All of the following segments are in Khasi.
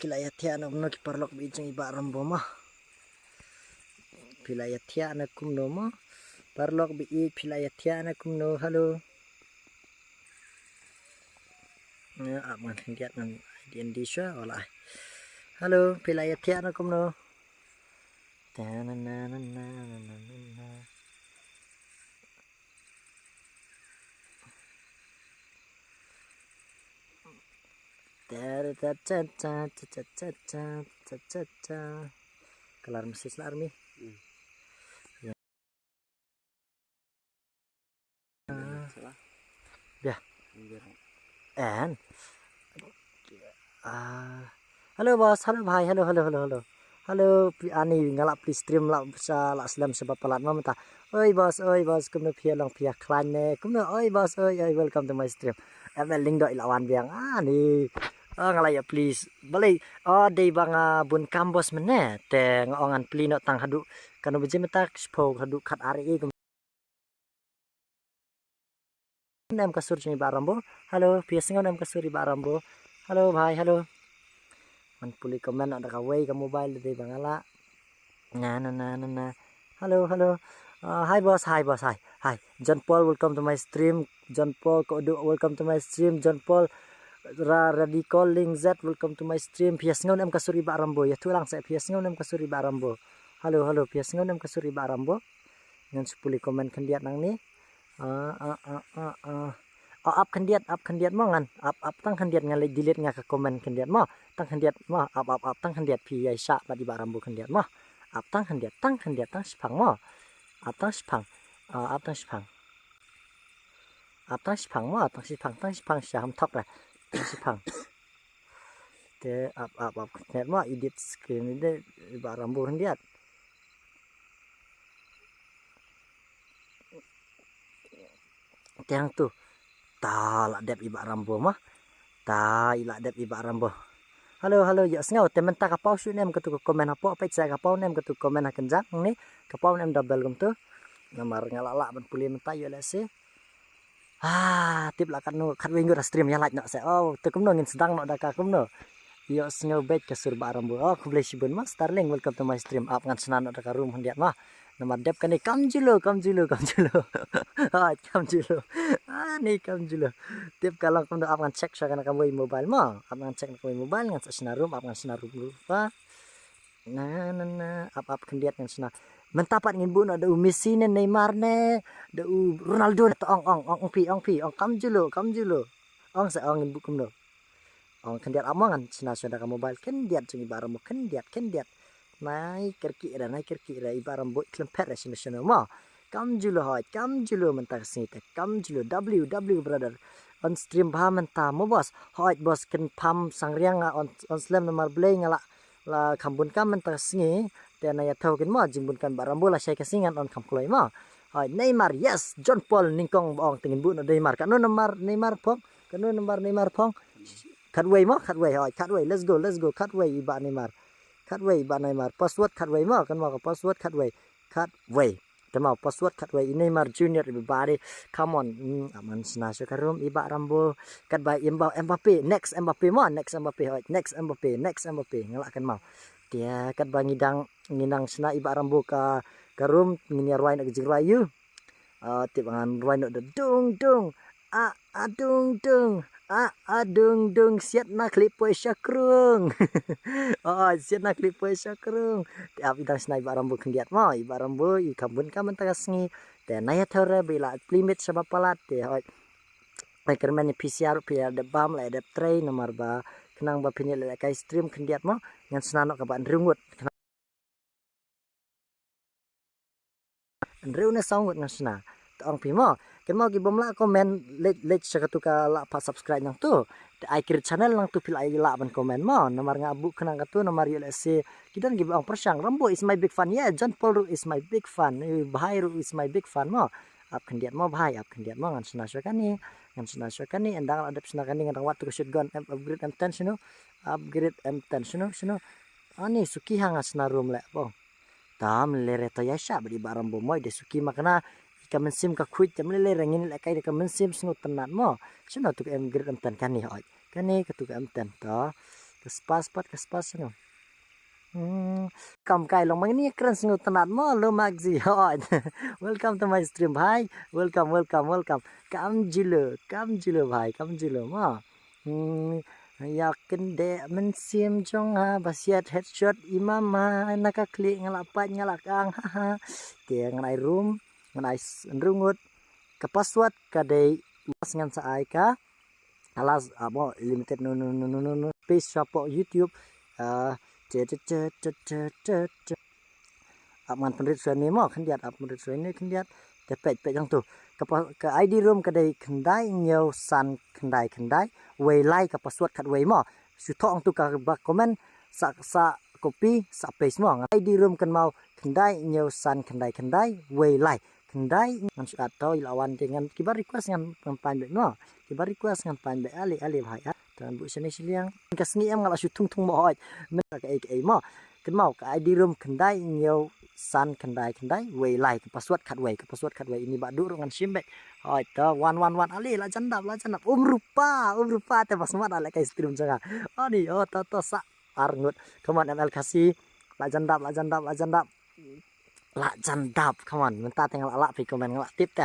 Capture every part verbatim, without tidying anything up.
Phi la ïathiah na kumno ki paralok ba ïeit jong i Bah Rambo mo? Phi la ïathiah na kumno mo? Paralok ba ïeit, phi la ïathiah na kumno? Hello. Ap ngan khyndiat ngan dien di sha wala. Hello, phi la ïathiah na kumno? Ta na na na na na na na. Ta ta ta ta ta ta ta ta ta ta ta. Kalar message la army. Bia. En. Ah. Hello boss, hello bhai, hello, hello, hello, hello. Hello, ani nga la plie stream la sa la slem sha ba palat ma mynta. Oi boss, oi boss, kumno phi long phi khlaiñ ne? Kumno, oi boss, oi, oi, welcome to my stream. Em el ling doi la wan biang. Ani. Ah, nga la ïa please. Balei, ah, dei ba nga bun kam boss mynne. Te nga ong ngan plie noh tang haduh kano baje mynta, shiphew haduh khat ar e. Em ka sur jong i Bah Rambo. Hello, phi sngew em ka sur i Bah Rambo. Hello bhai, hello. Man pule comment na da kawei ka mobile dei ba nga la. Na na na na na. Hello, hello. Uh, hi boss, hi boss, hi. Hi. John Paul, welcome to my stream. John Paul Kodu, welcome to my stream. John Paul Ra Radical Ling Z, welcome to my stream. Phi sngew em ka sur i Bah Rambo. Ïathuh lang se phi sngew em ka sur i Bah Rambo. Hello, hello. Phi sngew em ka sur i Bah Rambo. Ngan sa pule comment khyndiat nangne. Ah, ah, ah, ah, ah. Oh, ap khyndiat, ap khyndiat mo ngan. Ap, ap tang khyndiat ngan leit delete nga ka comment khyndiat mo. Tang khyndiat mo, ap, ap, ap tang khyndiat phi ïa shah bad i Bah Rambo khyndiat mo. Ap tang khyndiat, tang khyndiat, tang shipang mo. Ap tang shipang. Ah, ap tang shipang. Ap tang shipang mo, ap tang shipang, tang shipang sha ham thok ra. Tang shipang. Te ap, ap, ap khyndiat mo, edit screen ni de i Bah Rambo khyndiat. Te hangtu. Ta la dep i Bah Rambo ma. Ta i la dep i Bah Rambo. Hello, hello, ïohsngew te mynta ka paw shu nem katu ka comment hapoh, peit sa ka paw nem katu ka comment ha kynjang ni. Ka paw nem double kumtu. Namar nga la lah ban pule mynta ïoh lehse. Ah, tip la katno, khatwei ngut ha stream ïa like noh se. Oh, te kumno ngin sdang noh da ka kumno. Ïohsngew beit ka sur Bah Rambo. Oh, khublei shibun ma Starling, welcome to my stream. Ap ngan shna noh da ka room khyndiat ma. Namar dep kane kam julu, kam julu, kam julu. Ah, kam julu. Ah, ni kam julu. Tip ka long kumno, ap ngan check sha kane kawei mobile ma. Ap ngan check kawei mobile, ngan sa shna room, ap ngan shna room ruh pa. Na na na, ap ap khyndiat ngan shna. Mynta pat ngin buh noh da u Messi ne Neymar ne da u Ronaldo ne, to ong ong ong ong phi, ong phi, ong kam julu, kam julu. Ong sa ong ngin buh kumno. Ong khyndiat ap mo, ngan shna shna da ka mobile khyndiat jong i Bah Rambo khyndiat khyndiat. Nai kyrkieh ra, nai kyrkieh ra i Bah Rambo i khlem phet ra shano shano mo. Kam julu hoi, kam julu mynta ka sngi te, kam julu W W brother. On stream bha mynta mo boss. Hoi boss, kynpham Sangriang nga on, on slem namar Blei nga la, la kham bun kam mynta ka sngi. Te na ïathaw kin mo jingbun kam Bah Rambo lashai ka sngi ngan on kham kloi mo. Hoi Neymar, yes, John Paul nyngkong ba ong te ngin buh noh Neymar. Katno namar Neymar phong? Katno namar Neymar phong? Khatwei mo, khatwei, hoi, khatwei, let's go, let's go, khatwei i Bah Neymar. Khatwei i Bah Neymar, password khatwei mo, kan mo ka password khatwei. Khatwei. Te mo password khatwei i Neymar Junior everybody. Come on. Hmm, ap ngan shna sha ka room i Bah Rambo. Katba i Mba-, Mbappe, next Mbappe mo, next Mbappe, hoi, next Mbappe, next Mbappe. Nga lah kan mo. Te katba ngi dang, ngi nang shna i Bah Rambo ka, ka room, ngin ïa rwai na ka jingrwai ïa u. Ah, tip ngan rwai noh da dung dung. Ah, ah, dung dung. Ah, ah, dung dung. Siat na khlip poi sha krung. Oh, siat na khlip poi sha krung. Te ap i dang shna i Bah Rambo khyndiat mo. I Bah Rambo i kham bun kam mynta ka sngi. Te na ïathaw re ba i la plie miet sha ba palat te hoi. Ai kyrmen i P C R ruh phi ïa dep bam la ïa dep trei namar ba khnang ba phin ïa leh kai stream khyndiat mo. Ngan shna noh kaba hynriew ngut. Hynriew ne saw ngut ngan shna. Te ong phi mo. Ken mo ki bym lah comment leit, leit sha katu ka lah pat subscribe nangtu. Te ai create channel nangtu phi lah, lah ban comment mo. Namar nga buh khnang katu namar ïoh lehse ki don kiba ong pyrshang. Rambo is my big fan. Yeah, John Paul ruh is my big fan. Eh, Bhai ruh is my big fan mo. Ap khyndiat mo Bhai, ap khyndiat mo, ngan shna shuwa kane. Ngan shna shuwa kane, ynda nga la dep shna kane ngan dang wad tu ka shotgun, em, upgrade M ten shano. Upgrade M ten shano, shano. Ani suki ha nga shna room leh bong. Tam lere to ïa shah bad i Bah Rambo mo, i de suki ma kane. I ka mynsiem ka khuid, tam lere ngin leh kai da ka mynsiem sngewtynnat mo. Shano tu ka em grade M ten kane hoi. Kane katu ka M ten to. Ka spas pat, ka spas sino. Hmm, kam kai long mangni kren sngew tnat mo lo magzi hoi. Welcome to my stream, bhai. Welcome, welcome, welcome. Kam jilo, kam jilo bhai, kam jilo mo. Hmm, ya kende men sim jong ha basiat headshot imam ha na ka klik ngala pat ngala kang ha ha. Te ngan ai room, ngan ai s-, nrungut. Ka password ka dei mas ngan sa ai ka. Alas abo limited no no no no no no space sha po YouTube. Ah, te te te te te te te. Ap ngan pynrit shuwa ni mo khyndiat, ap pynrit shuwa ni khyndiat. Te peit peit jong tu. Ka pa, ka I D room ka dei khyndai hynñiew san khyndai khyndai wei lai, ka password khatwei mo. Shu thoh hangtu ka ba comment sa sa copy sa paste mo. Ngan I D room kynmaw khyndai hynñiew san khyndai khyndai wei lai. Khyndai ngan shu at to ila wan te ngan kiba request ngan ngan pan bek mo. Kiba request ngan pan bek ale ale bhai ah. Te ngan buh shane shiliang. Ka sngi em nga la shu thung thung mo hoi. Men ka ei ka ei mo. Kynmaw ka I D room khyndai hynñiew san khyndai khyndai wei lai, ka password khatwei, ka password khatwei. Ini ba duh ruh ngan shim bek. Hoi to wan wan wan ale la jan dap, la jan dap. Um rupa, um rupa te ba smat ale kai stream jong nga. Ani o to to sa ar ngut. Come on M L Khasi. La jan dap, la jan dap, la jan dap. La jan dap, come on. Mynta te nga la lah phi comment, nga la tip te.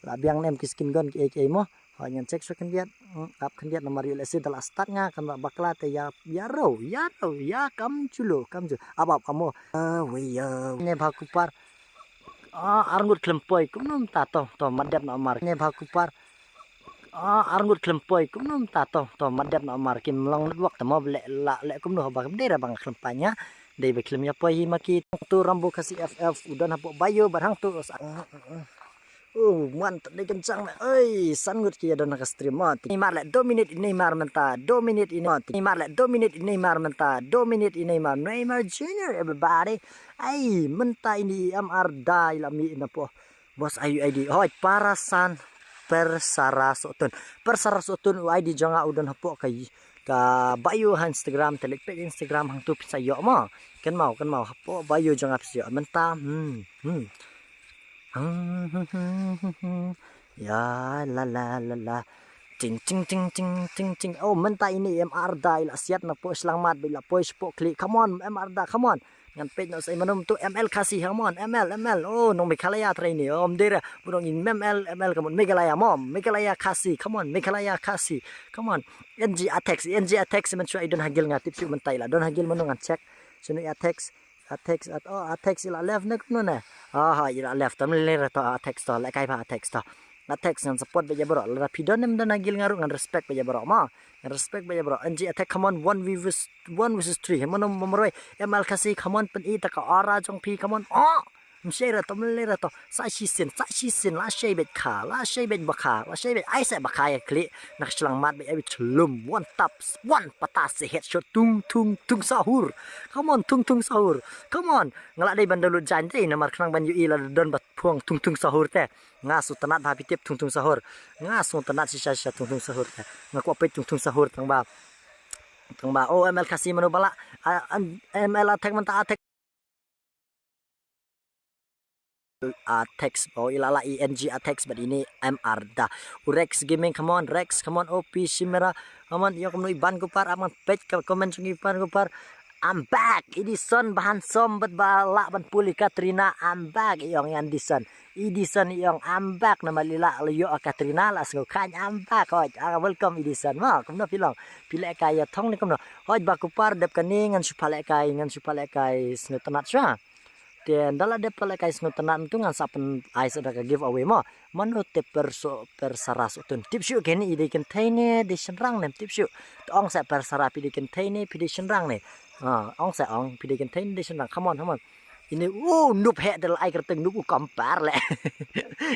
La biang nem ki skin gun ki ei ki ei mo. Hoi ngan check shuwa khyndiat. Hmm, ap khyndiat namar ïoh lehse da la start nga kan la bakla te ïa ïa ro, ïa ro, ïa kam chulo, kam chulo. Ap ap kamo. Ah, wei ïa. Ne bha kupar. Ah, ar ngut khlem poi, kumno mynta to, to mat dep namar. Ne bha kupar. Ah, ar ngut khlem poi, kumno mynta to, to mat dep namar kim long network te mo, leh la leh kumno ba kam dei ra ba nga khlem poi nga. Dei ba khlem ïa poi hi ma ki tu Rambo Khasi F F u don hapoh bio bad hangtu. Oh, man, te dei kynjang me. Oi, san ngut ki ïa don ha ka stream mo. Neymar leh dominate Neymar mynta, dominate Neymar, Neymar leh dominate Neymar mynta, dominate Neymar, Neymar Junior everybody. Ai, mynta ini M R da ila mi na po. Bos ayu I D. Hoi, parasan persara sotun. Persara sotun u I D jong nga u don hapoh ka i-, ka bio ha Instagram, te leit peit Instagram hangtu phin sa ïoh mo. Kynmaw, kynmaw hapoh bio jong nga phin sa ïoh mynta. Hmm, hmm. Hmm, hmm, hmm, hmm, hmm. Ya la la la la. Ting ting ting ting ting ting. Oh, mynta ini M R da ila siat na po shlangmat ba ila poi shapoh klik. Come on, M R da, come on. Ngan peit noh sa i manum tu M L Khasi, come on, M L, M L. Oh, nong Meghalaya trainee. Oh, mdera, budong in M L, M L, come on, Meghalaya, mom, Meghalaya Khasi, come on, Meghalaya Khasi, come on. N G Atex, N G Atex, man shuwa i don hagil nga tip shu mynta ila don hagil mano ngan check. Shuwa i Atex, Atex, at, oh, Atex ila left ne kumno ne. Ah, ha, ila left, tam le ra to Atex to, le kai ba Atex to. Atex ngan support ba jabro, la phi don em don hagil nga ru ngan respect ba jabro, ma. Ngan respect ba jabro. N G Atex, come on, one versus one versus three. Mano mamroi. M L Khasi, come on, pyn i ta ka aura jong phi, come on. Oh! Mshai ra to, mle ra to. Sa shi sin, sa shi sin, la shai bet kha, la shai bet ba kha, la shai bet ai sa ba kha ya kli. Nak shlang mat bet ya bet chlum. One tap, one pata se headshot, tung, tung, tung sahur. Come on, tung, tung sahur. Come on. Ngala dei ban download jan te, namar khnang ban yu i la don ba phuang tung, tung sahur te. Nga su tanat ba pi tip tung, tung sahur. Nga su tanat shisha, shisha tung, tung sahur te. Nga kwa peit tung, tung sahur tang ba. Tang ba, oh, M L Khasi mano bala. Ah, an-, M L Atex mynta Atex. Atex, oh, ila la I N G Atex, but ini M R da. U Rex Gaming, come on, Rex, come on, O P Shimera, come on, yo, kumno i ban kupar, aman peit ka comment jong i ban kupar. I'm back, Edison, ba handsome, but ba la ban puli Katrina, I'm back, yong Edison. Edison yong, I'm back, na ma lila, la yo Katrina, la sngo khan, I'm back, hoi, ah, welcome Edison, ma, kumno phi long, phi leh kai ya thong ni kumno, hoi, ba kupar, dep kani, ngan shu pha leh kai, ngan shu pha leh kai, sngo tanat shuwa. Te nda la dep pha leh kai sngo tanat mynta ngan sa pyn ai sa da ka giveaway mo. Mano te perso persara sotun. Tip shu keni i dei kynthei ne dei shynrang ne tip shu. Te ong sa persara phi dei kynthei ne phi dei shynrang ne. Ah, ong sa ong phi dei kynthei ne dei shynrang. Come on, come on. Ini, oh, nup he de la ai kyrteng nup u kampar le.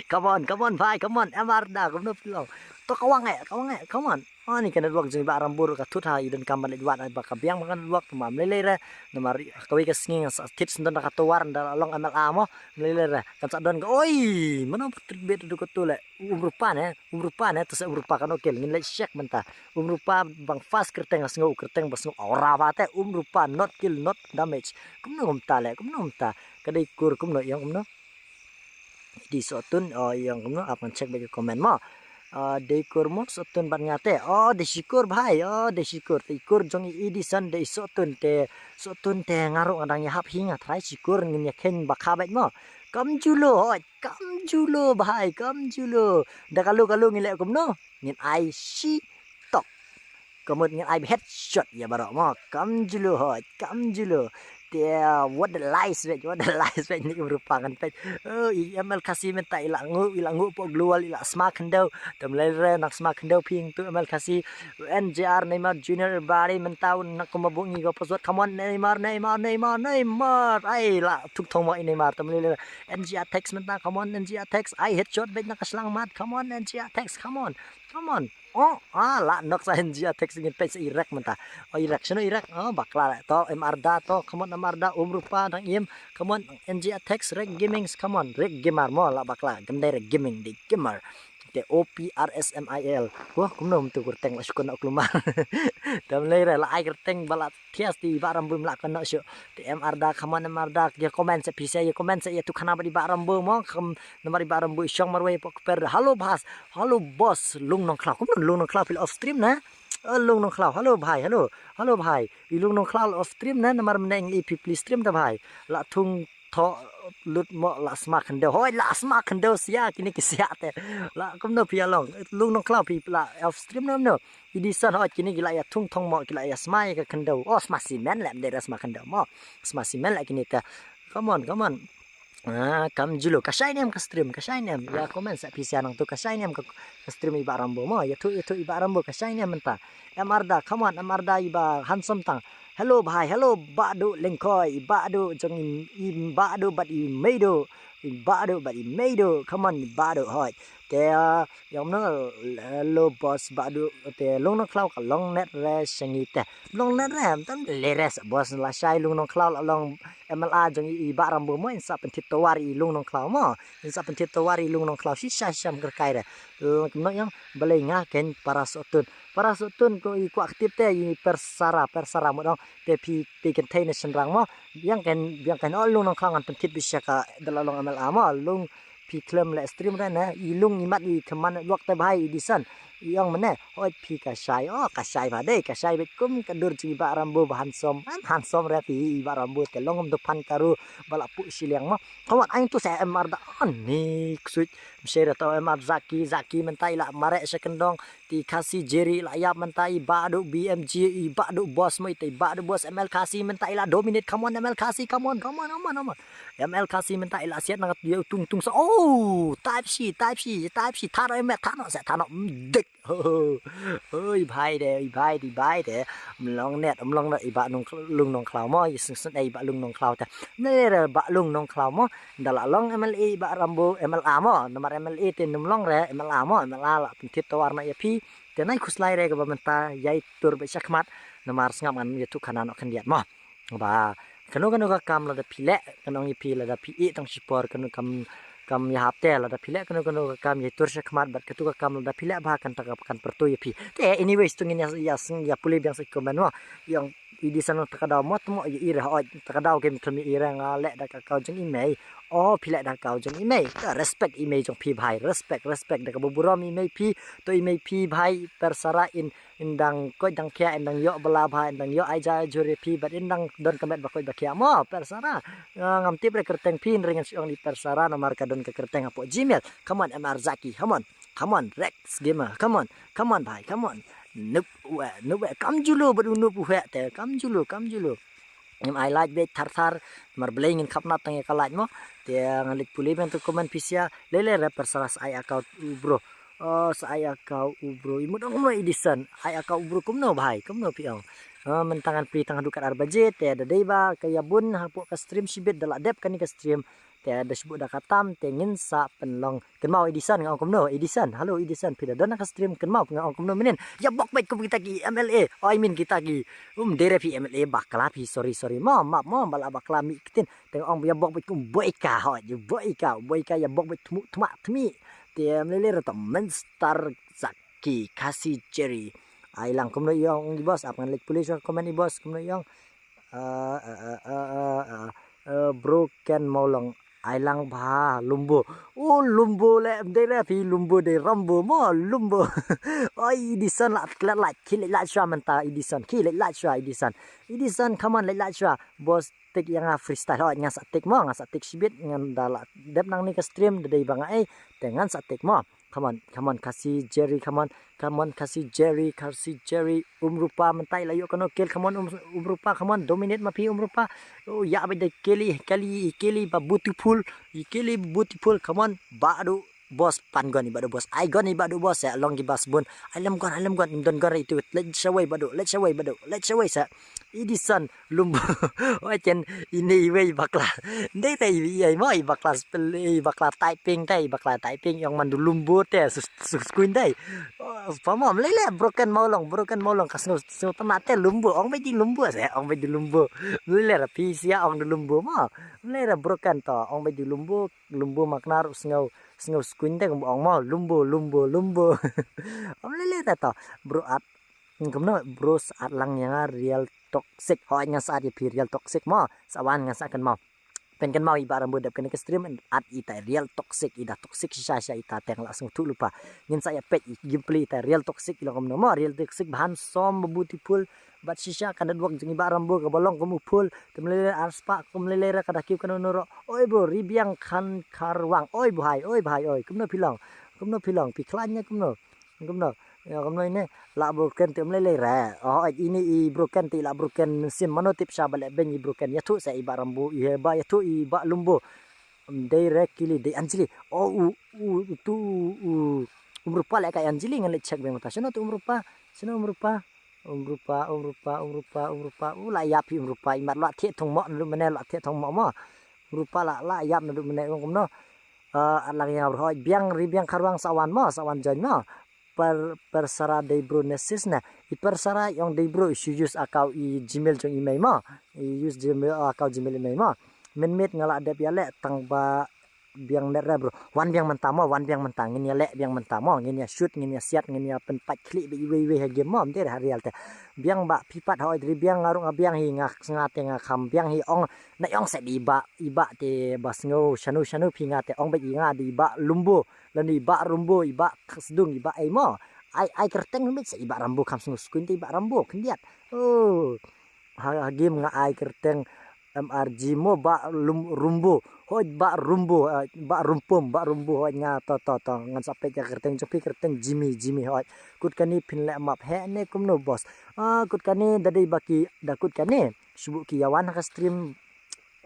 Come on, come on, bhai, come on. M R da, kumno phi long. To ka wang eh, ka wang eh, come on. Ani ka network jong i Bah Rambur ka thut ha i donkam ban leit wad ba ka biang ba ka network, namar mlei lei re, namar kawei ka sngi nga sa thit sendon da ka tower nda long M L A mo, mlei lei re kan sa don ka, oi, mano Patrick Bet du ka tu le, um rupa ne, um rupa ne, to se um rupa kan okil ngin leit check mynta. Um rupa bang fast kyrteng, sngew kyrteng ba sngew aura ba te, um rupa not kill not damage. Kumno kumta le, kumno kumta. Ka dei kur kumno ïong kumno. Di sotun, oh, ïong kumno, ap ngan check bad ka comment mo. Ah, dei kur mo Sohtun bad nga te. Oh, dei shi kur bhai. Oh, dei shi kur. Te i kur jong i Edison dei Sohtun te. Sohtun te nga ruh nga dang ïahap hi nga trai shi kur ngin ïa kheiñ ba kha bad mo. Kam julo hoi. Kam julo bhai. Kam julo. Da kalu kalu ngin leh kumno. Ngin ai shi tok. Kamut ngin ai headshot ïa baroh mo. Kam julo hoi. Kam julo. Te, what the lies, wait, what the lies, wait, ni rupa kan pet. Oh, i M L Khasi mynta i la ngu, i la ngu pok global, i la sma khyndew. Tam le re nak sma khyndew ping tu M L Khasi. N J R Neymar Junior bari mynta un nak kuma bungi go paswat. Come on Neymar, Neymar, Neymar, Neymar. Ai la tuk thong mo i Neymar tam le re. N J R Tex mynta, come on N J R Tex. Ai headshot bet nak slang mat. Come on N J R Tex, come on. Come on. Oh, ah, la nok sa N J R Tex ngin pet sa i rek mynta. Oh, i rek, shano i rek? Oh, bakla la. To, M R Da, to, come on, M R Da, um rupa, dang im. Come on, N J R Tex, Rek Gaming, come on, Rek Gamer mo, la bakla. Gam dei Rek Gaming, dei Gamer. Te O P R S M I L. Wah, kumno mynta kyrteng la shukon ok lumar. Tam le re, la ai kyrteng ba la thias ti ba ram bum la kan no shu. Te M R Da, come on, M R Da, ïa comment sa pisa, ïa comment sa ïa tu khana ba di ba ram bu mo, kam namar di ba ram bu shong marwei pok per. Hello boss, hello boss, Lung Nongkhlaw. Kumno Lung Nongkhlaw phi la off stream na? Oh, Lung Nongkhlaw, hello bhai, hello. Hello bhai. I Lung Nongkhlaw la off stream na, namar mynne i phi pli stream ta bhai. La thung tho lut mo la sma khyndew. Hoi la sma khyndew sia kini ki sia te. La kumno phi along. Lung Nongkhlaw phi la off stream na no. Edison hoi kini ki la ïa thung thong mo ki la ïa sma ïa ka khyndew. Oh sma simen le mde sma khyndew mo. Sma simen le kini te. Come on, come on. Ah, kam julo ka shai nem ka stream ka shai nem. Ïa comment sa pisa nang tu ka shai nem ka, ka stream i ba rambo mo. Ïa tu ïa tu i ba rambo ka shai nem mynta. M R Da, come on, M R Da i ba handsome tang. Hello bhai, hello Badu Lengkoi, i Badu jong i, i Badu bad i Meido, i Badu bad i Meido, come on i Badu hoi. Te ïa um no hello boss Badu te Lung Nongkhlaw ka long net re shangi te. Long net re tam le re sa boss la shai Lung Nongkhlaw la long M L A jong i, i ba rambo mo in sa pynthit tawar i Lung Nongkhlaw mo. In sa pynthit tawar i Lung Nongkhlaw shi shai sham kyrkai re. Kumno ïa balei nga ken para Sohtun. Para Sohtun ko i kwah ktip te i Persara, Persara mo dong. Te phi te ken thei ne shynrang mo. Yang ken, yang ken oh Lung Nongkhlaw ngan pynthit bi sha ka da la long M L A mo. Lung phi khlem le stream re ne. I Lung i mat i kman lok te bhai i Edison. I ong mane. Hoi phi ka shai. Oh ka shai ba dei ka shai bet kum ka dur jing i ba rambo ba handsome. Handsome re phi i ba rambo te long um du pan karu ba la pu shiliang mo. Kawan ain tu sa M R Da ani ksuit. Mshe da tau M R Zaki, Zaki mynta i la mare sha kyndong. Ti Khasi Jerry la ïap mynta i Badu B M G, i Badu boss mo i Badu boss M L Khasi mynta i la dominate. Come on M L Khasi, come on, come on, come on, come on. M L Khasi mynta i la siat nang ïa tung tung sa. Oh, type shi, type shi, type shi. Thano em thano sa thano dik. Oh, oh, i bhai de, i bhai de, i bhai de. Mlong net, mlong net i ba Lung Nongkhlaw mo, i sung sung i ba Lung Nongkhlaw te. Ne re ba Lung Nongkhlaw mo. Da la long M L A ba rambo M L A mo, namar M L A te nym long re M L A mo, M L A la pynthit tawar na ïa phi. Te nai khuslai re kaba mynta ïai tur ba shakhmat namar sngap ngan ïa tu khana no khyndiat mo. Ba kano kano ka kam lada phi leh, kano ngi phi lada phi i tang shipor kano kam kam ïa hap te lada phi leh kano kano ka kam ïai tur shakhmat bad katu ka kam lada phi leh ba kan ta kan pyrtu ïa phi. Te anyways tu ngin ïa ïa pule biang sa comment mo. Ïa i Edison ta ka daw mo tmo i ira hoi ta ka daw ke mithlem i ira nga leh da ka kau jong i mei. Oh phi leh da ka kau jong i mei. Respect i mei jong phi bhai. Respect respect da ka burom i mei phi. To i mei phi bhai Persara in in dang koi dang khia in dang ïoh bala bhai in dang ïoh ai ja jure phi bad in dang don ka met ba koi ba khia mo Persara. Ngam tip re kyrteng phi in ring in siong di Persara namar ka don ka kyrteng apo Gmail. Come on M R Zaki. Come on. Come on Rex Gamer. Come on. Come on bhai. Come on. Nup we nup we kam julo bad u nup we te kam julo kam julo. Ngim ai like beit thar thar mar blei ngin khap nat tang ïa ka like mo. Te ngan leit pule biang tu comment phi sia le le re Persara sa ai account u bro. Oh sa ai account u bro i mut ong mo Edison ai account u bro kumno bhai kumno phi ong. Mynta ngan plie tang haduh kat ar baje te da dei ba ka ïa bun hapoh ka stream shibit da la dep kane ka stream. Te da shibut da ka tam te ngin sa pynlong. Kynmaw Edison nga ong kumno Edison. Hello Edison phi da don ka stream kynmaw nga ong kumno mynnin. Ïa bok beit kum kita ki M L A. Oh I mean kita ki um dei re phi M L A bakla phi sorry sorry mo map mo bala bakla mi ktin. Te nga ong ïa bok beit kum boika ho ïa boika boika ïa bok beit thmu thma thmi. Te M L A re to Mister Zaki Khasi Jerry. Ai lang kumno i ong i boss ap ngan leit pule sha comment i boss kumno i ong. Bro Ken Mawlong Ai lang ba lumbu. Oh, lumbu le, dei re phi lumbu dei rambu mo lumbu. Oi, Edison la klet lait, ki lait lait shwa mynta Edison, ki lait lait shwa Edison. Edison, come on, lait lait shwa. Boss, tik ïa nga freestyle, hoi, nga sa tik mo, nga sa tik shibit, ngan da la dep nangne ka stream, da dei ba nga ei, te ngan sa tik mo. Come on, come on, Khasi Jerry, come on, come on, Khasi Jerry, Khasi Jerry, Umrupa, mynta i la ïoh kano kill, come on, Um, Umrupa, come on, dominate ma phi Umrupa. Oh, ïa ba dei kill i, kill i, kill i ba beautiful, i kill i beautiful, come on, ba du boss, pan gun i ba du boss, ai gun i ba du boss, eh, long ki bas bun, ai lem gun, ai lem gun, im don gun itu, leit shawei ba du, leit shawei ba du, leit shawei sa. Edison, lumbu. Oi chen, ine iwei i bakla. Dei te i, i, i mo i bakla spell, i bakla typing te, i bakla typing ïong man du lumbu te, sus, sus kuin dei. Oh, pa mo, mlei le broken mo long, broken mo long, ka sngew, sngew tama te lumbu, ong beit di lumbu se, ong beit di lumbu. Mlei le ra phi sia ong du lumbu mo. Mlei ra broken to, ong beit di lumbu, lumbu maknar sngew, sngew skuin te ong mo, lumbu, lumbu, lumbu. Mlei le ta to, bro at. Kumno, bro, sa at lang ïa nga real toxic. Hoi, ngan sa at ïa phi real toxic mo. Sa wan ngan sa kynmaw. Pyn kynmaw i ba rambu dep kane ka stream, at ita real toxic, ida toxic shisha shisha ita te nga la sngewthuh lypa. Ngin sa ïa peit i gameplay ita real toxic i long kumno mo, real toxic ba handsome, ba beautiful. Bad shisha ka network jong i ba rambu kaba long kum u phul. Te mlei lei ar spah, kum mlei lei ra ka da kiew kano nuro. Oi bro, Ribiang Khan Kharwang. Oi bhai, oi bhai, oi. Kumno phi long? Kumno phi long? Phi khlaiñ ne kumno? Kumno? Ïa kumno ine? La broken te mlei lei re. Oh, ine i broken te la broken sim, mano tip sha ba leh beiñ i broken. Ïathuh sa i ba rambu, i ba ïathuh i ba lumbu. Dei re kili, dei Anjali. Oh, u, u, tu, u, Umrupa leh ka Anjali ngan leit check beiñ mynta. Shano tu Umrupa? Shano Umrupa? Umrupa, Umrupa, Umrupa, Umrupa. U la ïap hi Umrupa. I mat la thiah thong mo, naduh mynne la thiah thong mo mo. Umrupa la, la ïap naduh mynne ong kumno. Ah, at lang ïa nga bro. Hoi, Biang, Ribiang Kharwang sa wan mo, sa wan join mo. Per, Persara dei bro ne sis ne. I Persara ïong dei bro, i shu use account i Gmail jong i mei mo. I use Gmail, account Gmail i mei mo. Mynmiet nga la dep ïaleh tang ba biang net re bro. Wan biang mynta mo, wan biang mynta. Ngin ïaleh biang mynta mo. Ngin ïa shoot, ngin ïa siat, ngin ïa pynpait khlieh bad iwei iwei ha game mo. Ym dei re ha real te. Biang ba phi pat hoi, Ribiang, nga ruh nga biang hi, nga, nga te nga kham biang hi ong. Na ïong sa di ba, i ba te ba sngew shano shano phi, nga te ong bad i nga di ba lumbu. Lane i ba rumbu, i ba sdung, i ba ei mo. Ai, ai kyrteng mit sa i ba rambu, kham sngewskuin te i ba rambu khyndiat. Oh. Ha, ha game nga ai kyrteng M R G mo, ba lum, rumbu. Hoi ba rumbu, eh, ba rumpum, ba rumbu, hoi nga to, to, to. Ngan sa peit ïa kyrteng jong phi, kyrteng Jimmy, Jimmy, hoi. Kut kane phin leh map heh ne kumno boss? Ah, kut kane da dei ba ki, da kut kane. Shu buh ki ïa wan ha ka stream,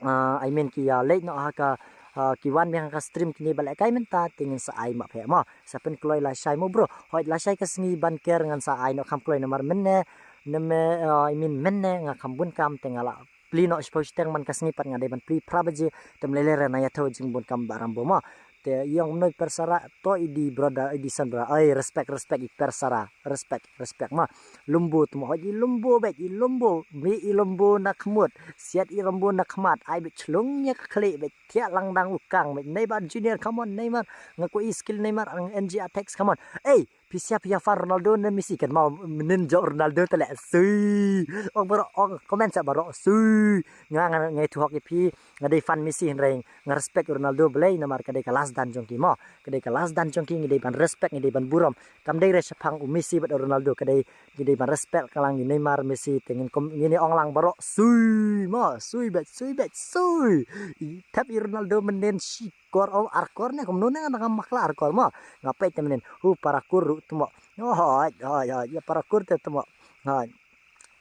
ah, I mean ki ïa leit noh ha ka, ah, ki wan biang ha ka stream kine ba lehkai mynta, te ngin sa ai map heh mo. Sa pynkloi lashai mo bro. Hoi lashai ka sngi ban ker ngan sa ai noh kham kloi namar mynne, name, ah, I mean mynne nga kham bun kam te nga la plie noh shiphew shiteng man ka sngi pat nga dei ban plie phra baje, te mlei lei re na ïathuh jingbun kam ba rambu mo. Te ïong mnoi Persara to i di brother, i di son brother. Ai respect, respect i Persara. Respect, respect mo. Lumbu tu mo, hoi i lumbu bad i lumbu, mi i lumbu na khmut, siat i lumbu na khmat, ai bad chlung ïa ka khlieh bad thiah lang dang u kang bad Neymar Junior, come on Neymar, nga kwah i skill Neymar, ang N G attacks, come on. Ei, phi sia phi ïa fan Ronaldo ne Messi, kan mau mynnin jong Ronaldo te leh sui. Ong baroh, ong comment sa baroh sui. Nga nga ngai tu hok ïa phi, nga dei fan Messi hynrei nga respect Ronaldo balei namar ka dei ka last dance jong ki mo. Ka dei ka last dance jong ki, ngi dei ban respect, ngi dei ban burom. Kam dei re shaphang u Messi bad u Ronaldo, ka dei ngi dei ban respect ka lang i Neymar, Messi, te ngin kum ngin ong lang baroh sui mo, sui bad, sui bad, sui. I thep i Ronaldo mynnin shi kor, o ar kor ne kumno ne nga ngam bakla ar kor mo. Nga peit te mynnin, hu para kur ruh tu mo. Hoi, hoi, hoi, ïa para kur te tu mo. Hoi.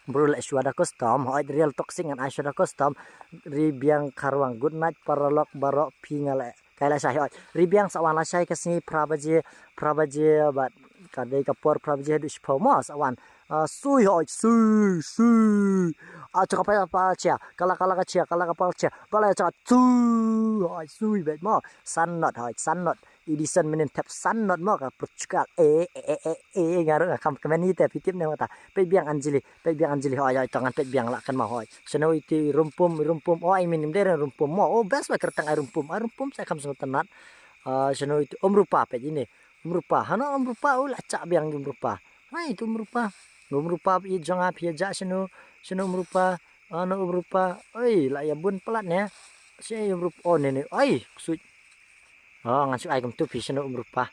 Bro leh shuwa da custom, hoi real toxic ngan ai shuwa da custom. Ribiang Kharwang, good night paralok baroh phi nga leh. Kai lashai hoi. Ribiang sa wan lashai ka sngi phra baje, phra baje bad ka dei ka por phra baje haduh shiphew mo sa wan. Ah, sui hoi, sui, sui. Ah, chaka pa pa chia, kala kala ka chia, kala ka pa chia. Bala chaka sui hoi, sui bad mo. San not hoi, san not. Edison mynnin thep san not mo ka Portugal. E, e, e, e, e, nga ruh nga kham kmen hi te phi tip ne mo ta. Peit biang Anjali, peit biang Anjali. Hoi, hoi, to ngan peit biang lah kan mo hoi. Shano iti rumpum, rumpum. Oh, I mean, im dei rumpum mo. Oh, best ba kyrteng ai rumpum. Ai rumpum sa kham sngewtynnat. Ah, shano iti Umrupa peit ine. Umrupa. Hano Umrupa, oh, la chak biang Umrupa. Hai, tu Umrupa. Umrupa i jong a phi ja shano, shano Umrupa. Hano Umrupa. Oi, la ïa bun palat ne. Shi Umrupa, oh ne ne, ai, ksuid. Oh, ngan shu ai kumtu phi shano Umrupa.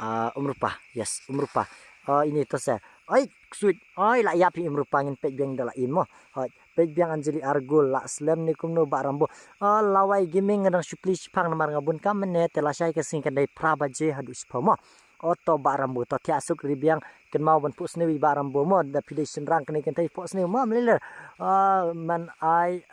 Ah, Umrupa, yes, Umrupa. Oh, ini to se. Ai, ksuid. Ai, la ïap hi Umrupa, ngin peit biang da la im mo. Hoi, peit biang Anjali Argul, la slem ne kumno Bah Rambo. Oh, Lawai Gaming, nga dang shu plie shiphang namar nga bun kam mynne, te lashai ka sngi kan dei phra baje haduh shiphew mo. Oh, to Bah Rambo, to thiah suk ri biang, kynmaw ban phohsniew ïa Bah Rambo mo, da phi dei shynrang kane kan thei phohsniew mo, mlei ler. Ah, man ai,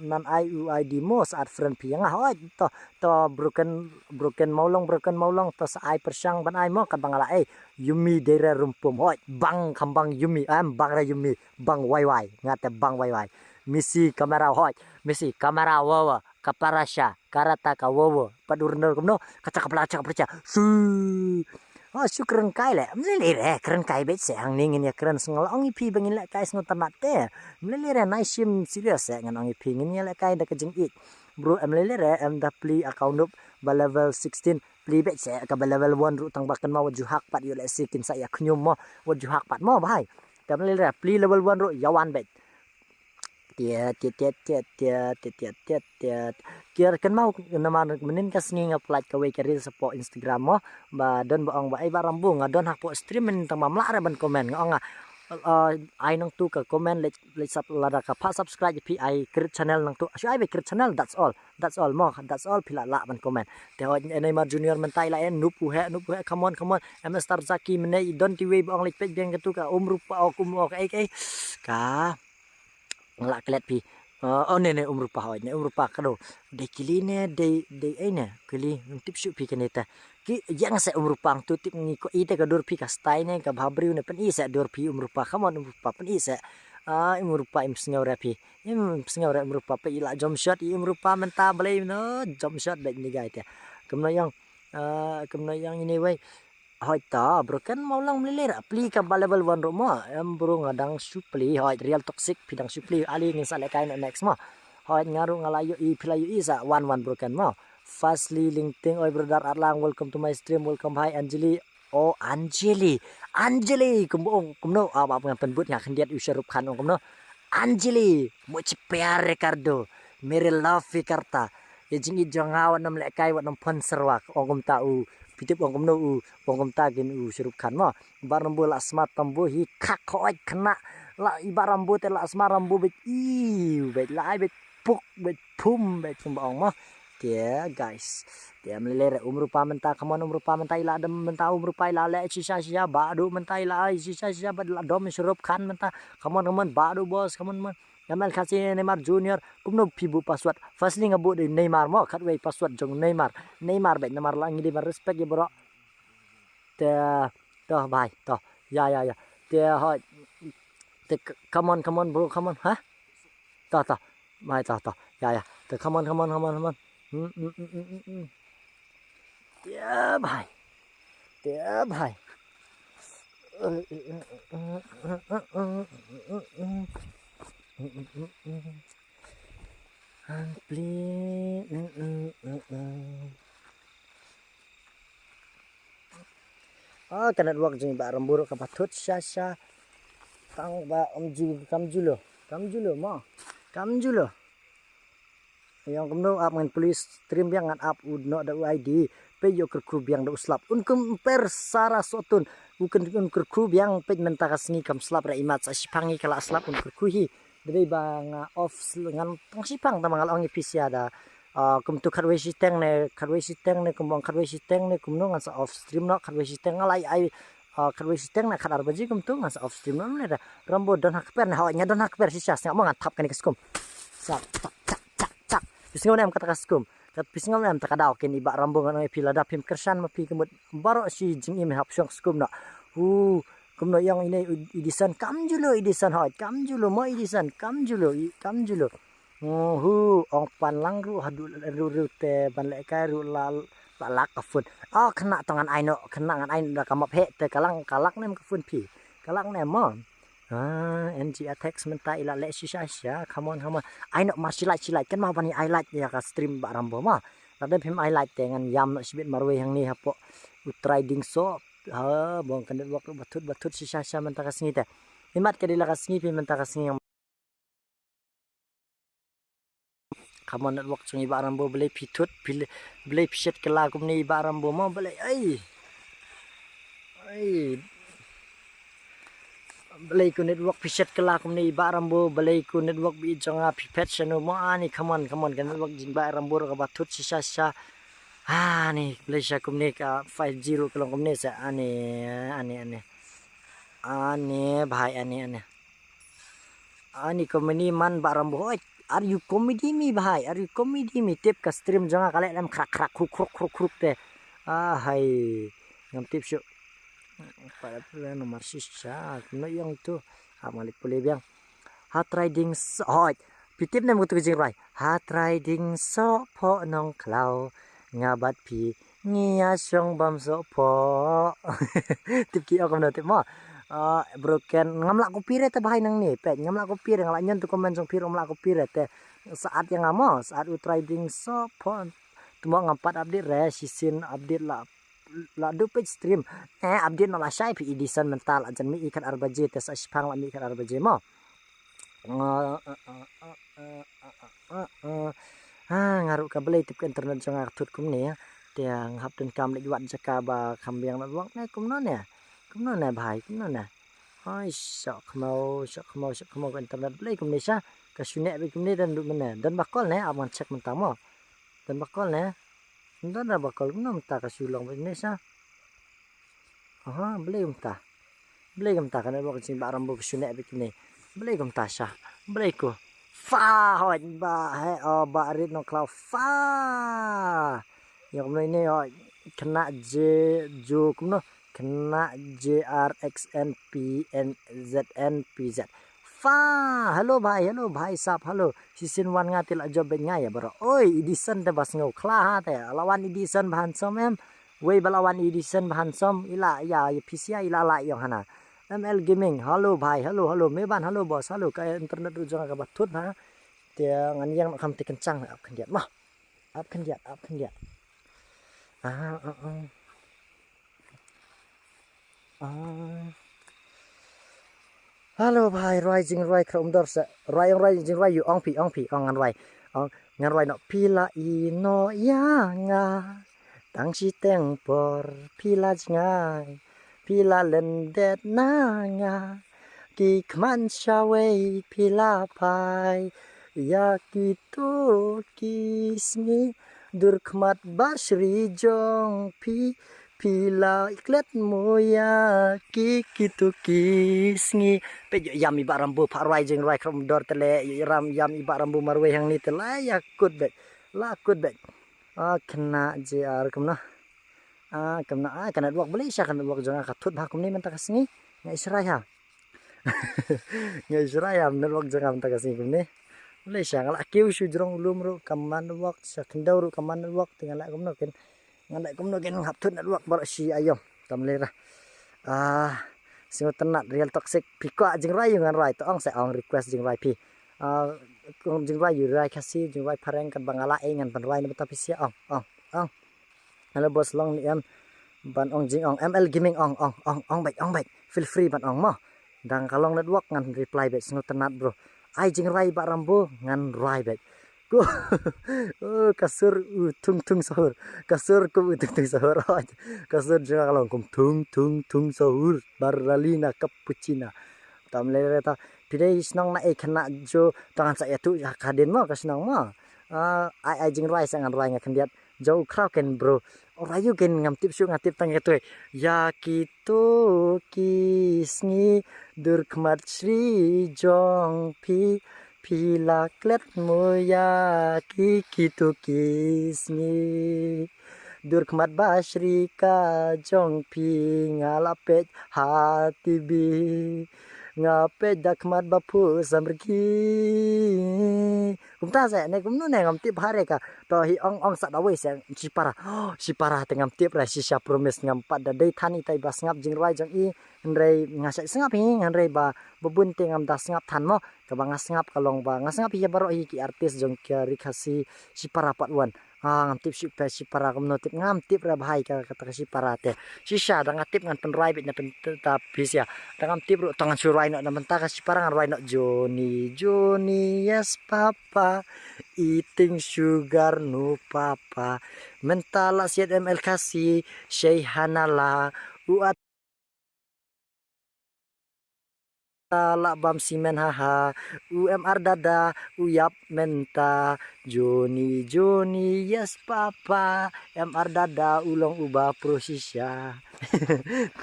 man ai u I D mo, sa add friend phi ïa nga. Hoi, to, to Broken, Broken Mawlong, Broken Mawlong, to sa ai pyrshang ban ai mo, katba nga la ai. Yumi Dere Rumpum, hoi, bang kham bang Yumi, em, bang ra Yumi, bang wai wai, nga te bang wai wai. Misi Kamera, hoi, Misi Kamera, wawa, Kaparasha, Karata ka, wawa, pat ur ner kumno, kacha kapla, kacha kapla, su. Oh, shu kren kai le, mlei le re, kren kai beit se, hangne ngin ïa kren sngew ong ïa phi ba ngin leh kai sngew tyrnat te. Mlei le re, nai shim serious se, ngan ong ïa phi ngin ïa leh kai da ka jingïeit. Bro, em lei le re, em da plie account up ba level sixteen, plie beit se, kaba level one ruh tang ba kynmaw wat ju hack pat ïoh lehse kin sa ïa khñium mo, wat ju hack pat mo, bhai. Te mlei le re, plie level one ruh ïa wan beit. Tiat, tiat, tiat, tiat, tiat, tiat, tiat, tiat, tiat. Kiar kynmaw namar mynnin ka sngi nga plie kawei ka reel shapoh Instagram mo. Ba don ba ong ba, "Ei Bah Rambo, nga don hapoh stream mynnin tang ba ym lah re ban comment." Nga ong nga, "Ah, ai nangtu ka comment, leit, leit sub, lada ka pha subscribe phi ai create channel nangtu." Shu ai beit create channel, that's all. That's all mo, that's all, phi lah lah ban comment. Te hoi, eh, Neymar Junior mynta i la en, nup u heh, nup u heh, come on, come on. M S Star Zaki mynne i don ti wei ba ong leit peit biang katu ka Umrupa, oh, kum, oh, ka ei, ka ei. Ka Nga la klet phi. Uh, oh, ne, ne, Umrupa, hoi, ne, Umrupa, kado. Dei kili ne, dei, dei, ei ne, kili, ngam tip shuh phi kane te. Ki, ïeng se Umrupa, ngam tip ngi ko, i te ka dur phi ka style ne, ka bha briew ne, pyn-i se dur phi Umrupa, come on Umrupa, pyn-i se. Ah, Umrupa, im sngew re phi. Im sngew re Umrupa, peit i la jump shot, i Umrupa mynta balei no, jump shot beit ni guy te. Kumno ïeng, ah, kumno ïeng ini wei. Hoi ta, Broken Mawlong mlei le re, plie kaba level one ruh mo. Em bro nga dang shu plie, hoi Real Toxic, phi dang shu plie, ale ngin sa leh kai noh next mo. Hoi nga ruh nga la ïohi, phi la ïohi sa one one Broken mo. Fastly Lingting, oi brother Arlang, welcome to my stream, welcome, hi Anjali. Oh, Anjali. Anjali, kumno, kumno, ah, ba ngan pynbud nga khyndiat u Shahrukh Khan, oh, kumno. Anjali, mujhe pyar kardo, mere love hi karta. Ïa jingïeit jong nga wat nym leh kai, wat nym phon serwak, ong kumta u, phi tip ong kumno u, ong kumta kin u Shahrukh Khan mo. Bah Rambo la smat tambu hi khak hoi khynnah. La i Bah Rambo te la smat Rambo beit, iu beit, la ai beit puk beit, phum beit kumba ong mo. Te guys. Te mlei le re Umrupa mynta, come on Umrupa mynta i la dom mynta, Umrupa i la leh shisha shisha, Bah du mynta i la ai shisha shisha, bad la dom Shahrukh Khan mynta. Come on, come on, Bah du boss, come on, come on. Jamal Khasi, Neymar Junior, kumno phi buh password? Firstly nga buh dei Neymar mo, khatwei password jong Neymar. Neymar beit, Neymar la ngi dei ban respect ïa bro. Te, to bhai, to. Ya, ya, ya. Te hoi. Te, come on, come on bro, come on, ha? To, to. Bhai, to, to. Ya, ya. Te, come on, come on, come on, come on. Hmm, hmm, hmm, hmm, hmm, hmm. Te bhai. Te bhai. Ah, ka network jong i Bah Rambo ruh ka bathut sha sha. Tang ba um ju, kam ju lo. Kam ju lo mo. Kam ju lo. Ïong kumno ap ngan plie stream biang, ngan ap u noh da u I D. Peit ïoh kyrkhu biang da u slap. Un kum per sara sotun. U kyn un kyrkhu biang, peit mynta ka sngi kam slap re, imat sa shipang i ka la slap un kyrkhu hi. Da dei ba nga off sl-, ngan tang shipang, tang ba nga la ong ïa phi sha da. Ah, kumtu khatwei shiteng ne, khatwei shiteng ne, kumba ong khatwei shiteng ne, kumno ngan sa off stream noh, khatwei shiteng nga la ai, ah, khatwei shiteng ne, khatar baje kumtu ngan sa off stream noh, ne da. Rambo don ha kper ne, hoi nga don ha kper shisha, sngap mo ngan thap kane ka skum. Sa, tak, tak, tak, tak. Phi sngew ne em kata ka skum. Kat phi sngew ne em ta ka daw, kine i Bah Rambo ngan ong ïa phi lada phim kyrshan ma phi ka mut baroh shi jingim hap shong skum noh. Hu, kumno ïong ine Edison, kam ju lo Edison hoi, kam ju lo mo Edison, kam ju lo, i-, kam ju lo. Hu, ong pan lang ruh haduh ruh ruh te ban leh kai ruh la, la lak ka phone. Oh, khynnah to ngan ai noh, khynnah ngan ai noh da ka map heh te ka lang, ka lak ne em ka phone phi. Ka lak ne em mo. Ah, N G Atex mynta i la leh shisha shisha. Come on, come on. Ai noh mar shi like, shi like. Kynmaw ban ïa ai like ïa ka stream Bah Rambo mo. Lada phim ai like te ngan ïam noh shibit marwei hangne hapoh u trai ding so. Ha, bong ka network ruh bathut bathut shisha shisha mynta ka sngi te. Imat ka dei la ka sngi phi mynta ka sngi. Come on, network jong i Bah Rambo, balei phi thut, phi le-, balei phi shet kylla kumne i Bah Rambo mo, balei, ai. Ai. Balei ko network phi shet kylla kumne i Bah Rambo, balei ko network baieit jong nga phi phet shano mo, ani, come on, come on, ka network jong i Bah Rambo ruh kaba thut shisha shisha. Ani, balei sha kumne ka five G ruh ka long kumne sa, ani, ani, ani. Ani, bhai, ani, ani. Ani comedy man Bah Rambo. Oi, are you comedy me, bhai? Are you comedy me? Tip ka stream jong nga ka leh lem khrak khrak, khuk khuk khuk khuk te. Ah, hai. Ngam tip shuh. Pada pula nomor shisha. Kumno ïong tu. Ha, malik pule biang. Hat riding so-, hoi. Phi tip ne mo tu ka jingrwai. Hat riding sohphoh Nongkhlaw. Nga bad phi ngi ïa shong bam sohphoh. Tip ki, ong kumno tip mo. Ah, broken. Ngam lah copyright te bhai nangne. Peit, ngam lah copyright, nga lah ñion tu comment jong phi ruh ngam lah copyright te. Sa at ïa nga mo, sa at u riding sohphoh. Te mo ngam pat update re, shisien update la, la duh peit stream. Eh, update noh lashai phi Edison mynta la jan mih i khatar baje te sa shipang la mih i khatar baje mo. Ah, ah, ah, ah, ah, ah, ah, ah. Ah, nga ruh ka balei tip ka internet jong nga ka thut kumne, ah. Te nga hap donkam leit wad jaka ba kham biang network ne, kumno ne? Kumno ne bhai, kumno ne? Hai, shoh khmaw, shoh khmaw, shoh khmaw ka internet balei kumne sha. Ka shu neh beit kumne, don ruh mynne. Don ba kol ne, ap ngan check mynta mo. Don ba kol ne. Don ba kol, kumno mynta ka shu long beit kumne sha. Aha, balei kumta? Balei kumta ka network jong i Bah Rambo ka shu neh beit kumne? Balei kumta sha? Balei ko? Fa, hoi, ba, he, o, Bah Rit Nongkhlaw, fa. Ïa kumno ine, hoi, khynnah J, Jo, kumno? Khynnah J R X N P N Z N P Z. Fa, hello bhai, hello bhai sab, hello. Shisien wan nga te la jop beit nga ïa baroh. Oi, Edison te ba sngew khla ha te. La wan Edison ba handsome em. Wei ba la wan Edison ba handsome, i la ïa, ïa phi sia i la la ïong hana. M L Gaming, hello bhai, hello, hello, Meban, hello boss, hello, ka internet ruh jong nga kaba thut ha. Te ngan ïeng noh kham te kynchang, ap khyndiat mo. Ap khyndiat, ap khyndiat. Ah, ah, ah. Ah. Hello bhai, rwai jingrwai khraw um dor sa. Rwai, ong rwai jingrwai ïa u, ong phi, ong phi, ong ngan rwai. Ong ngan rwai noh. Phi la ïehnoh ïa nga. Tang shiteng por phi la jngai. Phi la lyndet na nga. Ki khmat shawei phi la phai. Ïa kito ki sngi. Dur khmat ba shri jong phi. Phi la klet mo ïa ki kito ki sngi. Peit ïam i Bah Rambo phah rwai jingrwai khraw um dor te leh, ïam i Bah Rambo marwei hangne te leh, ïa kut beit. La kut beit. Ah, khynnah J R kumno. Ah, kumno, ah, ka network balei sha ka network jong nga ka thut bha kumne mynta ka sngi. Nga ïa shrai ha. Nga ïa shrai ha network jong nga mynta ka sngi kumne. Balei sha nga la kiew shu jrong u lum ruh ka man network, sha khyndew ruh ka man network, te nga la kumno kin. Nga la kumno kin hap thut network baroh shi aïom. Tam lei ra. Ah, sngewtynnat Real Toxic. Phi kwah jingrwai ïa u ngan rwai, to ong sa ong request jingrwai phi. Ah, ong jingrwai ïa u rwai Khasi, jingrwai phareng kat ba nga la ei ngan pynrwai na bynta phi sia ong, ong, ong. Hello boss, long ne em ban ong jingong? M L Gaming ong, ong, ong, ong beit, ong beit. Feel free ban ong mo. Dang ka long network ngan reply beit, sngewtynnat bro. Ai jingrwai Bah Rambo ngan rwai beit. Ko, oh, ka sur u thung thung sahur. Ka sur ko u thung thung sahur. Ka sur jong nga ka long kum thung thung thung sahur. Baralina cappuccina. Tam lei lei ta. Phi dei shnong na ei khynnah Jo, to ngan sa ïathuh ha khadien mo ka shnong mo. Ah, ai ai jingrwai sa ngan rwai nga khyndiat. Jo khraw ken bro. Ora ïu ken ngam tip shuh, nga tip tang katoi. Ïa kito ki sngi dur khmat shri jong phi. Phi la klet mo ïa ki kito ki sngi. Dur khmat ba shri ka jong phi nga la peit ha T V. Nga peit da khmat ba phu samrki. Kumta se ne kumno ne ngam tip ha re ka. To hi ong ong sa da wei se shipara. Shipara te ngam tip re shisha promise ngam pat da dei than itai ba sngap jingrwai jong i. Hynrei nga sa sngap hi hynrei ba ba bun te ngam da sngap than mo. Kaba nga sngap ka long ba nga sngap hi baroh hi ki artist jong ka ri Khasi shipara pat wan. Ah, ngam tip shi phi shipara kumno tip, ngam tip re bhai ka, kata ka shipara te. Shisha da nga tip ngan pynrwai beit na pynta phi sha. Da ngam tip ruh tang ngan shu rwai noh na mynta ka shipara, ngan rwai noh Johnny, Johnny, yes papa. Eating sugar no papa. Mynta la siat M L Khasi, Shei Hanala. U at la bam simen haha. U M R dada, u yap mynta. Johnny, Johnny, yes papa. M R dada, u long uba pro shisha.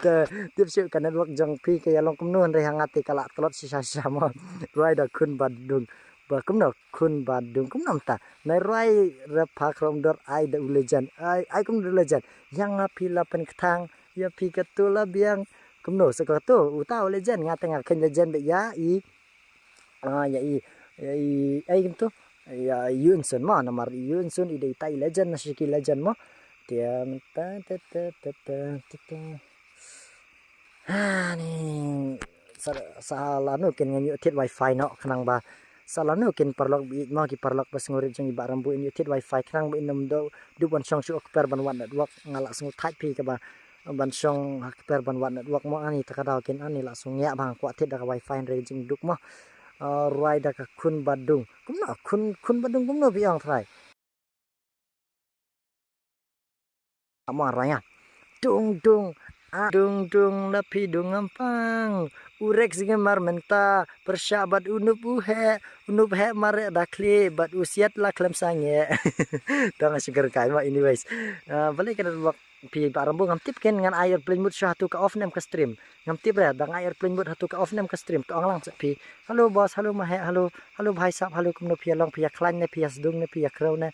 Te, tip shu ka network jong phi ka ïa long kumno, hynrei ha nga te ka la tlot shisha shisha mo. Rwai da khun ba dung. Ba kumno khun ba dung kumno mynta. Nai rwai rep ha khrom dor ai da u legend. Ai, ai kumno da legend. Ïa nga phi la pynkthang. Ïa phi katu la biang. Kumno sa katu. Uta u legend nga te nga khein legend beit ïa i. Ah, ïa i. Ïa i. Ai kumtu. Ïa Yunsun mo namar Yunsun i dei tai legend na shiki legend mo. Tiang ta ta ta ta ta ta. Ha ni. Sa, sa lano kin ngan ïoh thied wifi noh khnang ba. Sa lano kin paralok baieit mo ki paralok ba sngewrit jong i Bah Rambo in ïoh thied wifi khnang ba in ym dei dup ban shong shuh ha kper ban wad network, nga la sngew thait phi kaba ban shong ha kper ban wad network mo, ani ta ka daw kin ani la sngew ngiah ba nga kwah thied da ka wifi hynrei jingduk mo. Ah, rwai da ka khun ba dung. Kumno khun, khun ba dung kumno phi ong trai. Amar raya. Dung dung, ah, dung dung la phi dung ngam pang. U Rex ngam mar mynta, pyrshah bad u Nup u heh, u Nup heh mar da khlieh bad u siat la khlem sangeh. Tang shu kyrkai mo, anyways. Ah, balei ka network phi Bah Rambo ngam tip ken, ngan ai airplane mode shuh, hato ka off ne em ka stream. Ngam tip re, dang ai airplane mode hato ka off ne em ka stream, to ong lang sha phi. Hello boss, hello Maheh, hello, hello bhai sahab, hello kumno phi ïa long, phi ïa khlaiñ ne, phi ïa sdung ne, phi ïa khrew ne.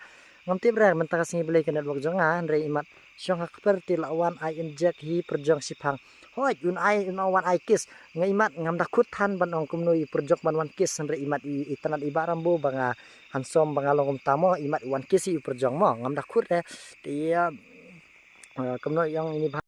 Ngam tip re mynta ka sngi balei ka network jong nga, hynrei imat shong ha kper te la wan ai injek hi pyrjong shiphang. Hooid, un ai, un wan ai kiss. Nga imat ngam da khut than ban ong kumno i pyrjok ban wan kiss, hynrei imat i, i tnat i Bah Rambo ba nga handsome ba nga long kumta mo, imat i wan kiss i pyrjong mo. Ngam da khut re. Te ïa, eh, kumno ïong ini bha.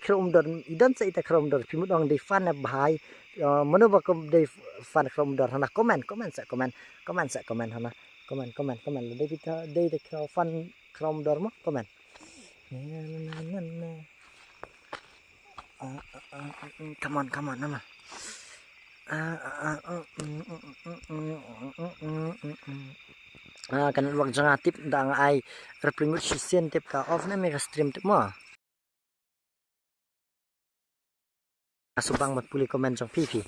Khrew Umdor, i don sa ita Khrew Umdor, phi mut ong dei fan ne bhai, eh, mano ba kum dei fan Khrew Umdor, hana comment, comment sa comment, comment sa comment, hana comment, comment, comment, dei phi ta, dei dei Khrew fan Khrew Umdor mo, comment. Ah, ah, ah, mm, mm, come on, come on, hana. Ah, ah, ah, ah, mm, mm, mm. Ah, ka network jong nga tip da nga ai airplane mode shisien tip ka off ne me ka stream tip mo. Nga shu bang ban pule comment jong phi phi.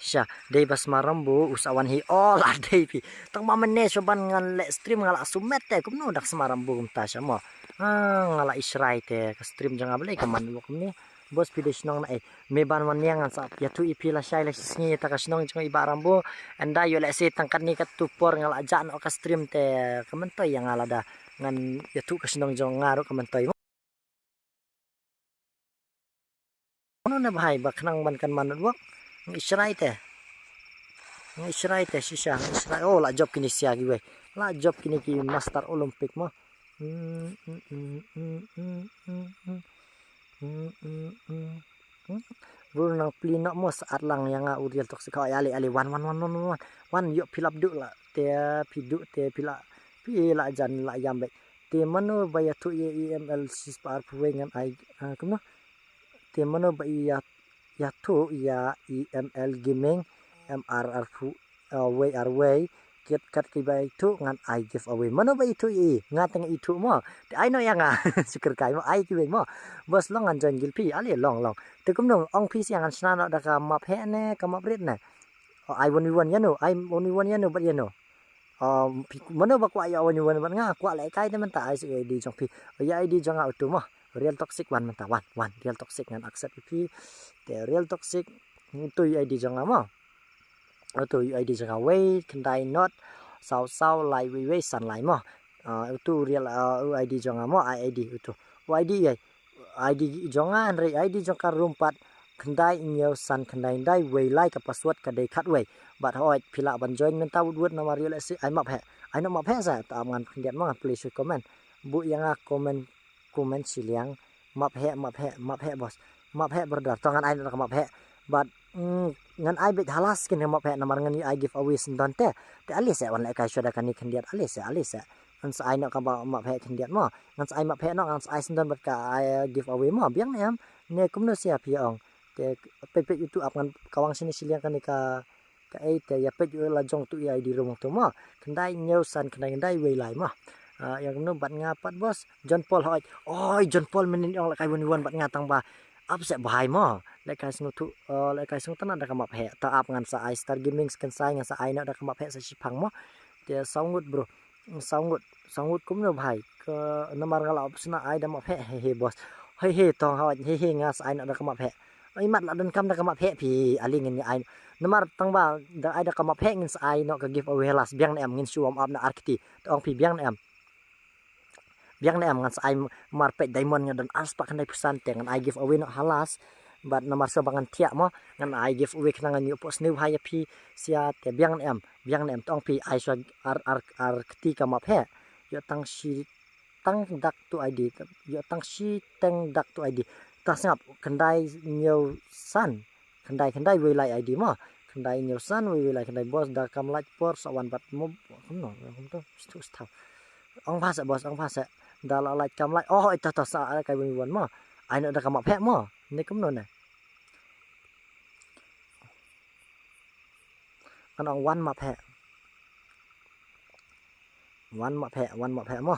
Sha, dei ba Sma Rambo u sa wan hi, oh la dei phi. Tang ba mynne shu ban ngan leh stream nga la shu met te kumno dak Sma Rambo kumta sha mo. Ah, nga la i shrai te ka stream jong nga balei ka man wok kumne. Boss phi dei shnong na ei. Me ban wan ïa ngan sa ïathuh ïa phi lashai la shisngi ïa ta ka shnong jong i Bah Rambo. Ynda ïoh lehse tang katne katto por nga la jah noh ka stream te ka myntoi ïa nga lada ngan ïathuh ka shnong jong nga ruh ka myntoi. Mano ne bhai ba khnang ban kan man network. Ngi shrai te. Ngi shrai te shisha, ngi shrai. Oh, la jop kine sia kiwei. La jop kine ki Master Olympic mo. Bun nang pli nok mo sa at lang ïa nga u Real Toxic. Hoi, ale, ale, wan, wan, wan. Wan, ïoh phi lap duh la. Te phi duh, te phi la. Phi la jan la ïam beit. Te mano ba ïathuh ïa i M L shispah arphew wei ngan ai, ah, kumno? Te mano ba ïa, ïathuh ïa i M L Gaming M R arphew, ah, wei ar wei. Kit kat ki ba ïathuh ngan ai giveaway. Mano ba ïathuh ïa i, nga tang ïathuh mo. Te ai noh ïa nga. Shu kyrkai mo, ai kiwei mo. Bos long ngan join guild phi, ale long long. Te kumno ong phi sha ngan shna noh da ka map heh ne, ka map rit ne. Oh, ai one v one ïa no, ai one v one ïa no, bad ïa no. Um, phi, mano ba kwah ïa wan wan wan nga kwah leh kai te mynta ai sa ïa I D jong phi. Ïa I D jong nga utu mo. Real Toxic wan mynta wan, wan. Real Toxic ngan accept ïa phi. Te Real Toxic utu ïa I D jong nga mo. Utu ïa I D jong nga wei, khyndai not, saw saw, lai wei wei, san lai mo. Ah, utu real, ah, u I D jong nga mo, ai I D utu. U I D ïa. I D jong nga, hynrei I D jong ka ruh pat khyndai hynñiew san khyndai khyndai wei lai ka password ka dei khatwei. Bad hooid phi lah ban join mynta wut wut namar ïa lehse ai map heh. Ai noh map heh sa ta am ngan khyndiat ma ngan plie sha comment. Buh ïa nga comment, comment shiliang. Map heh, map heh, map heh boss. Map heh brother. To ngan ai noh ka map heh. Bad Mm, ngan ai beit halas kine map heh namar ngan ïa ai giveaway syndon te. Te ale se wan lehkai shuwa da kane khyndiat, ale se, ale se. Ngan sa ai noh kaba map heh khyndiat mo. Ngan sa ai map heh noh, ngan sa ai syndon bad ka ai giveaway mo. Biang ne em. Ne kumno sia phi ong. Te peit peit utu ap ngan kawang shane shiliang kane ka, ka ei te ïa peit u la jong tu ïa ai di rum tu mo. Khyndai hynñiew san khyndai khyndai wei lai mo. Ah, ïa kumno bad nga pat boss. John Paul hoi. Oi, John Paul mynnin ong lehkai wan wan bad nga tang ba ap se bhai mo. Lehkai sngewthuh, eh, lehkai sngewtynnat da ka map heh. Ta ap ngan sa ai Star Gaming sken sai ngan sa ai noh da ka map heh sa shiphang mo. Te saw ngut bro. Saw ngut, saw ngut kumno bhai. Ka namar nga la option ai da map heh. He he boss. He he tong hoi. He he nga sa ai noh da ka map heh. Ai mat la don kam da ka map heh phi. Ali ngin ai. Namar tang ba da ai da ka map heh ngin sa ai noh ka giveaway halas biang ne em ngin shu warm up na arkti. Tong phi biang ne em. Biang ne em ngan sa ai mar peit diamond nga don arspah khyndai phew san te ngan ai giveaway noh halas. Bad namar shuwa ba ngan thiah mo ngan ai giveaway khnang ngan ïoh pok sniew bha ïa phi sia te biang ne em biang ne em tong phi ai shuwa ar ar ar kti ka map heh. Ïoh tang shi tang dak tu ai di ïoh tang shi teng dak tu ai di. Ta sngap khyndai hynñiew san. Khyndai khyndai wei lai ai di mo. Khyndai hynñiew san wei wei lai khyndai boss da kam lait por sa wan bad mo. Kumno kumto stu stu. Ong pha se boss ong pha se. Da la lait kam lait oh ita ta sa ai kai wei wan mo. Ai no da ka map heh mo. Ne kumno ne. Kan ong wan map heh. Wan map heh wan map heh mo.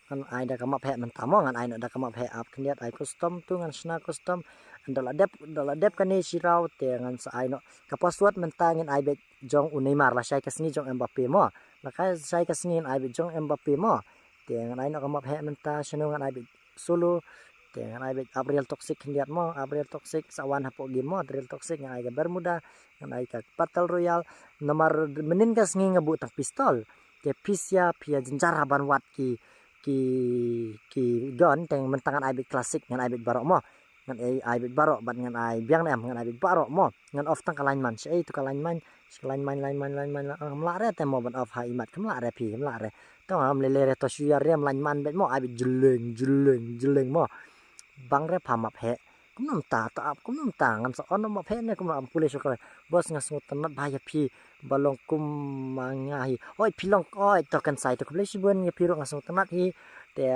Ngan ai da ka map heh mynta mo ngan ai noh da ka map heh ap khyndiat ai custom tu ngan shna custom. Da la dep da la dep kane shi raw te ngan sa ai noh ka password mynta ngin ai beit jong u Neymar la shai ka sngi jong Mbappe mo. La ka shai ka sngi ngin ai beit jong Mbappe mo. Te ngan ai noh ka map heh mynta shano ngan ai beit solo. Te ngan ai beit ap real toxic khyndiat mo ap real toxic sa wan hapoh game mo real toxic ngan ai ka Bermuda. Ngan ai ka battle royale. Namar mynnin ka sngi nga buh tang pistol. Te phi sia phi ïa jynjar ha ban wad ki ki ki gun te mynta ngan ai beit classic ngan ai beit baroh mo. Ngan ai ai beit baroh bad ngan ai biang ne em ngan ai beit baroh mo. Ngan off tang ka line man shi ei tu ka line man shi ka line man line man line man kam lah re te mo ban off ha i mat kam lah re phi kam lah re. Tong am lele re to shu ïa rem line man beit mo ai beit jleng jleng jleng mo. Bang re pha map heh. Kumno mynta ta ap kumno mynta ngan sa on map heh ne kumno am pule shu kre. Boss nga sngewtynnat bha ïa phi ba long kum ma nga hi. Oi phi long oi to kan sai to khublei shibun ïa phi ruh nga sngewtynnat hi. Te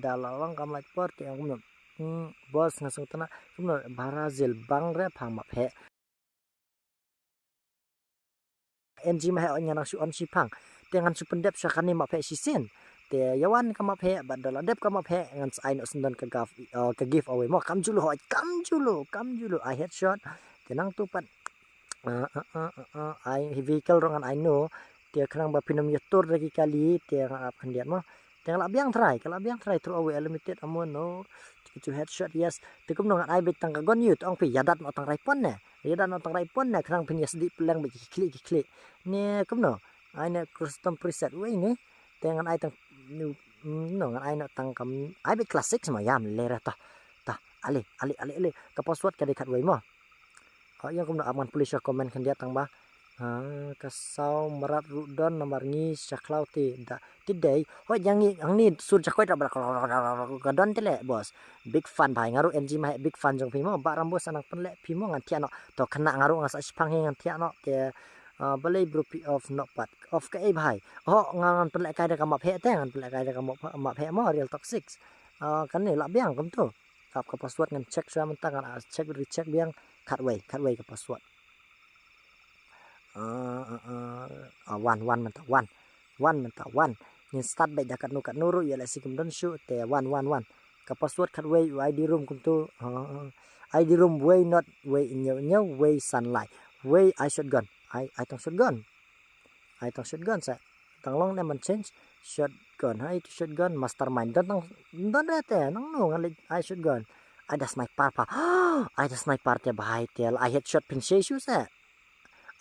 da la long kam lait por te kumno. Hmm, boss nga sngewtynnat kumno Brazil bang re pha map heh. N G ma heh oi ngan nang shu on shiphang. Te ngan shu pyndep sha kane map heh shisien. Te ïa wan ka map heh bad da la dep ka map heh ngan sa ai noh syndon ka gaf ka giveaway mo kam julu hoi kam julu kam julu ai headshot. Te nang tu pat ai vehicle ruh ngan ai no. Te khnang ba phin ym ïa tur da ki kali te ngan ap khyndiat mo. Te nga la biang trai ka la biang trai throw away limited ammo no. Ki chu headshot yes. Te kumno ngan ai beit tang ka gun ïa ong phi ïa dat noh tang rai pon ne. Ïa dat noh tang rai pon ne khnang phin ïa sdih pleng beit ki khlieh ki khlieh. Ne kumno ai ne custom preset wei ne. Te ngan ai tang no ngan ai noh tang kam ai beit classic sama ïam le ra ta. Ta ale ale ale ale ka password ka dei khatwei mo. Ha ïa kumno ap ngan pule sha comment khyndiat tang ba. Ha ka saw mrad ruh don namar ngi sha khlaw te da ti dei. Hoi ïa ngi ang ni sur jakoit ra ba ka don te le boss. Big fan bhai nga ruh N G ma heh big fan jong phi mo ba ram boss anang pynleh phi mo ngan thiah noh. To khynnah nga ruh nga sa shiphang hi ngan thiah noh te balei bro phi off noh pat off ka ei bhai. Ho nga ngan pynleh kai da ka map heh te ngan pynleh kai da ka map heh mo real toxic. Kane lah biang kumto. Ap ka password ngan check shuwa mynta ngan check recheck biang khatwei khatwei ka password. Ah, ah, ah, ah, wan wan mynta wan wan mynta wan ngin start beit da katno katno ruh ïa lehse kum don shuh te wan wan wan ka password khatwei u I D room kumto. Ah, I D room wei not wei hynñiew hynñiew wei san lai wei ai shotgun ai ai tang shotgun. Ai tang shotgun sa tang long ne man change shotgun hai tu shotgun mastermind don tang don re te nang no ngan leh ai shotgun. Ai da sniper pa ai da sniper te bhai te ai headshot phin she shu sa.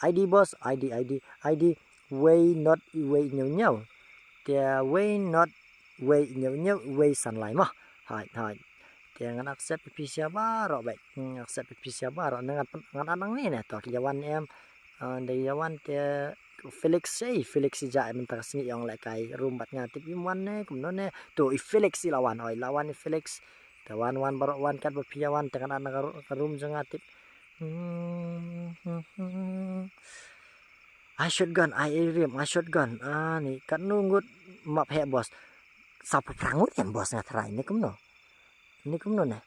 I D boss I D I D I D wei not wei hynñiew hynñiew te wei not wei hynñiew hynñiew wei san lai mo. Hai hai te ngan accept pi sia baroh beit accept pi sia baroh ngan ngan nang ni ne to ki jawan em. Dei ïa wan te Felix ei Felix i ja mynta ka sngi ong leh kai room bad nga tip im wan ne kumno ne to i Felix i la wan oi la wan i Felix. Te wan wan baroh wan kat ba phi ïa wan te kan na ka ru-, ka room jong nga tip. I shotgun, I aim, I shotgun. Ah, ni katno ngut map heh boss. Saw phew phra ngut em boss nga tharai ne kumno. Ne kumno ne.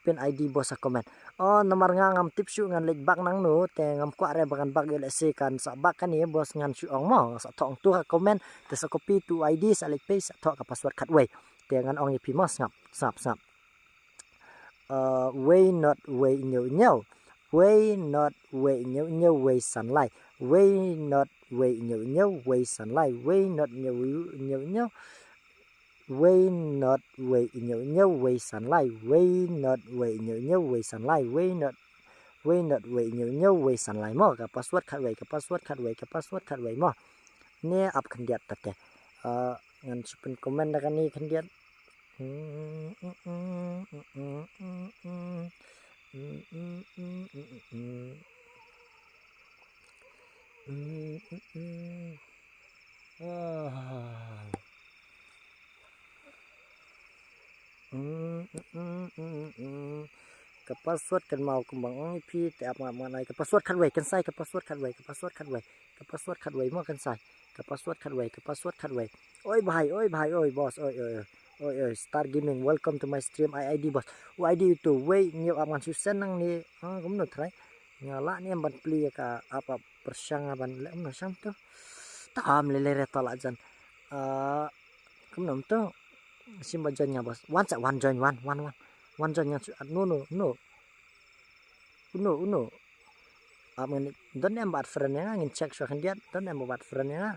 Pin I D boss ha comment. Oh, namar nga ngam tip shuh ngan leit bak nangno te ngam kwah re ba ngan bak ïa lehse kan sa bak kane boss ngan shu ong mo. Sa thoh ong tu ha comment te sa copy tu I D sa leit paste sa thoh ka password khatwei. Te ngan ong ïa phi mo sngap, sngap, sngap. Uh, wei not wei hynñiew hynñiew. Wei not wei hynñiew hynñiew wei san lai. Wei not wei hynñiew hynñiew wei san lai. Wei not hynñiew hynñiew hynñiew. Wei not wei hynñiew hynñiew wei san lai. Wei not wei hynñiew hynñiew wei san lai. Wei not, wei not wei hynñiew hynñiew wei san lai mo. Ka password khatwei, ka password khatwei, ka password khatwei mo. Ne ap khyndiat ta te. Uh, ngan shu pyn comment da kane khyndiat. Ka password kan mau kumba ong ïa phi te ap ngam ngan ai ka password khatwei kan sai ka password khatwei ka password khatwei ka password khatwei mo kan sai ka password khatwei ka password khatwei. Oi bhai, oi bhai, oi boss, oi oi oi oi Star Gaming, welcome to my stream. Ai I D boss. U I D uto wei ngi ap ngan shu send nangne. Ah, kumno trai. Nga lah ne ban plie ka ap ap pyrshang ban leh kumno sham to. Tam lele re ta la jan. Ah, kumno to. Sim ba join nga boss. Wan sa wan join wan wan wan. Wan join nga shu at no no no. Uno uno. Ap ngan don em bat friend ïa nga ngin check shuwa khyndiat don em bat friend ïa nga.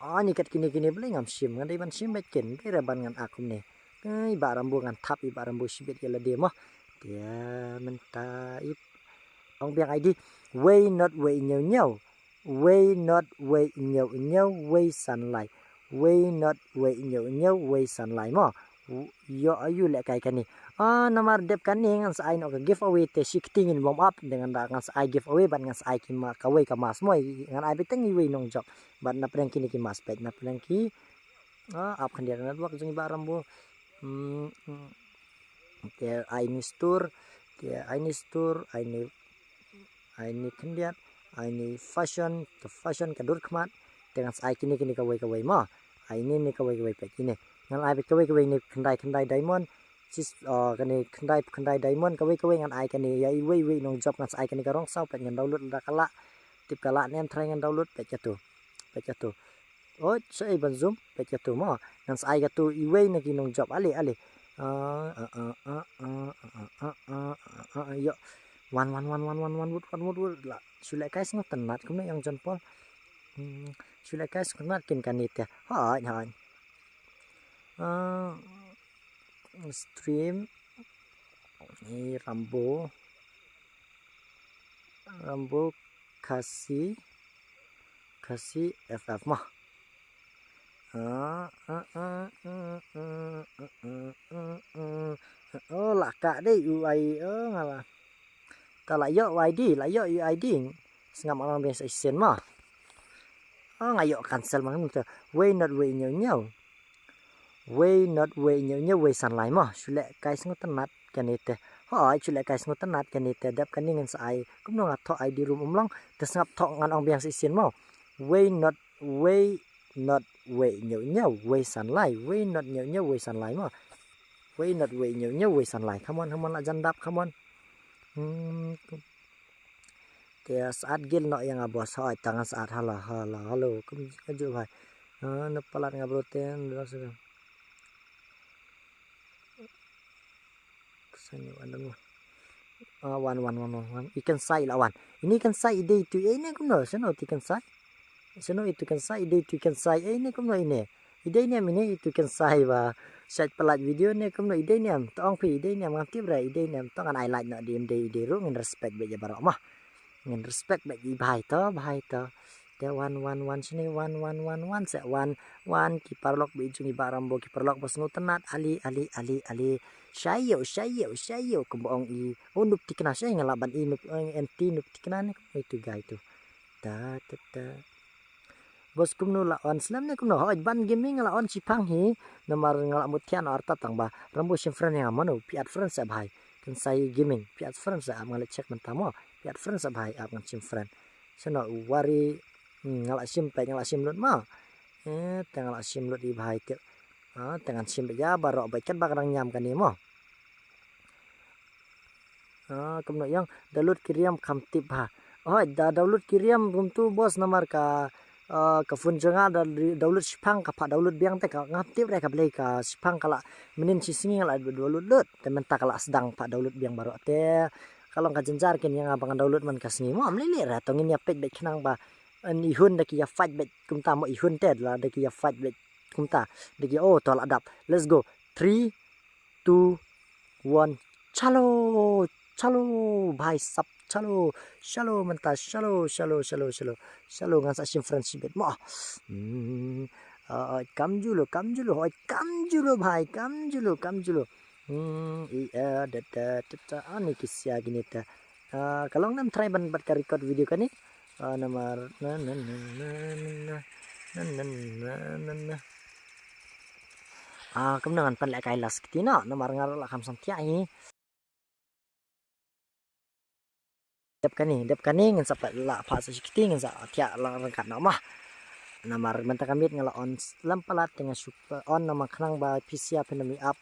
Ah, ni kat kine kine blei ngam shim ngan dei ban shim bad kin dei re ban ngan ak kumne. Ai ba Rambo ngan thap i ba Rambo shibit ïa lade mo. Te mynta i ong biang I D. Wei not wei hynñiew hynñiew. Wei not wei hynñiew hynñiew wei san lai. Wei not wei hynñiew hynñiew wei san lai mo. Ïoh aïu leh kai kane. Ah, namar dep kane ngan sa ai noh ka giveaway te shi kti ngin warm up de ngan da ngan sa ai giveaway bad ngan sa ai ki ma kawei ka mask mo ngan ai beit tang iwei nongjop. Bad na pdeng kine ki mask peit na pdeng ki. Ah, ap khyndiat network jong i ba Rambo. Hmm, hmm. Te ai ni stur, te ai ni stur, ai ni, ai ni khyndiat, ai ni fashion, te fashion ka dur khmat, te ngan sa ai kine kine kawei kawei mo. Ai ni ni kawei kawei peit kine. Ngan ai peit kawei kawei ni khyndai khyndai diamond. Sis, oh, kane khyndai khyndai diamond kawei kawei ngan ai kane ïa iwei iwei nongjop ngan sa ai kane ka rong saw peit ngan download da ka lah. Tip ka lah nem trai ngan download peit ka tu. Peit ka tu. Oi, sa ei ban zoom peit ka tu mo. Ngan sa ai ka tu iwei na ki nongjop ale ale. Ah, ah, ah, ah, ah, ah, ah, ah, ah, ah, ah, yo. Wan wan wan wan wan wan wut wan wut wut la. Shu leh kai sngewtynnat kumne ïa John Paul. Hmm, shu leh kai sngewtynnat kin kane te. Hai hai. Ah, stream ni Rambo. Rambo Khasi Khasi F F mah. Ah, ah, ah, ah, ah, ah, ah, ah. Oh, la ka dei U I, oh, nga la. Ta la ïoh U I D, la ïoh U I D. Sngap ma lang beng sa isen mah. Ah, nga ïoh cancel ma lang tu. Wei not wei hynñiew hynñiew. Wei not wei hynñiew hynñiew wei san lai mah. Shu leh kai sngewtynnat kane te. Hooid, shu leh kai sngewtynnat kane te. Dep kane ngan sa ai. Kumno nga thoh I D room um long. Te sngap thoh ngan ong biang sa isen mah. Wei not wei not wei hynñiew hynñiew wei san lai. Wei not hynñiew hynñiew wei san lai mah. Wei not wei hynñiew hynñiew wei san lai. Come on, come on, la jan dap, come on. Hmm. Te saat gil noh ïa nga boss, hooid, tang saat, halo, halo, halo, kum ka ju bhai. Ah, na palat nga bro ten, bro sida. Sani wan dong. Ah, wan, wan, wan, wan, wan. I kan sai la wan. Ini kan sai i dei tu, eh, ini kumno, sano ti kan sai. Sano itu kan sai, i dei tu kan sai, eh, ini kumno ini. I dei niam ine itu kan sai ba. Sait palat video ne kumno i dei niam. Tong phi i dei niam ngam tip re i dei niam. Tong ngan ai like na di im dei i dei ruh ngin respect bad ïa baroh mah. Ngin respect bad i bhai to, bhai to. Te wan, wan, wan shane, wan, wan, wan, wan, se wan, wan, ki paralok ba i jong i ba Rambo, ki paralok ba sngewtynnat, ali, ali, ali, ali. Shayo, shayo, shayo, kumba ong i. Oh, nup tikna, shay nga lah ban i nup, ong anti nup tikna ne, kumba itu guy tu. Ta, ta, ta. Bos kumno la on slem ne kumno? Hoi, Ban Gaming la on shipang hi. Namar nga la mut thiah noh artat tang ba Rambo shim friend ïa nga, mano phi add friend sa bhai. Kynsai Gaming phi add friend sa, ap nga la check mynta mo. Phi add friend sa bhai, ap ngan shim friend. Sano wari, hmm, nga la shim peit, nga la shim lut mo. Eh, te nga la shim lut i bhai te. Ah, te ngan shim beit ïa baroh beit, kat ba ka dang ñiam kane mo. Ah, kumno ïong download ki riam kham tip ha. Hoi, da download ki riam kumtu bos, namar ka, ah, ka phone jong nga da download shipang, ka phah download biang te ka ngam tip re ka blei ka shipang, ka la mynnin shi sngi nga la download lut. Te mynta ka la sdang phah download biang baroh te. Ka long ka jynjar keiñ ïa nga ba ngan download man ka sngi mo, ym lei lei re, to ngin ïa peit beit khnang ba, eh, i hun da ki ïa fight beit kumta mo, i hun te la da ki ïa fight beit kumta. Da ki, oh, to la dap. Let's go. Three, two, one. Chalo, chalo, bhai sab, chalo, chalo mynta, chalo, chalo, chalo, chalo. Chalo, ngan sa shim friend shibit mo. Hmm. Ah, kam julu, kam julu, hoi, kam julu, bhai, kam julu, kam julu. Hmm, i, eh, da, da, da, da, ani ki sia kine te. Ah, ka long ngam try ban bad ka record video kane. Ah, namar, na, na, na. Ah, kumno ngan pynlehkai last kti noh, namar nga ruh la kham sam thiah hi. Dep kane, dep kane ngan sa pynleh phah sa shi kti, ngan sa thiah lang ryngkat noh mo. Namar mynta ka miet nga la on slem palat te nga shu on namar khnang ba phi sia phin ym ap,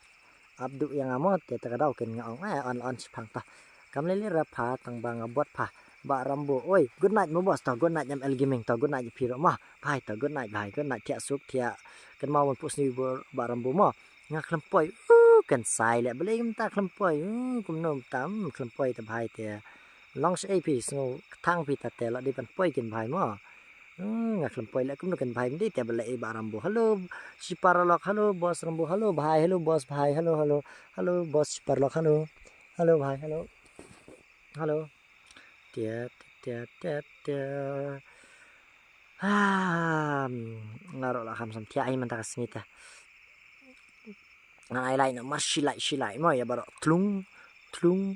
ap duh ïa nga mo, te ta ka daw keiñ nga ong, eh, on, on shipang ta. Kam lei lei re pha, tang ba nga bot pha. Bah Rambo, oi, good night mo bos, to good night M L Gaming, to good night ïa phi ruh mo. Bhai, to good night bhai, good night, thiah suk, thiah. Kynmaw ban pus ni Bah Rambo mo. Nga khlem poi, uh, kynsai leh, balei mynta khlem poi, uh, kumno mynta, hmm, khlem poi te bhai te. Long shaei phi, sngew kthang phi ta te, la dei ban poi keiñ bhai mo. Hmm, nga khlem poi leh kumno keiñ bhai, ym dei te ba leh i Bah Rambo. Hello, shi paralok, hello, boss Rambo, hello, bhai, hello, boss, bhai, hello, hello, hello, boss, shi paralok, hello. Hello, bhai, hello. Hello. Tia, tia, tia, tia, tia. Ah, nga ruh la kham sam thiah hi mynta ka sngi te. Ngan ai lai namar shi lai, shi lai mo ïa baroh. Tlung, tlung,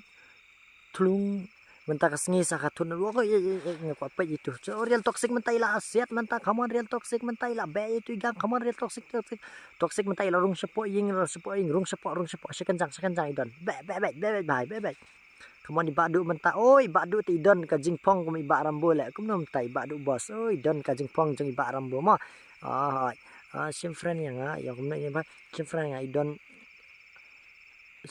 tlung. Mynta ka sngi sa ka thun. Wo, eh, eh, eh, nga kwah peit itu. So, Real Toxic mynta i la siat mynta. Come on, Real Toxic mynta i la beh itu i gang. Come on, Real Toxic, Toxic. Toxic mynta i la rung shapoh ïing, rung shapoh ïing, rung shapoh, rung shapoh. Shi kynjang, shi kynjang i don. Beh, beh, beh, beh, beh, bhai, beh, beh. Come on, i Bah Duh mynta. Oi, i Bah Duh te i don ka jingpong kum i Bah Rambo leh. Kumno mynta i Bah Duh boss. Oi, i don ka jingpong jong i Bah Rambo mo. Ah, ah, shim friend ïa nga, ïa kumno ïa ba. Shim friend ïa nga, i don.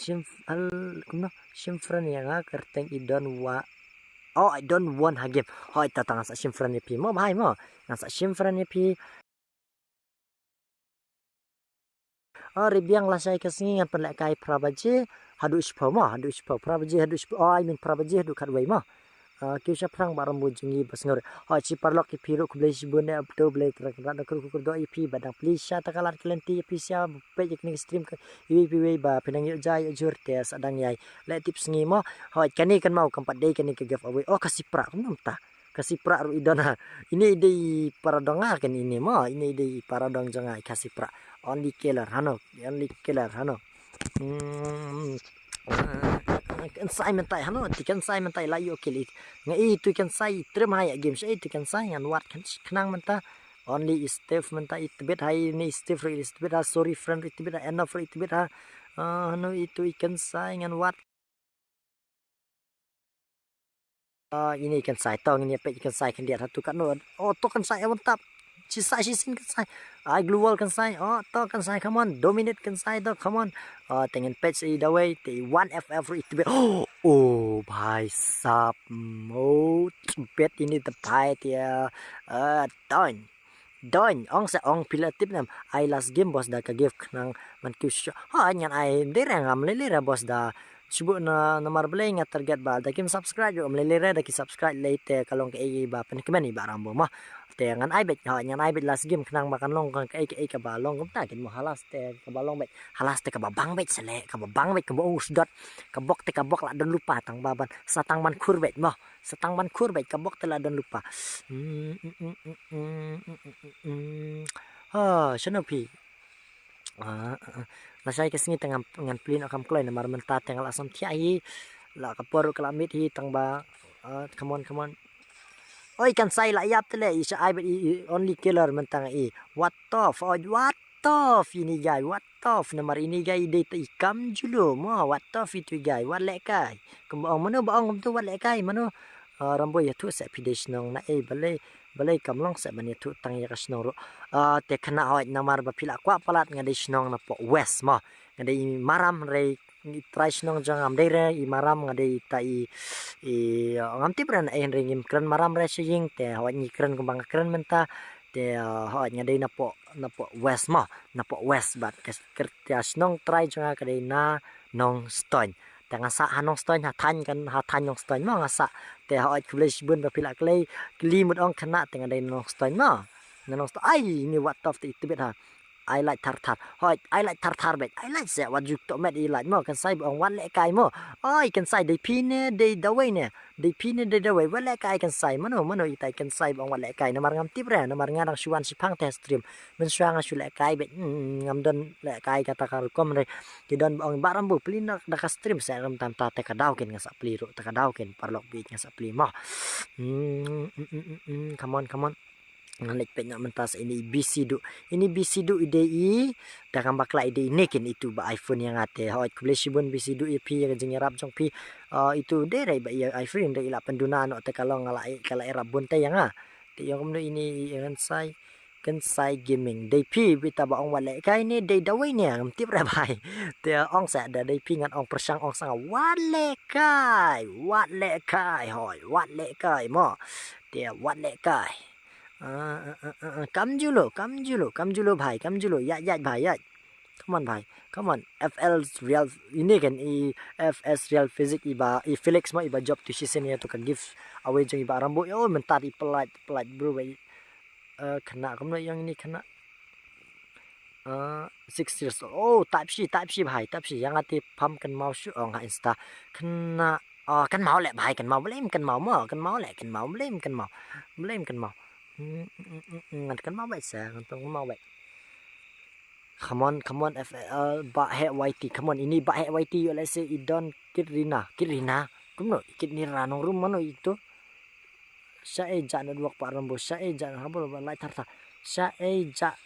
Shim, al, kumno? Shim friend ïa nga, kyrteng i don wa. Oh, i don won ha game. Hoi, ta ta ngan sa shim friend ïa phi mo, bhai mo. Ngan sa shim friend ïa phi. Oh, ri biang lashai ka sngi ngan pynlehkai phra baje haduh shiphew mo, haduh shiphew, phra baje haduh shiphew. Oh, I mean phra baje haduh khatwei mo. Ah, kiew shaphrang Bah Rambo jong ngi ba sngewrit. Hoi, shi paralok ïa phi ruh khublei shibun ïa phi, to Blei kyrkhu kyrdoh ïa phi ba dang plie sha ta ka lad ka lynti ïa phi sha peit ïa kane ka stream ka iwei pa iwei ba phi nang ïoh jai ïoh jhur te sa dang ïai leh tip sngi mo. Hoi, kane kynmaw kam pat dei kane ka giveaway. Oh, ka sipra kumno mynta. Ka sipra ruh i don ha. Ine i dei i para dong nga kane ine mo, ine i dei i para dong jong nga i ka sipra. Only killer hano, only killer hano. Hmm. Kynsai mynta hano, ti kynsai mynta la ïoh kill it. Nga i tu kynsai trim ha ïa game sha i tu kynsai ngan wad khnang mynta. Only i Steve mynta i tbit ha, ine i Steve ruh i tbit ha, sorry friend ruh i tbit ha, enough ruh i tbit ha. Ah, hano i tu i kynsai ngan wad. Ah, ine i kynsai, to ngin ïa peit i kynsai khyndiat ha tu katno. Oh, to kynsai ïa one tap. Shisha shisien kynsai. Ai global kynsai. Oh, to kynsai, come on. Dominate kynsai to, come on. Oh, te ngin peit sa i dawei, te i one F F ruh i tbit. Oh, bhai sab. Mm, oh, tbit ine te bhai te. Ah, done. Don, ong sa ong phi la tip nem. Ai last game boss da ka gift khnang ban kiew shuh. Ha ngan ai, ym dei re ngam lei lei re boss da. Shu buh na namar balei nga target ba da kim subscribe, ym lei lei re da ki subscribe lei te ka long kaei ba pynkmen i Bah Rambo mo. Te ngan ai beit, ha ngan ai beit last game khnang ba kan long kaei kaei kaba long kumta kin mo ha last te kaba long beit. Ha last te kaba bang beit sele, kaba bang beit kaba ung sdot. Ka bok te ka bok la don lypa tang ba ban sa tang ban khur beit mo. Sa tang ban khur beit ka bok te la don lypa. Hmm, hmm, hmm, hmm, hmm, hmm, hmm, hmm. Ha, shano phi? Ah, ah, ah. Lashai ka sngi te ngan, ngan plie noh kam kloi namar mynta te nga la sam thiah hi. La ka por ruh ka la miet hi tang ba. Ah, come on, come on. Oi, kan sai la ïap te le, i sha ai bad i, i only killer mynta nga i. What tough, oi, what tough ini guy, what tough, namar ini guy i dei te i kam julu mo, what tough itu guy, wat leh kai. Kumba ong mano ba ong kumtu, wat leh kai mano. Ah, Rambo ïathuh seh phi dei shnong na ei, balei, balei kam long seh ban ïathuh tang ïa ka shnong ruh. Ah, te khynnah hoi, namar ba phi la kwah palat, nga dei shnong na poh West mo. Nga dei i Maram, hynrei i trai shnong jong nga, ngam dei re i Maram, nga dei ta i, i, ngam tip re na ei, hynrei ngim kren Maram re sha ïing, te hoi ngi kren kumba nga kren mynta. Te, ah, hoi nga dei na poh, na poh West mo, na poh West bad ka, ka, ka shnong trai jong nga ka dei na Nongstoiñ. Te nga sah ha Nongstoiñ, ha thaiñ kan, ha thaiñ Nongstoiñ mo nga sah. Te hoi khublei shibun ba phi la kylli, kylli mut ong khynnah, te nga dei na Nongstoiñ mo. Na Nongstoiñ, ai, ini wat tough te i tbit ha. Ai lait thar thar. Hoi, ai lait thar thar beit. Ai lait seh, wat ju tohmet i lait mo, kan sai ba ong wat leh kai mo. Oi, kan sai dei phi ne, dei dawei ne. Dei phi ne, dei dawei, wat leh kai kan sai. Mano, mano itai kan sai ba ong wat leh kai. Namar ngam tip re, namar nga dang shu wan shiphang te stream. Mynshuwa nga shu leh kai beit, hmm, ngam don leh kai kata ka rukom re. Ki don ba ong Bah Rambo, plie noh da ka stream seh, ram tam ta te ka daw kin nga sa plie ruh, te ka daw kin paralok beit nga sa plie mo. Hmm, hmm, hmm, hmm, hmm, come on, come on. Ngan leit peit noh mynta sa ini i B C Duh. Ini B C Duh i dei i, da kam bakla i dei i ne kin itu ba iPhone ïa nga te. Hoi khublei shibun B C Duh ïa phi ïa ka jingïarap jong phi. Ah, itu dei re ba ïa iPhone dei i la pynduna noh te ka long nga la, ka la ïarap bun te ïa nga. Te ïa kumno ini i Kynsai, Kynsai Gaming. Dei phi bita ba ong wat leh kai ne dei dawei ne, ngam tip re bhai. Te ong sa da dei phi ngan ong pyrshang ong sa nga wat leh kai, wat leh kai, hoi, wat leh kai mo. Te wat leh kai. Ah, ah, ah, ah, ah. Kam julu, kam julu, kam julu bhai, kam julu. Ïaid, ïaid bhai, ïaid. Come on bhai, come on. F L Real, ini kan i F S Real Physics i ba, i Felix mo i ba jop tu shisien ïa tu ka gift away jong i Bah Rambo. Yo, mynta i pynlait, pynlait bro bhai. Eh, khynnah, kumno ïa ini khynnah. Eh, six years old. Oh, type shi, type shi bhai, type shi. Ïa nga te pham kynmaw shuh ong ha Insta. Khynnah, ah, kynmaw leh bhai, kynmaw, balei ym kynmaw mo, kynmaw leh, kynmaw, balei ym kynmaw. Balei ym kynmaw. Hmm, hmm, hmm, hmm, hmm, ngan kynmaw beit sa, ngan kynmaw beit. Come on, come on, F L, Bah Heh Y T, come on, ini Bah Heh Y T, ïoh lehse i don Kitrina, Kitrina. Kumno, Kitrina nongrum mano itu. Sha ei ja network Bah Rambo, sha ei ja network Bah Rambo, lait thar thar. Sha ei ja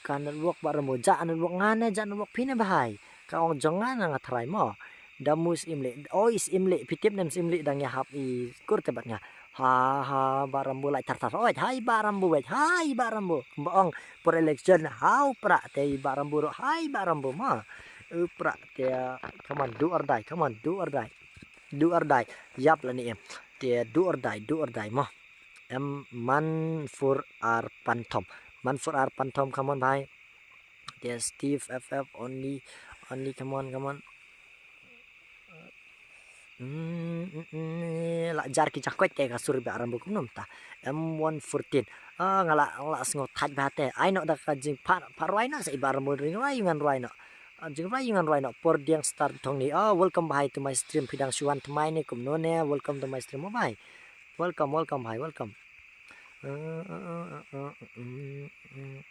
ka network Bah Rambo, ja network nga ne, ja network phi ne bhai. Ka ong jong nga na nga tharai mo. Da mu Simlih. Oi Simlih, phi tip ne em Simlih dang ïahap i kur te bad nga. Ha, ha, Bah Rambo lait thar thar. Oi, hai Bah Rambo, wei, hai Bah Rambo. Kumba ong por election, hau pra te i Bah Rambo ruh, hai Bah Rambo mo. U pra te, come on, do or die, come on, do or die. Do or die. Ïap lane em. Te do or die, do or die mo. Em Man four R Phantom. Man four R Phantom, come on bhai. Te Steve F F only, only, come on, come on. Hmm, hmm, hmm, la jar ki jakoit te ka sur Bah Rambo kumno mynta. M one fourteen. Ah, nga la, nga la sngew thait bha te. Ai noh da ka jingpha, pha rwai noh sa i Bah Rambo, ring rwai ngan rwai noh. Ah, jing rwai ngan rwai noh. Por Diang Star Thongni. Ah, welcome bhai to my stream. Phi dang shu wan thymmai ne kumno ne. Welcome to my stream, oh bhai. Welcome, welcome bhai, welcome. Uh, uh, uh, uh, uh, mm, mm.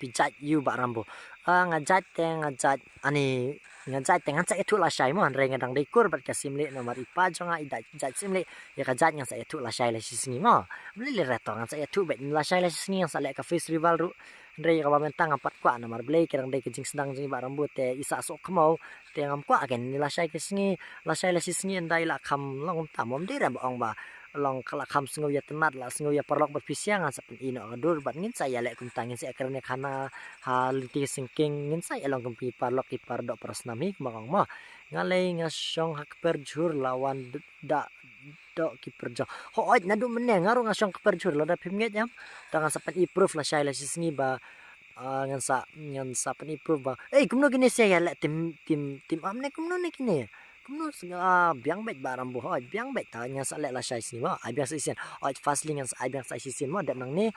Phi jait ïa u Bah Rambo. Ah, nga jait te, nga jait, ani, nga jait te ngan sa ïathuh lashai mo, hynrei nga dang dei kur bad ka Simlih namar i pa jong nga i da jait Simlih, ïa ka jait ngan sa ïathuh lashai la shisngi mo. Balei lei re to ngan sa ïathuh beit lashai la shisngi, ngan sa leh ka face reveal ruh. Hynrei ïa kaba mynta ngam pat kwah namar balei ka dang dei ka jingsdang jong i Bah Rambo te i sah soh khmaw. Te ngam kwah ken ni lashai ka sngi, lashai la shisngi ynda i la kham long kumta mo, ym dei re ba ong ba long ka la kham sngew ïa tynnat, la sngew ïa paralok bad phi sha, ngan sa pyni noh ka dur bad ngin sa ïaleh kumta, ngin sa ïakren ïa khana ha lynti syngkien, ngin sa ïalong kum ki paralok ki pardoh parasnam hi kumba ong mo. Nga lei nga shong ha kper jhur la wan d-, da doh ki pyrjong. Hooid, naduh mynne nga ruh nga shong kper jhur, lada phim ngeit em. Ta ngan sa pyni proof lashai la shisngi ba, ah, ngan sa, ngan sa pyni proof ba. Eh, kumno kine sha ïaleh tim, tim, tim am ne kumno ne kine. Kumno s-, ah, biang beit Bah Rambo, hooid, biang beit, ta ngan sa leh lashai shisngi ba. Ai biang sa shisien. Hooid, firstly ngan sa ai biang sa shisien mo, dep nangne.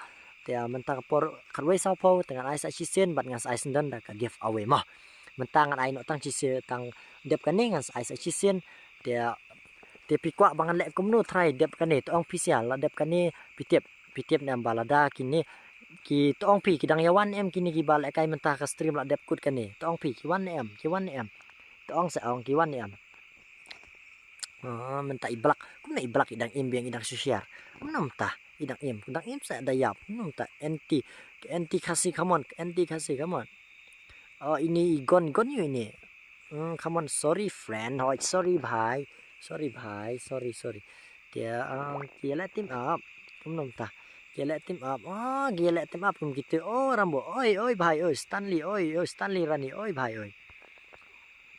Te, ah, mynta ka por khatwei saw phew, te ngan ai sa shisien bad ngan sa ai syndon da ka giveaway mo. Mynta ngan ai noh tang shisien, tang dep kane ngan sa ai sa shisien. Te, ah, te phi kwah ba ngan leh kumno trai dep kane, to ong phi sha, la dep kane phi tip, phi tip ne em ba lada kine, ki to ong phi ki dang ïa wan em kine kiba lehkai mynta ka stream la dep kut kane, to ong phi ki wan ne em, ki wan ne em. To ong sa ong ki wan ne em. Ah, mynta i Blak, kumno i Blak i dang im biang i dang shu share. Kumno mynta. I dang im, dang im sa da ïap. Num ta anti, anti Khasi, come on, anti Khasi, come on. Oh, ini i gon, gon ïu ini. Hmm, come on, sorry friend, hoi, sorry bhai. Sorry bhai, sorry, sorry. Te, um, ki leh team up. Kum num ta. Ki leh team up. Oh, ki leh team up kum kitu. Oh, Rambo. Oi, oi bhai, oi, Stanley, oi, oi, Stanley Rani, oi bhai, oi.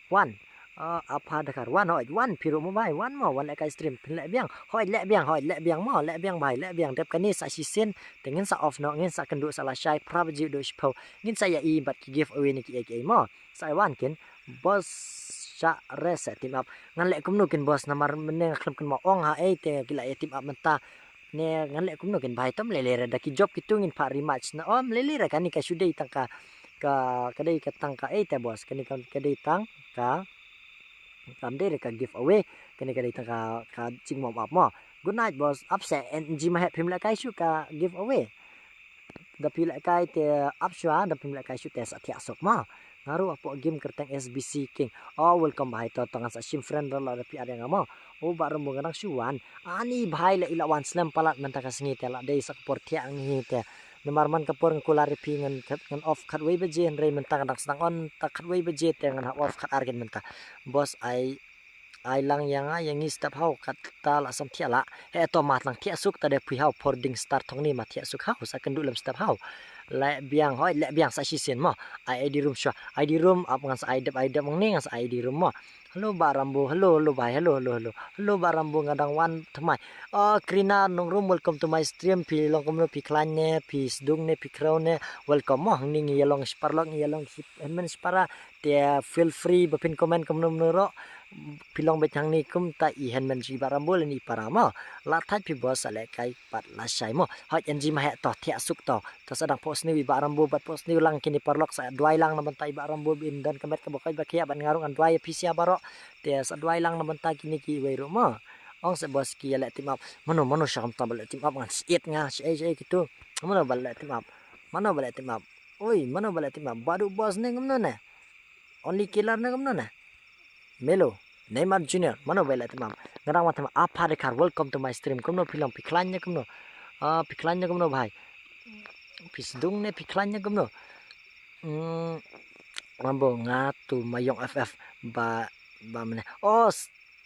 Wan. Uh, apa dakar wan, hoi, wan, phi ruh mo bhai, wan mo, wan leh kai stream, phin leh biang, hoi, leh biang, hoi, leh biang mo, leh biang bhai, leh biang, dep kane sa shisien, te ngin sa off noh, ngin sa kynduh sa lashai phra baje duh shiphew, ngin sa ïa i bad ki giveaway ne ki ei ki ei mo. Sa wan kin, boss, sa re sa team up. Ngan leh kumno kin boss, namar mynne nga khlem kynmaw ong ha ei te ki la ïa team up mynta. Ne ngan leh kumno kin bhai, tom leh leh re da ki job kitu ngin phah rematch na, om leh leh re, kane ka shu dei tang ka, ka, ka dei ka tang ka ei te boss, kane ka, ka dei tang ka, kam dei re ka giveaway, kane ka dei tang ka, ka jing warm up mo. Good night boss, ap se, en ji ma heh phim leh kai shu ka giveaway. Da phi leh kai te ap shuwa, da phim leh kai shu te sa thiah suk mo. Nga ruh hapoh game kyrteng S B C King. Oh, welcome bhai, to, to ngan sa shim friend ruh la da phi ar ïa nga mo. Oh, Bah Rambo nga dang shu wan. Ani bhai, la i la wan slem palat mynta ka sngi te, la dei sa ka por thiah ngi te. Namar man ka por nga kular ïa phi ngan khat, ngan off khatwei baje, hynrei mynta nga dang sdang on ta khatwei baje te ngan hap off khat ar kin mynta. Boss, ai ai lang ïa nga ïa ngi step haw, kata la sam thiah la. He to, mat lang thiah suk, ta de phi haw, por ding star thong ni ma thiah suk haw, sa kynduh lem step haw. Leh biang, hoi, leh biang sa shisien mo. Ai ID room shuwa, ID room, ap ngan sa ai dep, ai dep ngan ni ngan sa ai ID room mo. Hello Bah Rambo, hello, hello bhai, hello, hello, hello. Hello Bah Rambo, nga dang wan thymmai. Oh, Krina Nongrum, welcome to my stream. Phi long kumno, phi khlaiñ ne, phi sdung ne, phi khrew ne? Welcome mo. Hangne ngi ïa long shi paralok, ngi ïa long shi hynmen shi para. Te feel free ba phin comment kumno kumno ruh. Phi long beit hangne kumta i hynmen jong i Bah Rambo lane i para mo. La thait phi boss, sa leh kai pat lashai mo. Hoi, en ji ma heh, to thiah suk to. To sa dang phohsniew i Bah Rambo bad phohsniew lang kine paralok, sa duwai lang na bynta i Bah Rambo ba in don ka met kaba koit ba khiah, bad nga ruh ngan duwai ïa phi sha baroh. Te sa duwai lang na bynta kine kiwei ruh mo. Ong sa boss ki ïa leh team up. Mano mano sha kumta ba leh team up, ngan syiet nga, shaei shaei kitu. Mano ba leh team up? Mano ba leh team up? Oi, mano ba leh team up? Badu boss ne kumno ne? Only Killer ne kumno ne? Melo, Neymar Junior, mano ba leh team up? Nga dang wan thymmai, Apa Dekar, welcome to my stream. Kumno phi long, phi khlaiñ ne kumno? Ah, phi khlaiñ ne kumno bhai? Phi sdung ne phi khlaiñ ne kumno? Hmm, Rambo, nga tu Mayong F F ba, ba mynne. Oh,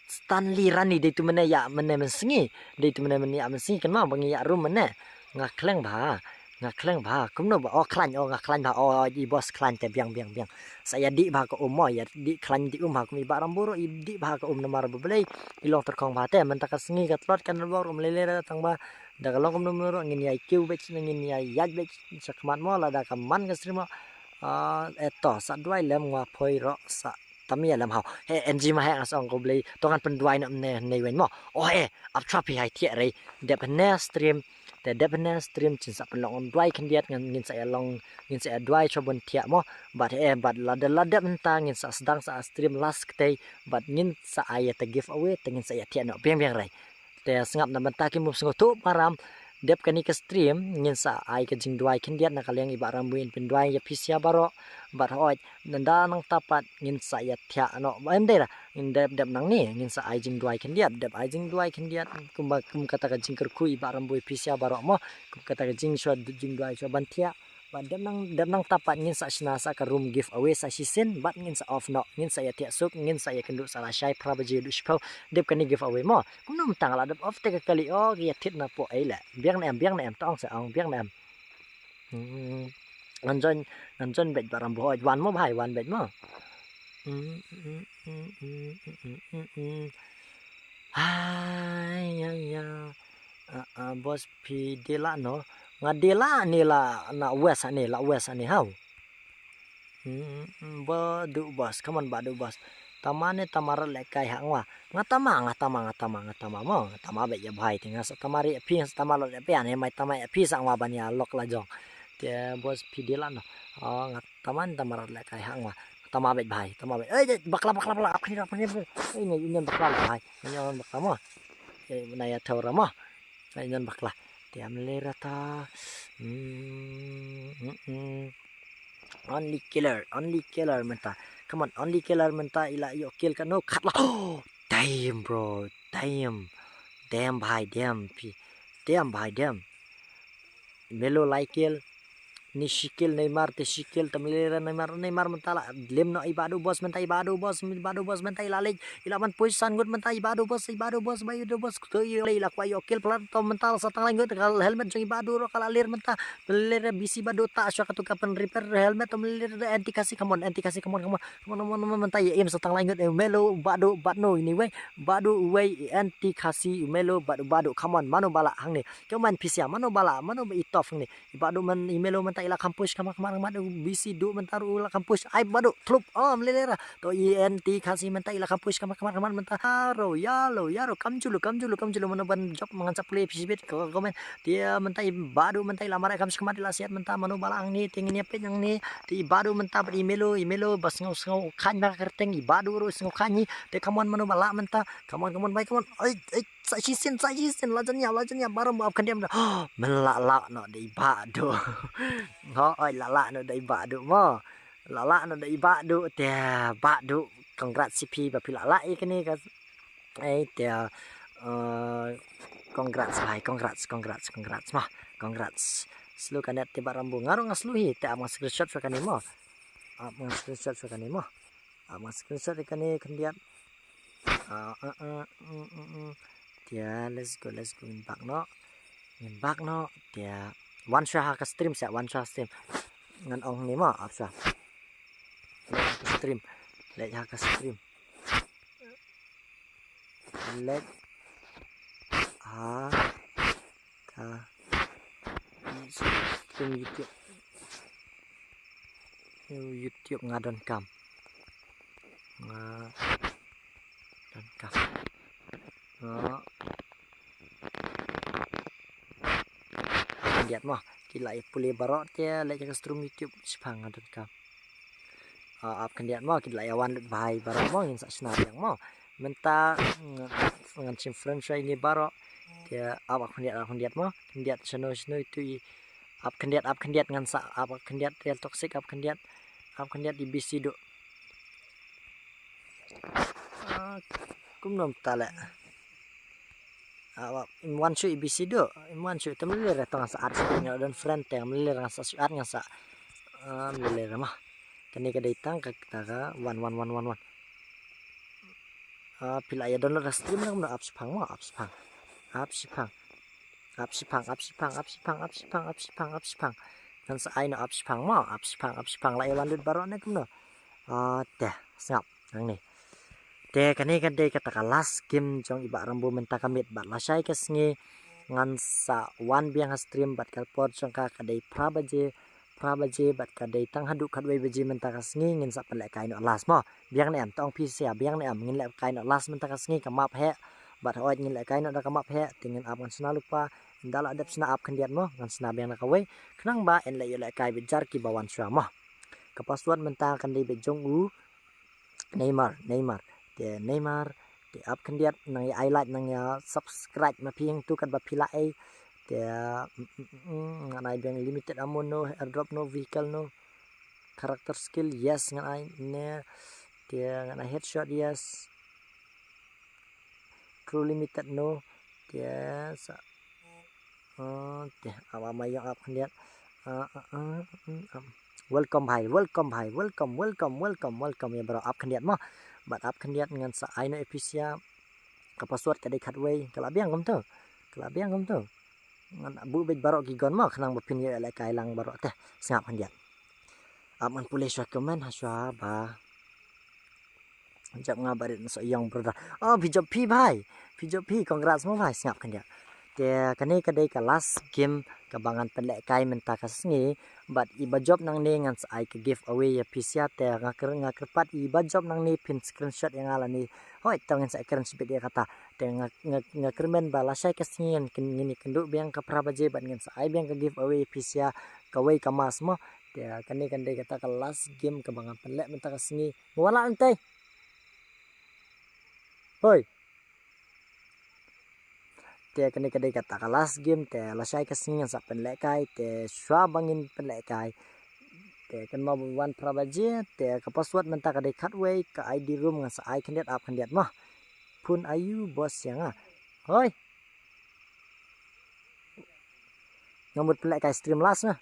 Stanley Rani, dei tu mynne ïa mynne mynsngi. Dei tu mynne mynne ïa mynsngi, kynmaw ba ngi ïa room mynne. Nga khleng bha. Nga khleng bha. Kumno ba? Oh, khlaiñ. Oh, nga khlaiñ bha. Oh, i boss khlaiñ te, biang biang biang. Sa ïa dih bha ka um mo, ïa dih khlaiñ dih um bha, kum i Bah Rambo ruh i dih bha ka um namar ba balei, i long tyrkhong bha te. Mynta ka sngi ka tlot kan ruh ym lei lei tang ba da ka long kumno kumno ruh ngin ïa kiew beit, ngin ïa ïaid beit sha khmat mo, lada ka man ka stream mo. Ah, eto, sa duwai lem, nga phoi ruh sa tam ïa lem haw. He, en ji ma heh, nga sa ong ko Blei, to ngan pynduwai noh ne, ne wen mo. Oh, eh, ap chwa phi hai thiah rei. Dep ne stream, te dep ne stream, chin sa pynlong duwai khyndiat, ngan, ngin sa ïa long, ngin sa ïa duwai chwa bun thiah mo. Bad he, bad lada, lada mynta ngin sa sdang sa stream last ktei, bad ngin sa ai ïa te giveaway, te ngin sa ïa thiah noh biang biang rei. Te sngap na bynta ki mum sngewthuh param. Dep kane ka stream ngin sa ai ka jingduwai khyndiat na ka liang i Bah Rambo, in pynduwai ïa phi sha baroh. Bad hooid, nanda nangta pat ngin sa ïa thiah noh, em dei ra, ngin dep, dep nangne ngin sa ai jingduwai khyndiat, dep ai jingduwai khyndiat. Kumba, kum kata ka jingkyrkhu i Bah Rambo ïa phi sha baroh mo. Kum kata ka jingshwa, jingduwai shwa ban thiah. Bad dep nang, dep nangta pat ngin sa shna sa ka room giveaway sa shisien, bad ngin sa off noh, ngin sa ïa thiah suk, ngin sa ïa kynduh sa lashai phra baje duh shiphew. Dep kane giveaway mo. Kumno mynta nga la dep off te ka kali, oh, ki ïa thied na poh ei leh. Biang ne em, biang ne em, to ong sa ong, biang ne em. Hmm. Ngan join, ngan join beit Bah Rambo, wan mo bhai, wan beit mo. Hmm, hmm, hmm. Hai, ya, ya. Ah, ah, boss, phi dei la no? Nga dei la ne, la na west ne, la west ne haw. Hmm, hmm, ba du boss, come on ba du boss. Tama ne tama rat leh kai ha ngwa. Nga tama, nga tama, nga tama, nga tama mo, nga tama beit ïa bhai te, nga sa tama ri phi, nga sa tama lot ïa phi, ne mai tama ïa phi sa ngwa ban ïa lok la jong. Te boss, phi dei la no? Oh, nga tama ne tama rat leh kai ha ngwa. Tama beit bhai, tama beit. Ei, ei, bakla, bakla, bakla, ap khni, ap khni, ap khni. Ei, ngi inian bakla la bhai. Ngi inian bakla mo. Ei, na ïa thaw ra mo. Ei, inian bakla. Te am le rata. Hmm, hmm, hmm. Only killer, only killer mynta. Come on, only killer mynta, i la ïoh kill ka no khat la. Oh, damn bro, damn. Damn bhai, damn phi. Dem bhai dem. Melo lai kill. Ni shi kill Neymar, te shi kill te mlele Neymar, Neymar mynta la lem noh i Badu Boss mynta, i Badu Boss, i Badu Boss mynta i la leit, i la man push san ngut mynta i Badu Boss, i Badu Boss, Badu Boss, to i la kwah ïoh kill palat, to mynta la sa tang lai ngut ka helmet jong i Badu ruh ka la lir mynta, mlele bisi Badu ta shuwa katu ka pynrepair helmet, to mlele Anti Khasi, come on, Anti Khasi, come on, come on. Mano mano mynta ïa im sa tang lai ngut, eh, Melo Badu Badu ini wei Badu wei Anti Khasi Melo Badu Badu, come on, mano ba lah hangne, come on P C R, mano ba lah, mano ba i top hangne, i Badu man i Melo mynta i la kham push, kham kham kham bisi du mynta ruh la kham push, ai Badu thlup, oh mlele ra, to i Anti Khasi mynta i la kham push, kham kham kham mynta, haro yalo yaro, kam julu kam julu kam julu, mano ban jop mangan sa play pisi bit ko komen, te mynta i Badu mynta i la marai kham shikmat i la siat mynta, mano ba lah hangne, te ngin ïa peit hangne, te i Badu mynta bad i Melo, i Melo ba sngew sngew khañ ba ka kyrteng, i Badu ruh sngew khañ hi. Te come on mano ba lah mynta. Come on, come on bhai, come on. Ai ai, sa shisien, sa shisien, la jan ïa, la jan ïa, baram ap khyndiat mynta. Men la lah noh da i Badu. Ho, oi la lah noh da i Badu mo. La lah noh da i Badu, te Badu. Congrats ïa phi ba phi la lah ïa kane ka Ei, te, eh, congrats bhai, congrats, congrats, congrats, ma, congrats. Slow ka net te ba Rambo, nga ruh nga slow hi, te ap nga screenshot shuwa kane mo. Ap nga screenshot shuwa kane mo. Ap nga screenshot ïa kane khyndiat. Ah, ah, ah, mm, mm, mm. Te, let's go, let's go, ngin back noh. Ngin back noh, te, wan shuwa ha ka stream sha, wan shuwa ha stream. Ngan ong ni mo, ap shuwa. Leit ha ka stream, leit ha ka stream. Leit ha ka stream YouTube. YouTube nga donkam. Nga donkam. Nga khyndiat mo. Ki la ïa pule baroh te leit ha ka stream YouTube shipang nga donkam. Ah, ap khyndiat mo, ki la ïa wan lut bhai baroh mo, ngin sa shna biang mo. Mynta ngan shim friend shuwa ine baroh. Te ap, ap khyndiat, ap khyndiat mo. Khyndiat shano shano itu i. Ap khyndiat, ap khyndiat ngan sa ap, ap khyndiat Real Toxic, ap khyndiat. Ap khyndiat i bisi du. Ah, kumno mynta le. Ah, wa, im wan shu i bisi du, im wan shu, te mlele re tang sa at shu, nga don friend te mlele re sa shu at nga sa. Ah, mlele re ma. Kane ka dei tang ka, ka, ka, wan, wan, wan, wan, wan. Ah, phi la ïa download ha stream na kumno, ap shipang mo, ap shipang. Ap shipang. Ap shipang, ap shipang, ap shipang, ap shipang, ap shipang, ap shipang. Ngan sa ai noh ap shipang mo, ap shipang, ap shipang la ïa wan lut baroh ne kumno. Ah, te, sngap, nangne. Te kane ka dei kata ka last game jong i Bah Rambo mynta ka miet bad lashai ka sngi ngan sa wan biang ha stream bad ka por jong ka ka dei phra baje, phra baje bad ka dei tang haduh khatwei baje mynta ka sngi ngin sa pynlehkai noh last mo. Biang ne em, tong phi sia, biang ne em, ngin lehkai noh last mynta ka sngi ka map heh. Bad hooid ngin lehkai noh da ka map heh, te ngin ap ngan shna lypa, ynda la dep shna ap khyndiat mo, ngan shna biang da kawei. Khnang ba yn leh ïoh lehkai beit jar kiba wan shuwa mo. Ka password mynta kan dei beit jong u Neymar, Neymar. Te Neymar, te ap khyndiat nang ïa ai like nang ïa subscribe ma phi hangtu katba phi la ei. Te, mm, mm, mm, mm, ngan ai biang limited ammo no, airdrop no, vehicle no. Character skill, yes, ngan ai ne. Te ngan ai headshot, yes. Crew limited no. Te sa. Ah, te, ap, ap, ap, ap khyndiat. Ah, ah, ah, mm, ah. Welcome bhai, welcome bhai, welcome, welcome, welcome, welcome ïa baroh, ap khyndiat mo. Bad ap khyndiat ngan sa ai noh ïa phi sia. Ka password ka dei khatwei, ka la biang kumto. Ka la biang kumto. Ngan buh beit baroh ki gun mo, khnang ba phin ïoh lehkai lang baroh te. Sngap khyndiat. Ap ngan pule shuwa comment ha shuwa ba. Jop nga ba rit na so young brother. Oh, phi jop phi bhai. Phi jop phi, congrats mo bhai, sngap khyndiat. Te kane ka dei ka last game kaba ngan pynlehkai mynta ka sngi. Bad iba jop nangne ngan sa ai ka giveaway ïa phi sia te nga kyrpad iba jop nangne phin screenshot ïa nga lane. Hooid, to ngin sa kren shibit ïa kata. Te nga, nga, nga kyrmen ba lashai ka sngi ngin, ngin ïa kynduh biang ka phra baje bad ngin sa ai biang ka giveaway phi sia kawei ka mask mo. Te kane kan dei kata ka last game kaba ngan pynleh mynta ka sngi. Nga wan lah nangtai. Hoi. Te kane ka dei kata ka last game te lashai ka sngi ngan sa pynlehkai te shuwa ba ngin pynlehkai. Te kan mo wan phra baje te ka password mynta ka dei khatwei ka I D room ngan sa ai khyndiat ap khyndiat mo. Phone ayu boss ïa nga. Hoi. Nga mut pynleh kai stream last na.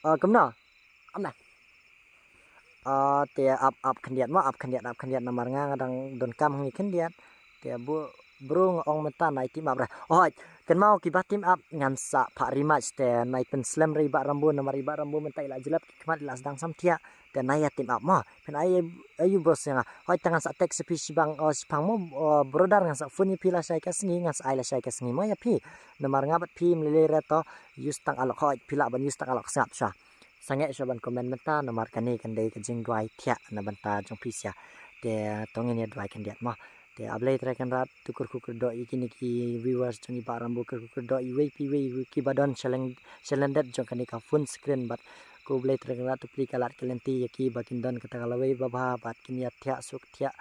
Ah, kumno? Am na. Ah, te ap ap khyndiat mo, ap khyndiat, ap khyndiat namar nga nga dang donkam hangne khyndiat. Te bu bru nga ong mynta nai team up re. Oi, kynmaw kiba team up ngan sa phah rematch te nai pynslem re i Bah Rambo namar i Bah Rambo mynta i la jlep ki khmat i la sdang samthiah. Te nai ïa team up mo. Phin ai aïu bro sha nga. Hoi, tang ngan sa text ïa phi shibang, o, shipang mo, o, brother, ngan sa phone ïa phi lashai ka sngi, ngan sa ai lashai ka sngi mo ïa phi. Namar nga bad phi ym lei lei re to, use tang alok, hoi, phi lah ban use tang alok, sngap shuwa. Sangeh shuwa ban comment mynta namar kane kan dei ka jingduwai thiah na bynta jong phi sha. Te to ngin ïa duwai khyndiat mo. Te A Blei Trai Kynrad to kyrkhu kyrdoh ïa kine ki viewers jong i Bah Rambo, kyrkhu kyrdoh iwei pa iwei kiba don shaleng shaleng dep jong kane ka phone screen bad ko Blei Trai Kynrad to plie ka lad ka lynti ïa ki ba kin don kata ka lawei ba bha bad kin ïa thiah suk thiah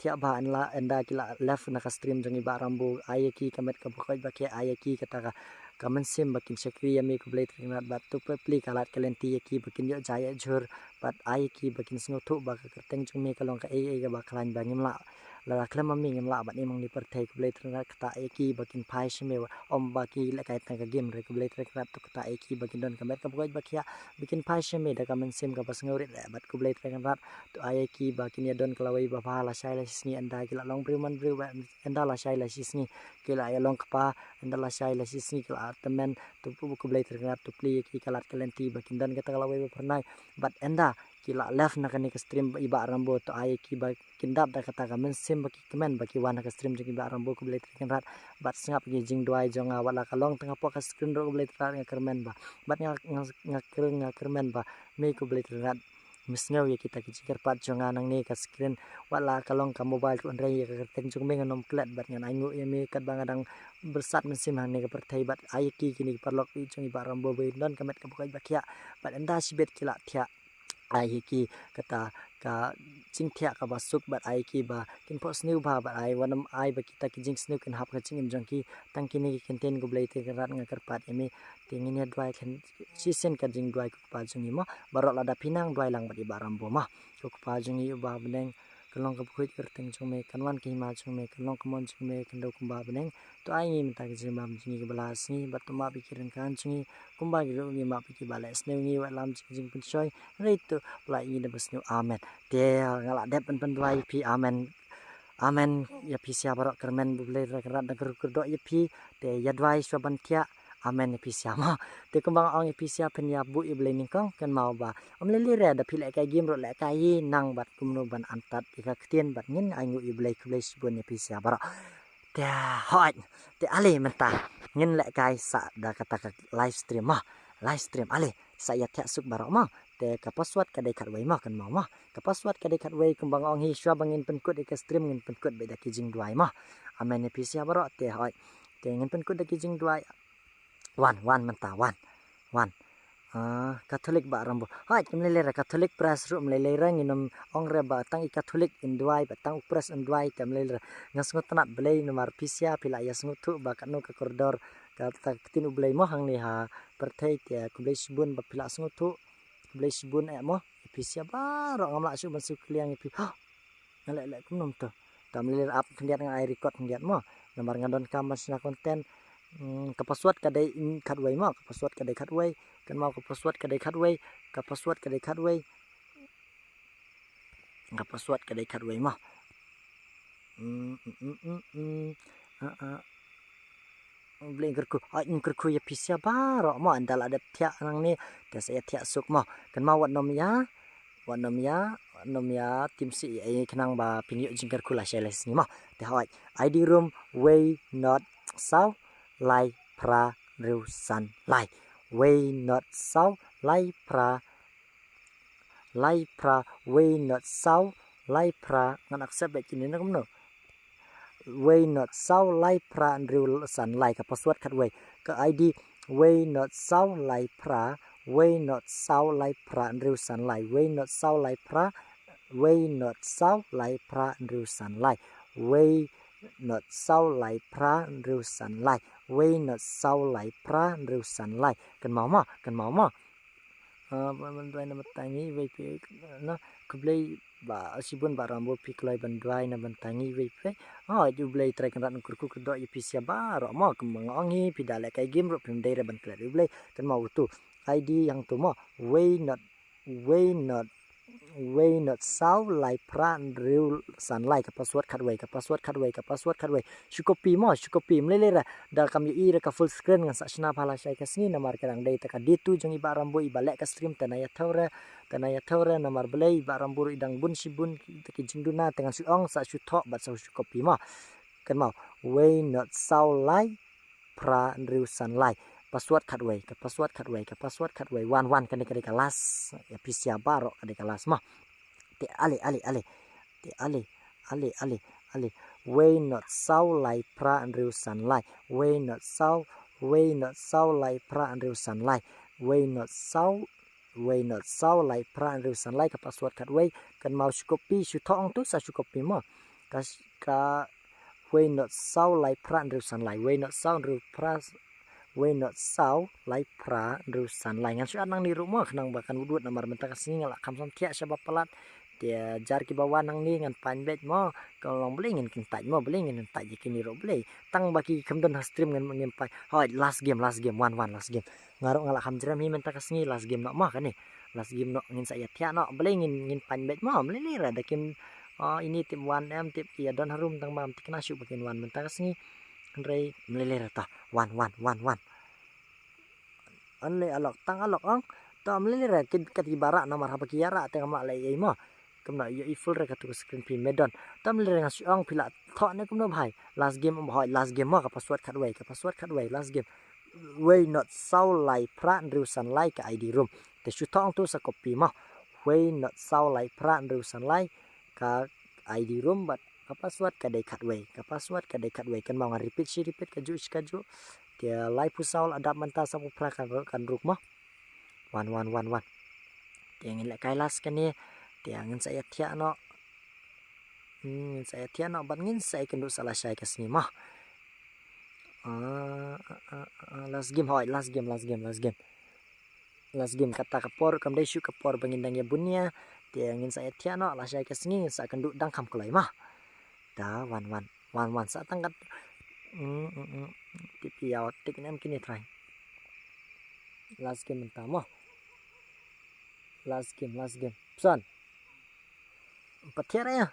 thiah bha, ynda ynda ki la left na ka stream jong i Bah Rambo, ai ïa ki ka met ka bakoit ba khiah, ai ïa ki kata ka ka mynsiem ba kin shakri ïa me ko Blei Trai Kynrad bad to plie ka lad ka lynti ïa ki ba kin ïoh jai ïoh jhur bad ai ïa ki ba kin sngewthuh ba ka kyrteng jong me ka long ka ei ei kaba khlaiñ ba ngim lah, lada khlem ma me ngim lah ban im hangne pyrthei ko Blei Trai Kynrad, kata ïa ki ba kin phai sha me, ym ba ki lehkai tang ka game re ko Blei Trai Kynrad, to kata ïa ki ba kin don ka met ka bakoit ba khiah ba kin phai sha me da ka mynsiem kaba sngewrit eh bad ko Blei Trai Kynrad, to ai ïa ki ba kin ïa don ka lawei ba bha lashai lashisngi, ynda ki la long briew man briew bad ynda lashai lashisngi ki la ïa long kpa, ynda lashai lashisngi ki la tymmen, to ko Blei Trai Kynrad to plie ïa ki ka lad ka lynti ba kin don kata ka lawei ba phyrnai bad ynda ki la left na kane ka stream i Bah Rambo, to ai ïa ki ba kin dap da kata ka mynsiem ba ki kmen ba ki wan ha ka stream jong i Bah Rambo ko Blei Trai Kynrad. Bad sngap ïa ki jingduwai jong nga, wat la ka long tang hapoh ka screen ruh ko Blei Trai Kynrad, nga kyrmen ba bad nga nga nga kyrmen ba me ko Blei Trai Kynrad me sngew ïa kita ki jingkyrpad jong nga nangne ka screen, wat la ka long ka mobile ka un reng ïa ka kyrteng jong me ngan ym klet bad ngan ainguh ïa me katba nga dang byrsat mynsiem hangne ka pyrthei bad ai ïa ki kine ki paralok jong i Bah Rambo ba kin don ka met ka bakoit ba khiah bad ynda shibit ki la thiah, ai ïa ki kata ka jingthiah kaba suk bad ai ïa ki ba kin phohsniew bha bad ai wat nym ai ba kita ki jingsniew kin hap ka jingim jong ki. Tang kine ki kyntien ko Blei Trai Kynrad nga kyrpad ïa me. Te ngin ïa duwai khlem shisien ka jingduwai ko Kpa jong ngi mo. Baroh lada phi nang duwai lang bad i Bah Rambo mo. Ko Kpa jong ngi uba ha bneng, kan long ka bakhuid ka kyrteng jong me, kan wan ka hima jong me, kan long ka mon jong me, kan daw kumba ha bneng. To ai ngi mynta ka jingbam jong ngi kaba la sngi bad to map ïa ki ryngkang jong ngi kumba ngi ruh ngi map ïa kiba leh sniew, ngi wat lam jong ka jingpynshoi, hynrei to pynlait ïa ngi da ba sniew. Amen. Te nga la dep ban pynduwai ïa phi. Amen. Amen ïa phi sha baroh. Kyrmen ba U Blei Trai Kynrad dang kyrkhu kyrdoh ïa phi. Te ïa duwai shuwa ban thiah. Amen ïa phi sha mo. Te kumba nga ong ïa phi sha, phin ïa buh ïa U Blei nyngkong, kynmaw ba ym lei lei re da phi lehkai game ruh lehkai hi, nang bad kumno ban antad ïa ka ktien bad ngin ainguh ïa U Blei. Khublei shibun ïa phi sha baroh. Te hooid. Te ale mynta ngin lehkai sa da kata ka live stream mo. Live stream ale. Sa ïa thiah suk baroh mo. Te ka password ka dei khatwei mo, kynmaw mo. Ka password ka dei khatwei, kumba nga ong hi, shuwa ba ngin pynkut ïa ka stream ngin pynkut beit da ki jingduwai mo. Amen ïa phi sha baroh. Te hooid. Te ngin pynkut da ki jingduwai. Wan, wan mynta, wan. Wan. Ah, Catholic Bah Rambo. Hooid, ym lei lei re Catholic Press ruh ym lei lei re, ngin ym ong re ba tang i Catholic in duwai, ba tang u Press in duwai, te ym lei lei re. Nga sngewtynnat Blei namar phi sha phi la ïa sngewthuh ba katno ka kordor kata ka ktien U Blei mo hangne ha pyrthei. Te khublei shibun ba phi la sngewthuh. Khublei shibun eh mo. Phi sha baroh, ngam lah shuh ban shu kylliang ïa phi. Nga leh leh kumno to. Te ym lei lei re, ap khyndiat, nga ai record khyndiat mo. Namar nga donkam ban shna content. Hmm, ka password ka dei khatwei mo, ka password ka dei khatwei. Kynmaw ka password ka dei khatwei, ka password ka dei khatwei. Ka password ka dei khatwei mo. Hmm, hmm, hmm, hmm, hmm. Ah, ah. Blei kyrkhu, ah, kyrkhu ïa phi sha baroh mo, ynda la dep thiah nangne te sa ïa thiah suk mo. Kynmaw wat nym ïa, wat nym ïa, wat nym ïa tim sih ïa ei khnang ba phin ïoh jingkyrkhu lashai lashisngi mo. Te hooid, I D room wei not saw lai phra hynriew san lai. Wei not saw lai phra lai phra, wei not saw lai phra, ngan accept beit kine na kumno. Wei not saw lai phra hynriew san lai, ka password khatwei. Ka I D wei not saw lai phra, wei not saw lai phra hynriew san lai, wei not saw lai phra, wei not saw lai phra hynriew san lai, wei not saw lai phra hynriew san lai, wei not saw lai phra hynriew san lai. Kynmaw mo, kynmaw mo. Ah, ban duwai na ban tangi wei phi, no, khublei ba shibun ba rambo phi kloi ban duwai na ban tangi wei phi. Oh, ju Blei Trai Kynrad un kyrkhu kyrdoh ïa phi sha baroh mo, kum nga ong hi phi da leh kai game ruh phim dei re ban klet ïa u Blei. Kan mo utu. I D hangtu mo. Wei not, wei not, wei not saw lai phra hynriew san lai, ka password khatwei, ka password khatwei, ka password khatwei. Shu copy mo, shu copy. Mlei lei re da kam ïohi re ka full screen ngan sa shna pha lashai ka sngi namar ka dang dei ta ka D two jong i Bah Rambo i ba leh ka stream, te na ïathaw re, te na ïathaw re namar balei i Bah Rambo ruh i dang bun shibun ki, ki jingduna, te ngan shu ong sa shu thoh bad sa shu copy mo. Kan mo, wei not saw lai phra hynriew san lai. Password khatwei, ka password khatwei, ka password khatwei. Wan wan, kane ka dei ka last. Ïa phi sha baroh ka dei ka last mo. Te ale ale ale. Te ale ale ale ale. Wei not saw lai phra hynriew san lai. Wei not saw, wei not saw lai phra hynriew san lai. Wei not saw, wei not saw lai phra hynriew san lai, ka password khatwei. Kan mo shu copy, shu thoh hangtu sa shu copy mo. Ka, ka wei not saw lai phra hynriew san lai, wei not saw hynriew phra, wei not saw lai phra hynriew san lai. Ngan shu add nangne ruh mo khnang ba kan wut wut namar mynta ka sngi nga la kham sam thiah sha ba palat. Te jar kiba wan nangne ngan pan beit mo. Ka long balei ngin kyntait mo, balei ngin kyntait ïa kine ruh balei. Tang ba ki kham don ha stream ngan ngin pan. Hoi, last game, last game, wan wan, last game. Nga ruh nga la kham jrem hi mynta ka sngi, last game noh mo kane. Last game noh, ngin sa ïa thiah noh, balei ngin, ngin pan beit mo, mlei lei re da kim, ah, ini tip wan em, tip ïa don harum tang ba ym thikna shuh ba kin wan mynta ka sngi. Hynrei mlei lei re ta, wan wan wan wan. An lei alok, tang alok ong. Ta mlei lei re kin kat ki bara namar haba ki ïa ra te ngam lah lei ei mo. Kumno ïa i full re katu ka screen phi me don. Ta mlei re nga shu ong phi la thoh ne kumno bhai. Last game, um bhai, last game mo, ka password khatwei, ka password khatwei, last game. Wei not saw lai phra hynriew san lai ka I D room. Te shu thoh hangtu sa copy mo. Wei not saw lai phra hynriew san lai ka I D room bad ka password ka dei khatwei, ka password ka dei khatwei. Kan mo ngan repeat shi repeat kajuh shi kajuh. Te laiphew saw la dap mynta, sawphew phra kan, kan ruk mo. Wan wan wan wan. Te ngin leh kai last kane. Te ngin sa ïa thiah noh. Hmm, ngin sa ïa thiah noh bad ngin sa ïa kynduh sa lashai ka sngi mo. Ah, ah, ah, ah, last game, hoi, last game, last game, last game. Last game kata ka por kam dei shuh ka por ba ngin dang ïa bunia. Te ngin sa ïa thiah noh lashai ka sngi ngin sa kynduh dang kham kloi mo. Ta wan wan wan wan sa tang kat. Hmm, hmm, hmm. Tip ïa tik nem kine trai. Last game mynta mo. Last game, last game. Psan. Pat thiah ïa.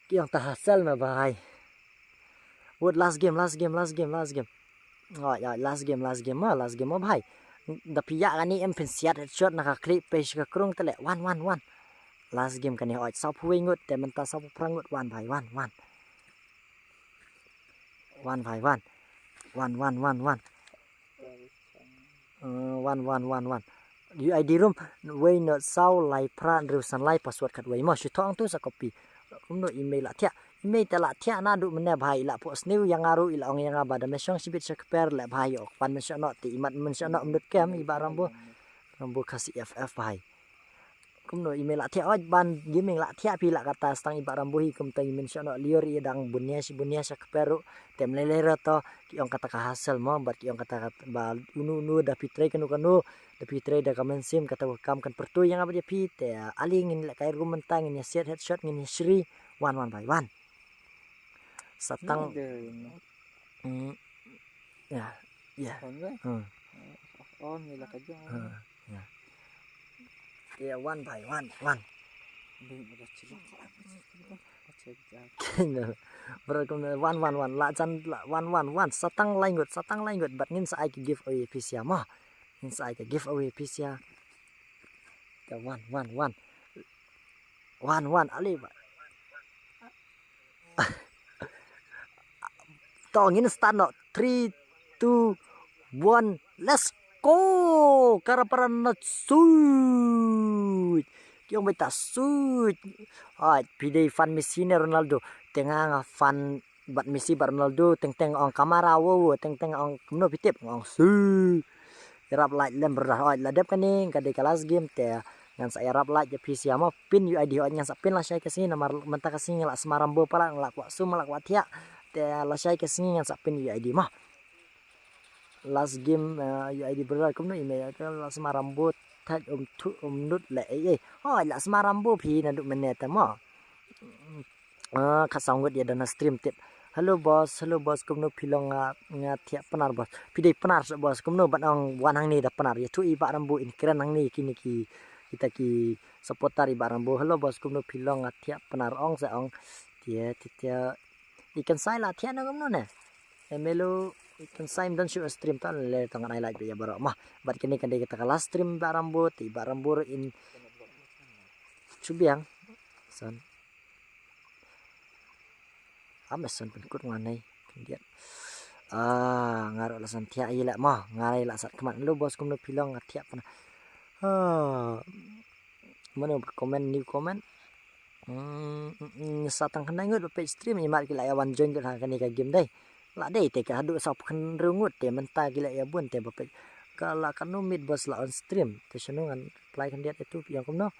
Ki ong ta hustle ma bhai. Wut last game, last game, last game, last game. Oi, oi, last game, last game ma, last game ma bhai. Da phi ïa kane em phin siat headshot na ka khlip phi sha ka krung te leh. Wan wan wan. Last game kane, oi, sawphew wei ngut te mynta sawphew phra ngut, wan bhai, wan wan. Wan bhai, wan. Wan wan wan wan. Uh, wan wan wan wan. U I D room, wei not saw lai phra hynriew san lai, password khatwei mo, shu thoh hangtu sa copy. Kumno i mei la thiah, i mei te la thiah naduh mynne bhai, i la phohsniew ïa nga ruh, i la ong ïa nga ba da me shong shibit sha kper leh bhai, ïoh pan mynshuwa noh te i mat mynshuwa noh, ym dut kem i Bah Rambo. Rambo Khasi F F bhai. Kumno i mei la thiah, oi ban gaming la thiah phi la kata, stang i Bah Rambo hi kumta i mynshuwa noh, lior i dang bunia shi bunia sha kper ruh. Te mlei lei re to, ki ong kata ka hustle mo, bad ki ong kata ka ba unu unu da phi trei kano kano, da phi trei da ka mynsiem, kata ka kam kan pyrthuh ïa nga bad ïa phi. Te ale ngin leh kai room mynta, ngin ïa siat headshot, ngin ïa shri. Wan wan bhai, wan. Sa tang. Hmm. Ya, ya. Hmm. Hmm, ya. Ya, wan bhai, wan, wan. Bro, kum wan wan wan, la jan, la wan wan wan, sa tang lai ngut, sa tang lai ngut, bad ngin sa ai ka giveaway pisa mo. Ngin sa ai ka giveaway pisa. Ka wan wan wan. Wan wan, ale ba. To ngin start noh. Three, two, one, let's go. Kara para na shoot. Ki ong beta shoot. Ai, phi dei fan Messi ne Ronaldo? Te nga nga fan bad Messi bad Ronaldo, teng teng ong kamara, wo wo, teng teng ong kumno phi tip, ong su. Ïarap like lem brother. Oi, la dep kane ka dei ka last game te ngan sa ïarap like ïa phi sha mo, pin U I D. Oi, ngan sa pin lashai ka sngi namar mynta ka sngi la sma Rambo palat, la kwah sum, la kwah thiah. Te lashai ka sngi ngan sa pin U I D mo. last game, uh, U I D brother kumno email ka la sma Rambo thaj um thu um nut le ei ei. Oh, la sma Rambo phi naduh mynne te mo. Ah, ka saw ngut ïa dang stream tip. Hello boss, hello boss, kumno phi long nga, nga thiah Pnar boss. Phi dei Pnar sa boss, kumno ban ong wan hangne da Pnar. Ïathuh i Bah Rambo in kren hangne kine ki, kita ki supporter i Bah Rambo. Hello boss, kumno phi long nga thiah Pnar ong sa ong. Tia, tia, tia. I kan sai la thiah na kumno ne. Emelo i kan sai mdan shu stream tan le tang ai like ïa baroh mah. Bad kine kan dei kita ka last stream Bah Rambo, ti Bah Rambo in chubiang. San. Am san pynkut nga nei khyndiat. Ah, nga ruh la san thiah ïa la ma, nga la sat khmat. Hello boss, kumno phi long nga thiah Pnar. Ah, mano comment, new comment. Hmm, hmm, hmm, sa tang khyndai ngut ba peit stream, imat ki la ïa wan join lut ha kane ka game dei. La dei te ka haduh sa phew hynriew ngut te mynta ki la ïa bun te ba peit. Ka la katno minit boss la on stream. Te shano ngan reply khyndiat ïa tu ïa kumno.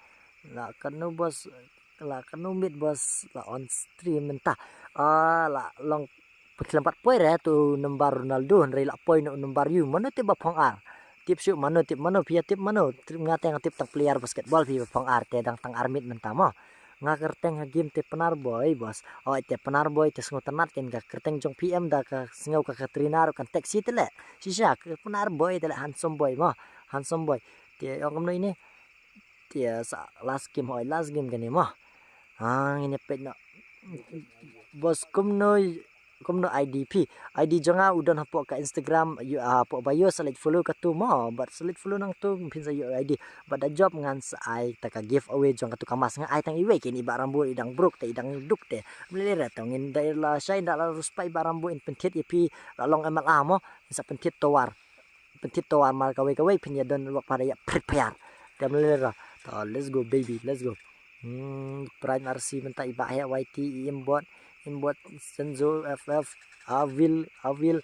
La katno boss, la katno minit boss la on stream mynta. Ah, la long pynkhlam pat poi re tu number Ronaldo hynrei la poi no number ïu. Mano tip ba phong ar. Tip shu mano tip mano phi ïa tip mano. Tip nga te nga tip tang player basketball phi ba phong ar te dang tang ar minit mynta mo. Nga kyrteng ha game te Pnar boy boss. Oi te Pnar boy te sngewtynnat ken ka kyrteng jong P M da ka sngew ka Katrina ruh kan taxi te le. Shisha ka Pnar boy te le handsome boy mo. Handsome boy. Te ong kumno ine. Te sa last game hoi last game kane mo. Ha ngin ïa peit noh. Boss kumno kumno I D phi. I D jong nga u don hapoh ka Instagram ïa hapoh bio select follow ka tu mo. Bad select follow nang tu phin sa ïa I D. Bad da jop ngan sa ai ta ka giveaway jong ka tu ka mask nga ai tang iwei kin i Bah Rambo i dang bruk te i dang duk te. Mlele ra tong in da la shai da la ruspai Bah Rambo in pynthit ïa phi la long M L A mo. In sa pynthit towar. Pynthit towar mar kawei kawei phin ïa don wak pada ïa prepare. Te mlele ra. To let's go baby, let's go. Hmm, Prime R C mynta i Bah Heh Y T i Imbot, Imbot Senzo F F, Avil, Avil.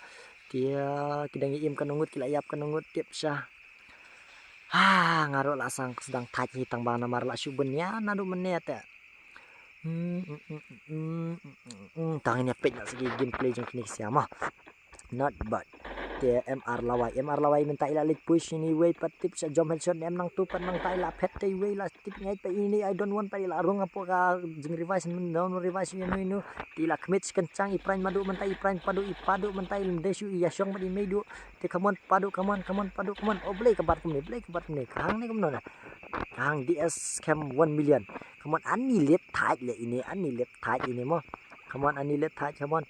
Tia ki dang im ka nungut ki la ïap ka nungut tip sha. Ha, nga ruh la sang sdang thait hi tang ba namar la shu bun ïa naduh mynne te. Hmm, hmm, hmm, hmm, hmm, hmm, hmm. Tang ïa peit na segi gameplay jong kine ki sia ma. Not bad. Te M R Lawai, M R Lawai mynta i la leit push ini wei pat tip sha jom headshot em nang tu pat nang ta i la phet te wei la tip ngai pa ini I don't want pa i la rung apo ka jing revise men down revise inu inu. Te i la khmit sken chang i Prime madu mynta i Prime padu i padu mynta i lende shu i yashong madu i meidu. Te come on padu come on come on padu come on. Oh blei ka bat kumne blei ka bat kumne ka hang ne kumno na. Ka hang D S cam one million. Come on ani let thait le ini ani let thait ini mo. Come on ani let thait come on.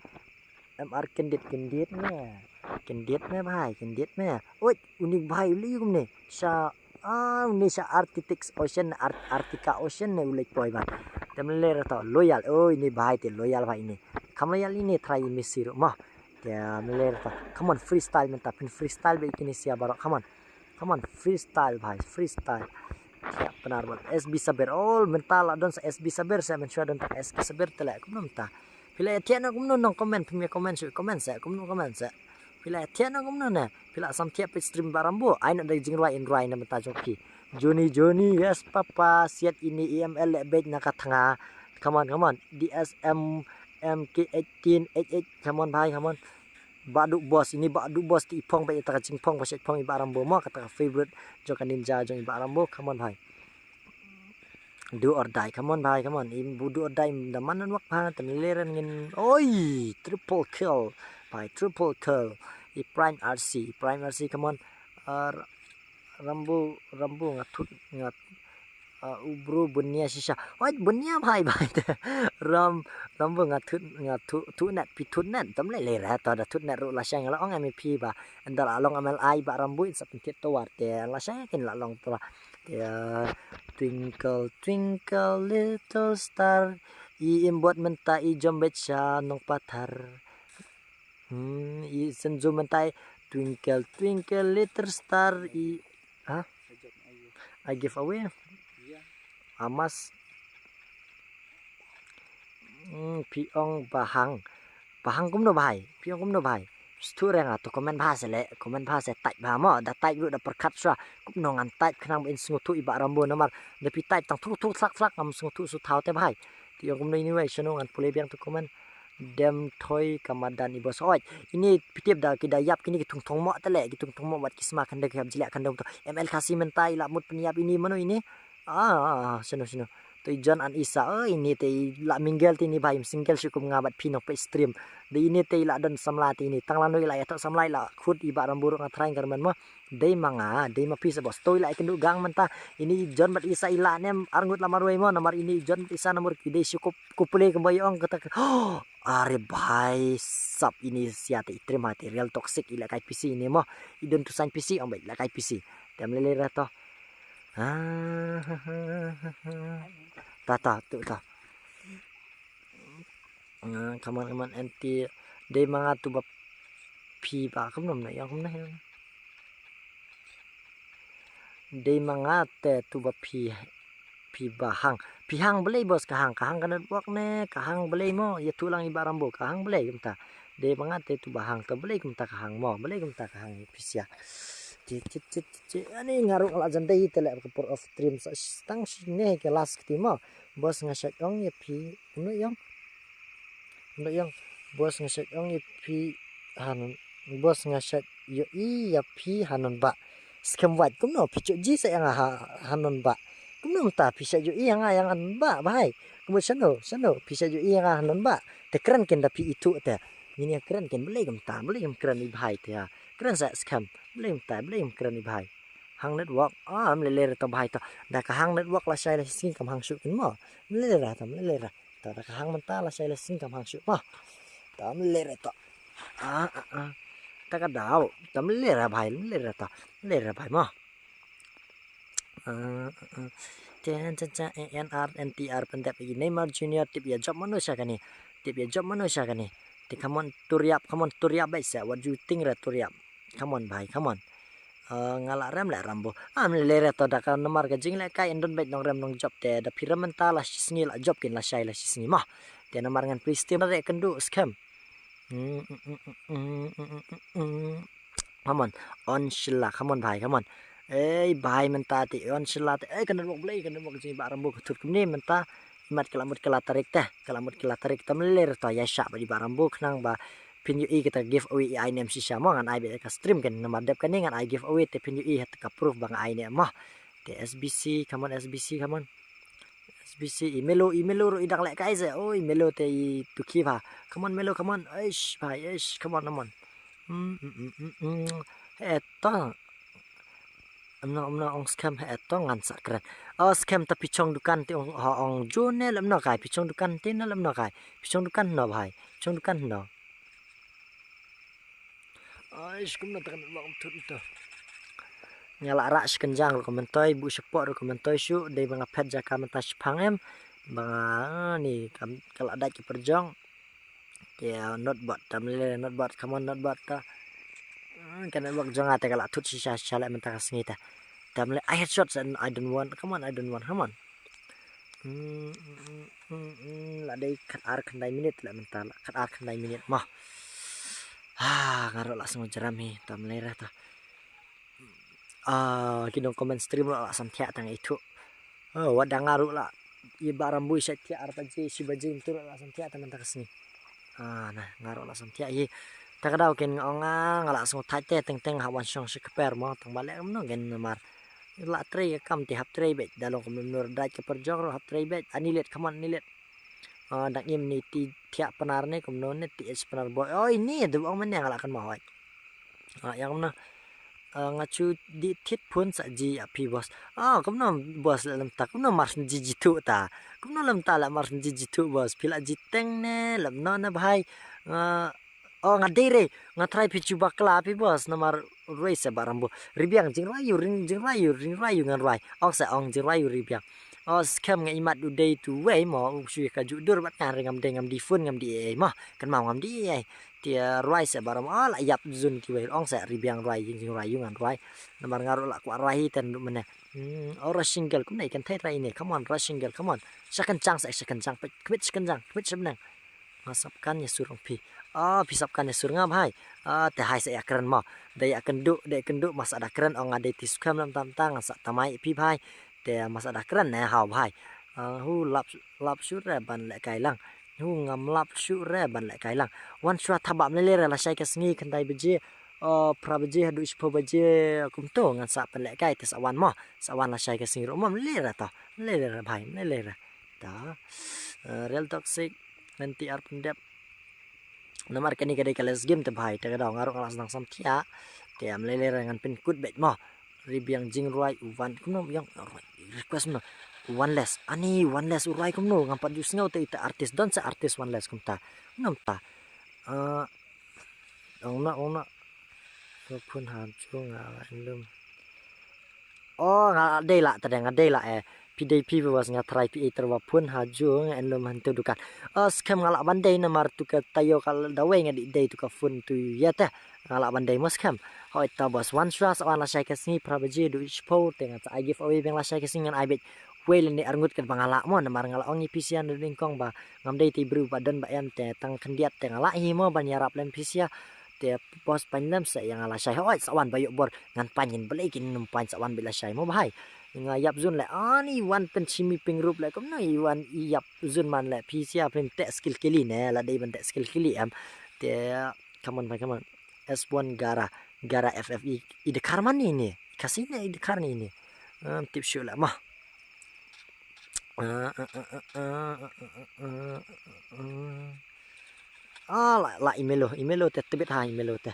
M R kendit kendit me. Kendit me bhai, kendit me. Oi, uni bhai uli kumne. Sha ah uni sha Arctic Ocean, Ar Arctica Ocean ne uli poi bhai. Te mle ra to loyal. Oh, ini bhai te loyal bhai ini. Kam loyal ini try ini siru mah. Te mle ra to. Come on freestyle mynta phin freestyle be kini sia barok. Come on. Come on freestyle bhai, freestyle. Thiah Pnar bad S B Saber. Oh, mynta la don sa S B Saber sa mynshwa don ta S B Saber te la kumno mynta. Phi la thiah na kumno nong comment, phi me comment shu comment sa, kumno comment sa. Phi la thiah na kumno na. Phi la sam thiah peit stream Bah Rambo. Ai na dei jingrwai in rwai na mynta jong phi. Johnny Johnny, yes papa, siat ini E M L le beit na ka thnga. Come on, come on. D S M M K eighteen eight eight. Come on bhai, come on. Badu boss ini badu boss ti ipong ba ita ka jingpong ba shait pong i Bah Rambo mo kata ka favorite jong ka ninja jong i Bah Rambo. Come on bhai. Do or die, come on bhai, come on. Im bu do or die im da man nan wak bhai tan leren ngin. Oi, triple kill. Bhai, triple kill. I Prime R C, i Prime R C, come on. Ar Rambo, Rambo nga thut nga uh, u bro bunia shisha. Oi bunia bhai bhai te. Ram Rambo nga thut nga thu thu net pi thut net tam le le ra to da thut net ru la shang la ong M P ba. Enda la long M L I ba Rambo in sa pynthit to war te la shang kin la long to. Te uh, twinkle twinkle little star i imbot mynta i jombet sha nong pathar. Hmm, i senzo mynta i twinkle twinkle little star i ha? I give away. Amas. Hmm, piong bahang. Bahang kumno bhai? Piong kumno bhai? Stu reng ato comment bha se le, comment bha se type bha mo, da type ru da perkat sra. Kumno ngan type khnang ba in sngewthuh i Bah Rambo namar da pi type tang thu thu thlak thlak ngam sngewthuh su thaw te bhai. Ti ong kumno anyway, shano ngan pule biang to comment. Dem thoi ka madan i boss. Oi, ini phi tip da ki da ïap kini ki thung thung mo tale, ki thung thung mo wat ki sma khynde ki hap jilak khynde to. M L Khasi mynta i la mut pynïap ini mano ini. Ah, sino sino. To i John and Isa, oh, ini te i la mingle te ini bai, single shu kum nga bad phi nong peit stream. De ini te i la don samla te ini. Tang lano i la ïathoh samla i la khut i Bah Rambu ruh nga thrang kyrmen mo. Dei ma nga, dei ma phi sa boss. To i la i kynduh gang mynta. Ini i John bad Isa i la nem arngut la marwei mo. Namar ini i John bad Isa namar ki dei shu kup kuple kumba i ong kata. Are bhai sap ini sia te i trim ha te real toxic i la kai P C ini mo. I don tu sign P C ong bai la kai P C. Te mlele ra to. Ah, ta ta tu ta. Ah, come on, come on, anti. Dei ma nga tu ba phi ba kumno na yang kumno yang. Dei ma nga te tu ba phi phi ba hang. Phi hang balei boss ka hang, ka hang ka network ne, ka hang balei mo, ïa tu lang i Bah Rambu, ka hang balei kumta. Dei ma nga te tu ba hang, to balei kumta ka hang mo, balei kumta ka hang phi sia. Ti ti ti ti ti, ani nga ruh nga la jan dei te le ka por of stream sa tang shi ne ke last kti mo. Boss nga shait ong ïa phi, kumno ïong. Kumno ïong, boss nga shait ong ïa phi han, boss nga shait ïohi ïa phi hanon ba. Skhem wait, kumno phi chot ji sa ïa nga ha, hanon ba. Kumno mynta phi shait ïohi ïa nga ïa nga hanon ba, bhai. Kumno shano, shano phi shait ïohi ïa nga hanon ba. Te kren ken da phi itu te. Ngin ïa kren ken, balei kumta, balei kum kren i bhai te ha. Kren sa skhem, balei kumta, balei kum kren i bhai. Hang network, ah, mlele re to bhai to. Da ka hang network la shai la shisngi kam hang shuh kin mo. Mlele re to, mlele re. To da ka hang mynta la shai la shisngi kam hang shuh mo. To mlele re to. Ah, ah, ah. Ta ka daw, to mlele re bhai, mlele re to. Mlele re bhai mo. Ah, ah, ah. Ten ten ten, A N R N T R pyndep i Neymar Junior tip ïa job mano sha kane. Tip ïa job mano sha kane. Te come on, tur ïap, come on, tur ïap beit sa. What do you think re tur ïap? Come on bhai, come on. Ah, nga la rem le Rambu. Ah, mlele re to da ka namar ka jingleh kai, yn don beit nong rem nong job te da phi rem mynta la shisngi la job kin la shai la shisngi mo. Te namar ngan pli stim re kynduh skhem. Mm, mm, mm, mm, mm, mm, mm, mm. Come on, on shilla, come on bhai, come on. Ei bhai mynta te on shilla te, ei ka network blei, ka network jing Bah Rambu ka thut kumne mynta. Imat ka la mut ka la tarik te, ka la mut ka la tarik te mlele re to ïa shah ba di Bah Rambu khnang ba phin ïohi kata giveaway i ai ne em shisha mo, ngan ai beit ka stream kan namar dep kane ngan ai giveaway te phin ïohi ha ka proof ba nga ai ne em mo. Te S B C, come on S B C, come on. S B C, i Melo, i Melo ruh i dang leh kai se. Oh, i Melo te i tuki bha. Come on Melo, come on. Eish bhai, eish, come on, come on. Hmm, hmm, hmm, hmm, hmm. Eto. Amno, amno ong skhem he eto ngan sa kren. Oh, skhem ta phi chong dukan te ong, ha ong jo ne lamno kai, phi chong dukan te ne lamno kai. Phi chong dukan no bhai. Phi chong dukan no. Ai, skum na takan bang thut ito. Nga la rah shi kynjang ruh ka myntoi, buh shapoh ruh ka myntoi shuh, dei ba nga phet jaka mynta shipang em. Ba nga, ah, ni kam, ka la dait ki pyrjong. Te, ah, not bad, tam lele not bad, come on, not bad ta. Hmm, ka network jong nga te ka la thut shisha shisha leh mynta ka sngi ta. Tam lele, I headshot, I don't want, come on, I don't want, come on. Hmm, hmm, hmm, hmm, hmm, la dei khat ar khyndai minit leh mynta, la khat ar khyndai minit mo. Ah, nga ruh la sngew jram hi, tam lele ta. Ah, ki nong comment stream ruh la samthiah tang ithuh. Oh, wat da nga ruh la. I Bah Rambu i shait thiah ar baje, shi baje mynta ruh la samthiah tang mynta ka sngi. Ah, na, nga ruh la samthiah hi. Ta ka daw ken nga ong nga, nga la sngew thait te teng teng ha wan shong shi kper mo, tang ba leh kumno ken namar. La trei ka kam te hap trei beit, da long kumno dait ka pyrjong ruh hap trei beit. Ani let, come on, ani let. Ah, dang im ni ti thiah Pnar ne kumno ne ti H Pnar boy. Oi ni, da ong mane nga la kan ma hoi. Ah, ïa kumno. Ah, nga chu di thit phun sa ji ïa phi boss. Ah, kumno boss leh lymta, kumno mar syn ji jithuh ta. Kumno lymta leh mar syn ji jithuh boss. Phi la ji teng ne lymno ne bhai. Ah, oh, nga dei re, nga trai phi chu bakla phi boss, namar ruai sa Bah Rambu. Ribiang jingrwai ïu, ring jingrwai ïu, ring rwai ïu ngan rwai. Ong sa ong jingrwai ïu ribiang. Oh, skhem nga imat u dei tu wei mo, u shu ka ju dur bad nga ring ngam dei ngam di phun ngam di ei mo. Kan mau ngam di ei. Ti, ah, rwai sa Bah Rambu, ah, la ïap zun ki wei, ong sa ribiang rwai, jing, jingrwai ïu ngan rwai. Namar nga ruh la kwah rwai hi ten ruh mane. Hmm, ora single kumne kan thai trai ne, come on, ra single, come on. Shakan chang sa, shakan chang, pet, kmit shakan chang, kmit shabnang. Nga sap kan ïa sur ong phi. Ah, phi sap kan ïa sur nga bhai. Ah, te hai sa ïa kren mo. Da ïa kynduh, da ïa kynduh, masa da kren ong nga dei ti skhem lam tam tang, nga sa tamai phi bhai. Te masa da kren ne hau bhai. Ah, hu lap, lap sur re ban leh kai lang. Hu ngam lap shuh re ban lehkai lang. Wan shuwa thabah, mlei lei re, lashai ka sngi khyndai baje, uh, phra baje haduh shiphew baje kumto ngan sa pynlehkai, te sa wan mo. Sa wan lashai ka sngi ruh mo, mlei lei re to. Mlei lei re bhai, mlei lei re. Ta, uh, Real Toxic, N T R pyndep. Namar kane ka dei ka last game te bhai, te ka daw nga ruh nga la sdang samthiah. Te mlei lei re ngan pynkut beit mo. Ribiang Jingrwai u wan kumno, biang rwai, request mo. One less. Ani one less u rwai kumno, ngam pat ju sngew te ita artist, don sa artist one less kumta. Ngam ta. Ah, ong na, ong na. Ka phone ha ju nga la en lum. Oh, nga dei la, ta dei nga dei la eh. Phi dei phi viewers, nga try phi iter ba phone ha ju nga en lum hangtu dukan. Oh, skhem nga lah ban dei namar tu ka taïew ka dawei nga dei dei tu ka phone tu ïa te. Nga lah ban dei mo skhem. Hoi ta boss, wan shuwa sa wan lashai ka sngi phra baje haduh shiphew te ngan sa ai giveaway biang lashai ka sngi, ngan ai beit wei lane arngut katba nga lah mo, namar nga la ong ïa phi sha na ding kong ba ngam dei te briew ba don ba em, te tang khyndiat te nga lah hi mo ban ïarap lem phi sha. Te boss, paiñ lem sa ïa nga lashai. Hoi sa wan ba ïoh bor, ngan paiñ, ngin balei kin nym paiñ, sa wan beit lashai mo bhai. Nga ïap zun leh, ani wan pynshim ïa phi ruh leh kumno i wan ïap zun man leh, phi sha phim teh skill kili ne, la dei ban teh skill kili em. Te come on bhai, come on. S one Gara, Gara F F E. I Dkhar man ine, Khasi ne i Dkhar ne ine. Em, tip shuh leh mo. Ah, la, la i Melo, i Melo te, tbit ha i Melo te.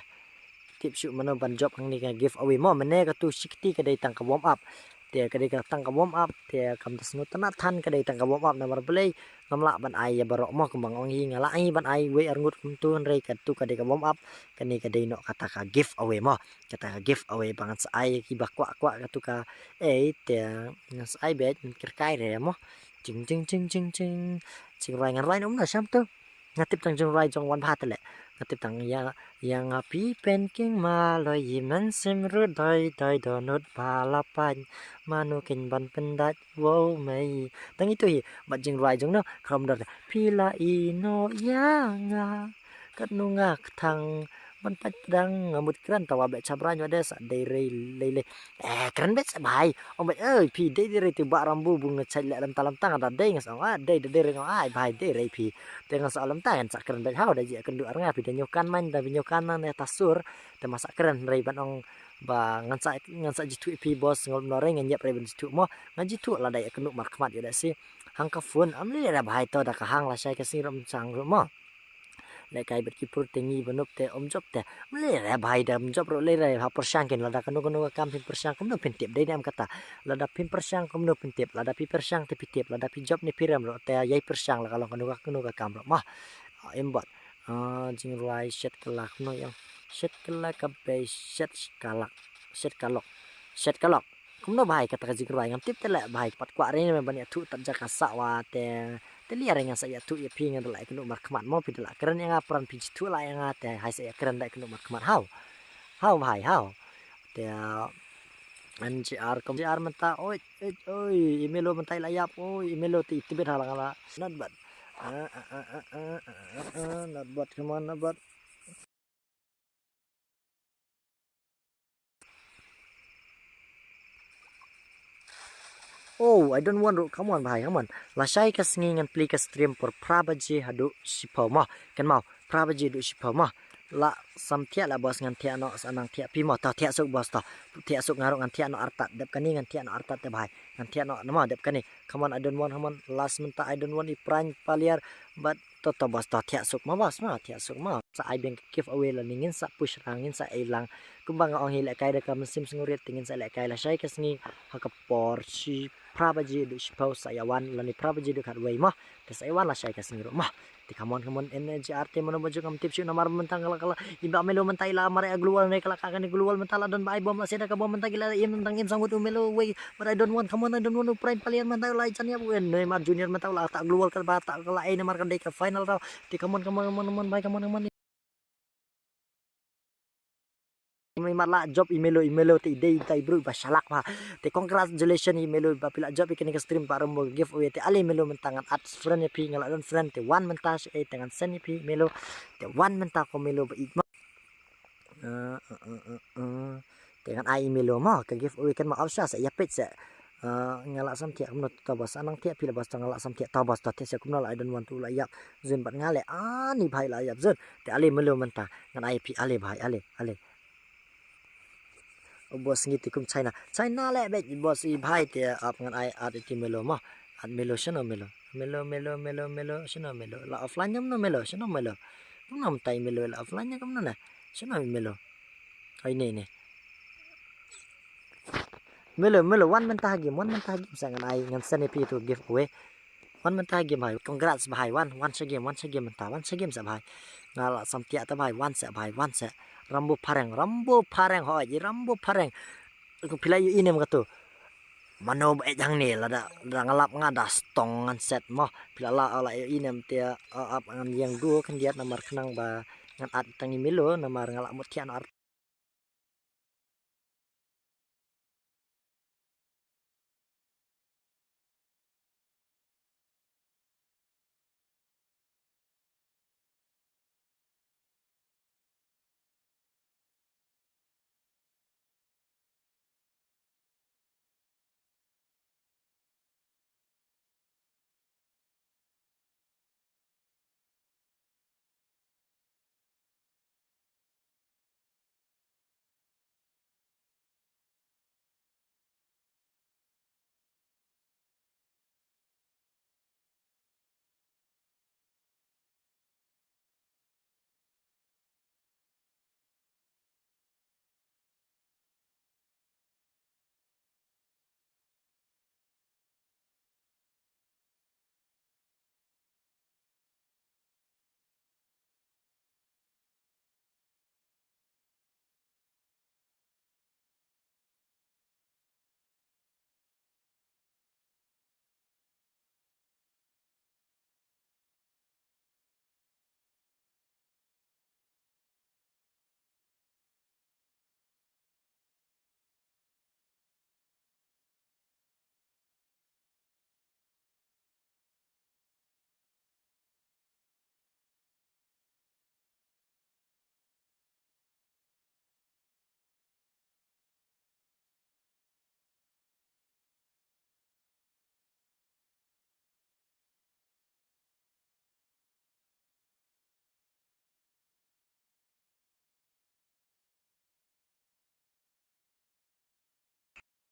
Tip shuh mano ban jop hangne ka giveaway mo, mynne katu shi kti ka dei tang ka warm up. Te ka dei ka tang ka warm up, te kam da sngewtynnat than ka dei tang ka warm up namar balei ngam lah ban ai ïa baroh mo, kumba nga ong hi nga lah hi ban ai wei arngut kumtu, hynrei katu ka dei ka warm up, kane ka dei noh kata ka giveaway mo. Kata ka giveaway ba ngan sa ai ïa kiba kwah kwah katu ka, ei te ngan sa ai beit, ngan kyrkai re mo. Jing jing jing jing jing. Jingrwai, ngan rwai noh kumno sham tu. Nga tip tang jingrwai jong Wan Bha te leh. Nga tip tang ïa, ïa nga phi pen king maloi i mynsiem ruh doi doi dohnud ba la paiñ. Mano kin ban pyndait wow mei. Tang itu hi bad jingrwai jong no Khrom Dor te. Phi la ïehnoh ïa nga, katno nga kthang ban pait pdeng, nga mut kren, tangba beit sha Bra Nyoh de sa dei rei lei lei. Eh, kren beit sa bhai. Ong beit, eh, phi dei dei rei te Bah Rambo, bu nga chait leh lem ta lem ta, nga da dei, nga sa ong ah dei, dei dei rei, nga ong ah bhai dei rei phi. Te nga sa lem ta ngan sa kren beit, haw da jia kynduh ar nga, phi da ñiewkan man, da ñiewkan man ne ta sur. Te ma sa kren rei ban ong ba ngan sa, ngan sa jithuh ïa phi boss, ngol no rei ngan ïap rei ban jithuh mo. Ngan jithuh lada ïa kynduh markhmat ïa da si. Hang ka phone am lei re bhai, to da ka hang lashai ka sngi rum chang rum mo. Lehkai bad ki pur te ngi ba nup te ym jop te. Mlei re bhai, da ym jop ruh lei re, ha pyrshang kin, lada kano kano ka kam phin pyrshang kumno phin tip, dei ne em kata. Lada phin pyrshang kumno phin tip, lada phi pyrshang te phi tip, lada phi jop ne phi rem ruh te ïai pyrshang la ka long kano ka kano ka kam ruh mo. Ah, em bad. Ah, jingrwai shet ka lak kumno ïa. Shet ka lak ka bei, shet ka lak. Shet ka lok. Shet ka lok. Kumno bhai kata ka jingrwai, ngam tip te leh bhai, pat kwah re ban ïathuh tat jaka sah wa te. Te lei re ngan sa ïathuh ïa phi, nga da la ïakynduh markhmat mo, phi da la kren ïa nga, pran phi jithuh la ïa nga te, hai sa ïakren da ïakynduh markhmat, haw. Haw bhai, haw. Te, ah, N G R, kom N G R mynta, oi, oi, oi, i Melo mynta i la ïap, oi, i Melo te i tbit ha la nga la. Not bad. Ah, ah, ah, not bad, come on, not bad. Oh, I don't want ruh. Come on bhai, come on. Lashai ka sngi ngan plie ka stream por phra baje haduh shiphew mo. Kynmaw, phra baje haduh shiphew mo. La samthiah la boss, ngan thiah noh, sa nang thiah phi mo. To thiah suk boss to. Thiah suk, nga ruh ngan thiah noh artat. Dep kane ngan thiah noh artat te bhai. Ngan thiah noh, na mo, dep kane. Come on, I don't want, come on. Last mynta, I don't want i Pran Paliar. But to, to boss, to thiah suk mo boss mo, thiah suk mo. Sa ai biang ka giveaway lane ngin sa push lang, ngin sa ai lang. Kumba nga ong hi, lehkai da ka mynsiem sngewrit te ngin sa lehkai lashai ka sngi ha ka por shi phra baje haduh shiphew sa ïa wan, lane phra baje haduh khatwei mo. Te sa ïa wan lashai ka sngi ruh mo. Te come on, come on, N G R te mano ba ju ngam tip shuh namar mynta nga la ka la. I Bah Melo mynta i la mar ïa global ne ka la ka kane global mynta la don ba ai bom la sida ka bom mynta ki la im tang im sangut u Melo wei. But I don't want, come on, I don't want u Pran Paliar mynta u la i chan ïa u en ne mar junior mynta u la ta global ka ba ta ka la ai namar ka dei ka final round. Te come on, come on, come on, come on, bhai, come on, come on. I mar la jop i Melo, i Melo te i dei tai bru ba shalak bha. Te congratulations i Melo ba phi la jop i kane ka stream ba rum giveaway te ale Melo mynta ngan add friend ïa phi, nga la don friend te wan mynta shi ei te ngan send ïa phi Melo. Te wan mynta ko Melo ba ik ma. Eh, eh, eh, eh, eh. Te ngan ai i Melo mo, ka giveaway kan ma option sa ïa peit sa. Ah, nga lah sam thiah kumno to boss, ah nang thiah phi la boss, to nga lah sam thiah to boss, to thiah sha kumno la, I don't want to la ïap zun bad nga leh, ani bhai la ïap zun. Te ale melo mynta, ngan ai phi ale bhai, ale, ale. O boss ngi te kum China, China leh beit boss i bhai, te ap ngan ai at iti melo mo. At melo shano melo. Melo, melo, melo, melo, shano melo. La offline kumno melo, shano melo. Kumno mynta i melo la offline kumno na. Shano melo. Ai ne ne. Melo, melo, wan mynta ha game, wan mynta ha game sa ngan ai, ngan send ïa phi tu giveaway. Wan mynta ha game bhai, congrats bhai, wan, wan sha game, wan sha game mynta, wan sha game sa bhai. Nga la sam thiah ta bhai, wan sa bhai, wan sa. Rambo Phareng, Rambo Phareng, hoi, i Rambo Phareng. Phi la ïohi ne em katu. Mano ba ej hangne lada, lada nga lap nga da stong ngan set mo. Phi la lah, la ïohi ne em te, ah, ap ngan ïeng duh khyndiat namar khnang ba ngan at tang i melo namar nga lah mut thiah na ar.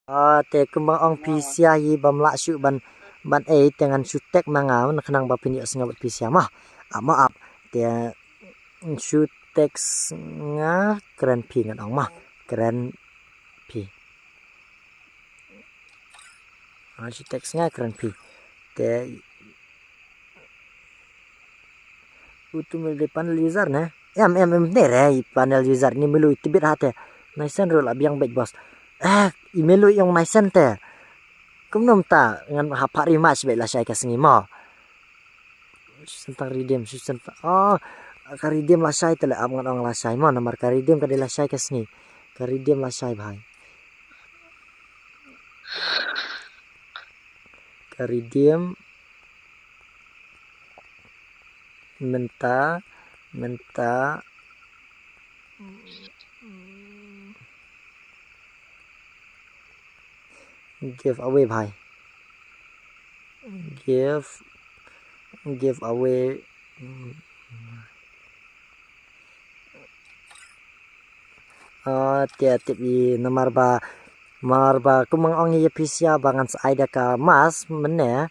Ah, te kumba ong phi sia hi bym lah shuh ban, ban ei te ngan shu text ma nga, na khnang ba phin ïohsngew bad phi sia ma. Ah, ma ap. Te shu text nga kren phi ngan ong ma. Kren phi. Ah, shu text nga kren phi. Te utu melo panel user ne? Em, em, em, ne re, i panel user ni melo i tibit ha te. Naisen ruh la biang beit boss. Eh, i melo i ong naisen te. Kumno mynta ngan hap phah rematch beit lashai ka sngi mo. Shu sentang redeem, shu sentang. Oh, ka redeem lashai te le ap ngan ong lashai mo. Namar ka redeem ka dei lashai ka sngi. Ka redeem lashai bhai. Ka redeem mynta, mynta give away bhai. Give, give away. Ah, te tip i namar ba, namar ba kumba nga ong ïa phi sia ba ngan sa ai da ka mask mynne.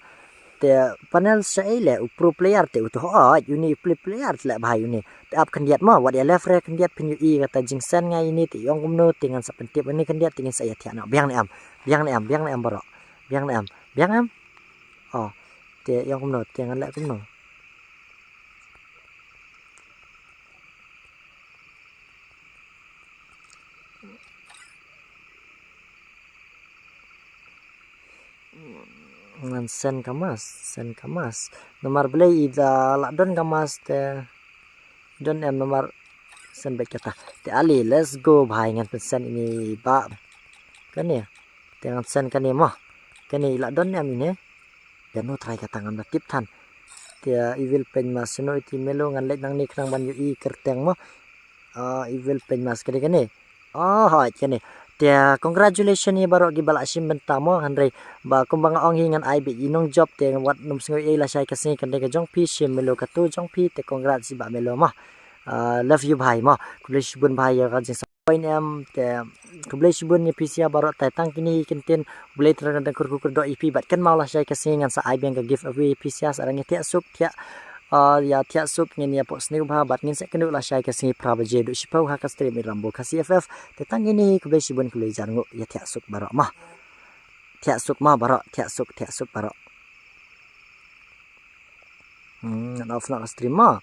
Te panel sa ei le u pro player te utu hooid uni u pro player te le bhai uni. Te ap khyndiat mo wat ïa left re khyndiat phin ïohi kata jingsen nga ini te ong kumno te ngan sa pyntip ini khyndiat te ngin sa ïa thiah noh biang ne em. Biang ne em, biang ne em baroh. Biang ne em, biang em. Oh, te ong kumno te ngan leh kumno. Ngan send ka mask, send ka mask. Namar balei i da lah don ka mask te don em namar send beit kata. Te ale, let's go bhai, ngan pynsend ini ba. Kane. Te ngan send kane mo. Kane i lah don em ine. Te no try kata ngam da tip than. Te i wil pyn mask sno iti melo ngan leit nangne khnang ban ïohi kyrteng mo. Ah, i wil pyn mask kane kane. Oh, hooid kane. Te congratulations ïa baroh kiba la shim bynta mo, hynrei ba kumba nga ong hi ngan ai beit i nongjob, te wat nym sngew ei, lashai ka sngi kan dei ka jong phi, shim melo katto jong phi, te congrats shibun melo mo. Ah, love you bhai mo. Khublei shibun bhai ïa ka jingsa point em, te khublei shibun ïa phi sha baroh, te tang kine ki ktien, U Blei Trai un dang kyrkhu kyrdoh ïa phi bad kynmaw lashai ka sngi ngan sa ai biang ka giveaway ïa phi sha, sa dang ïa thiah suk, thiah, ah, ïa thiah suk, ngin ïa pok sniewbha bad ngin sa ïakynduh lashai ka sngi phra baje haduh shiphew ha ka stream i Rambo Khasi F F. Te tang kine hi, khublei shibun, khublei jan nguh, ïa thiah suk baroh mo. Thiah suk mo baroh, thiah suk, thiah suk baroh. Hmm, ngan off noh ka stream mo.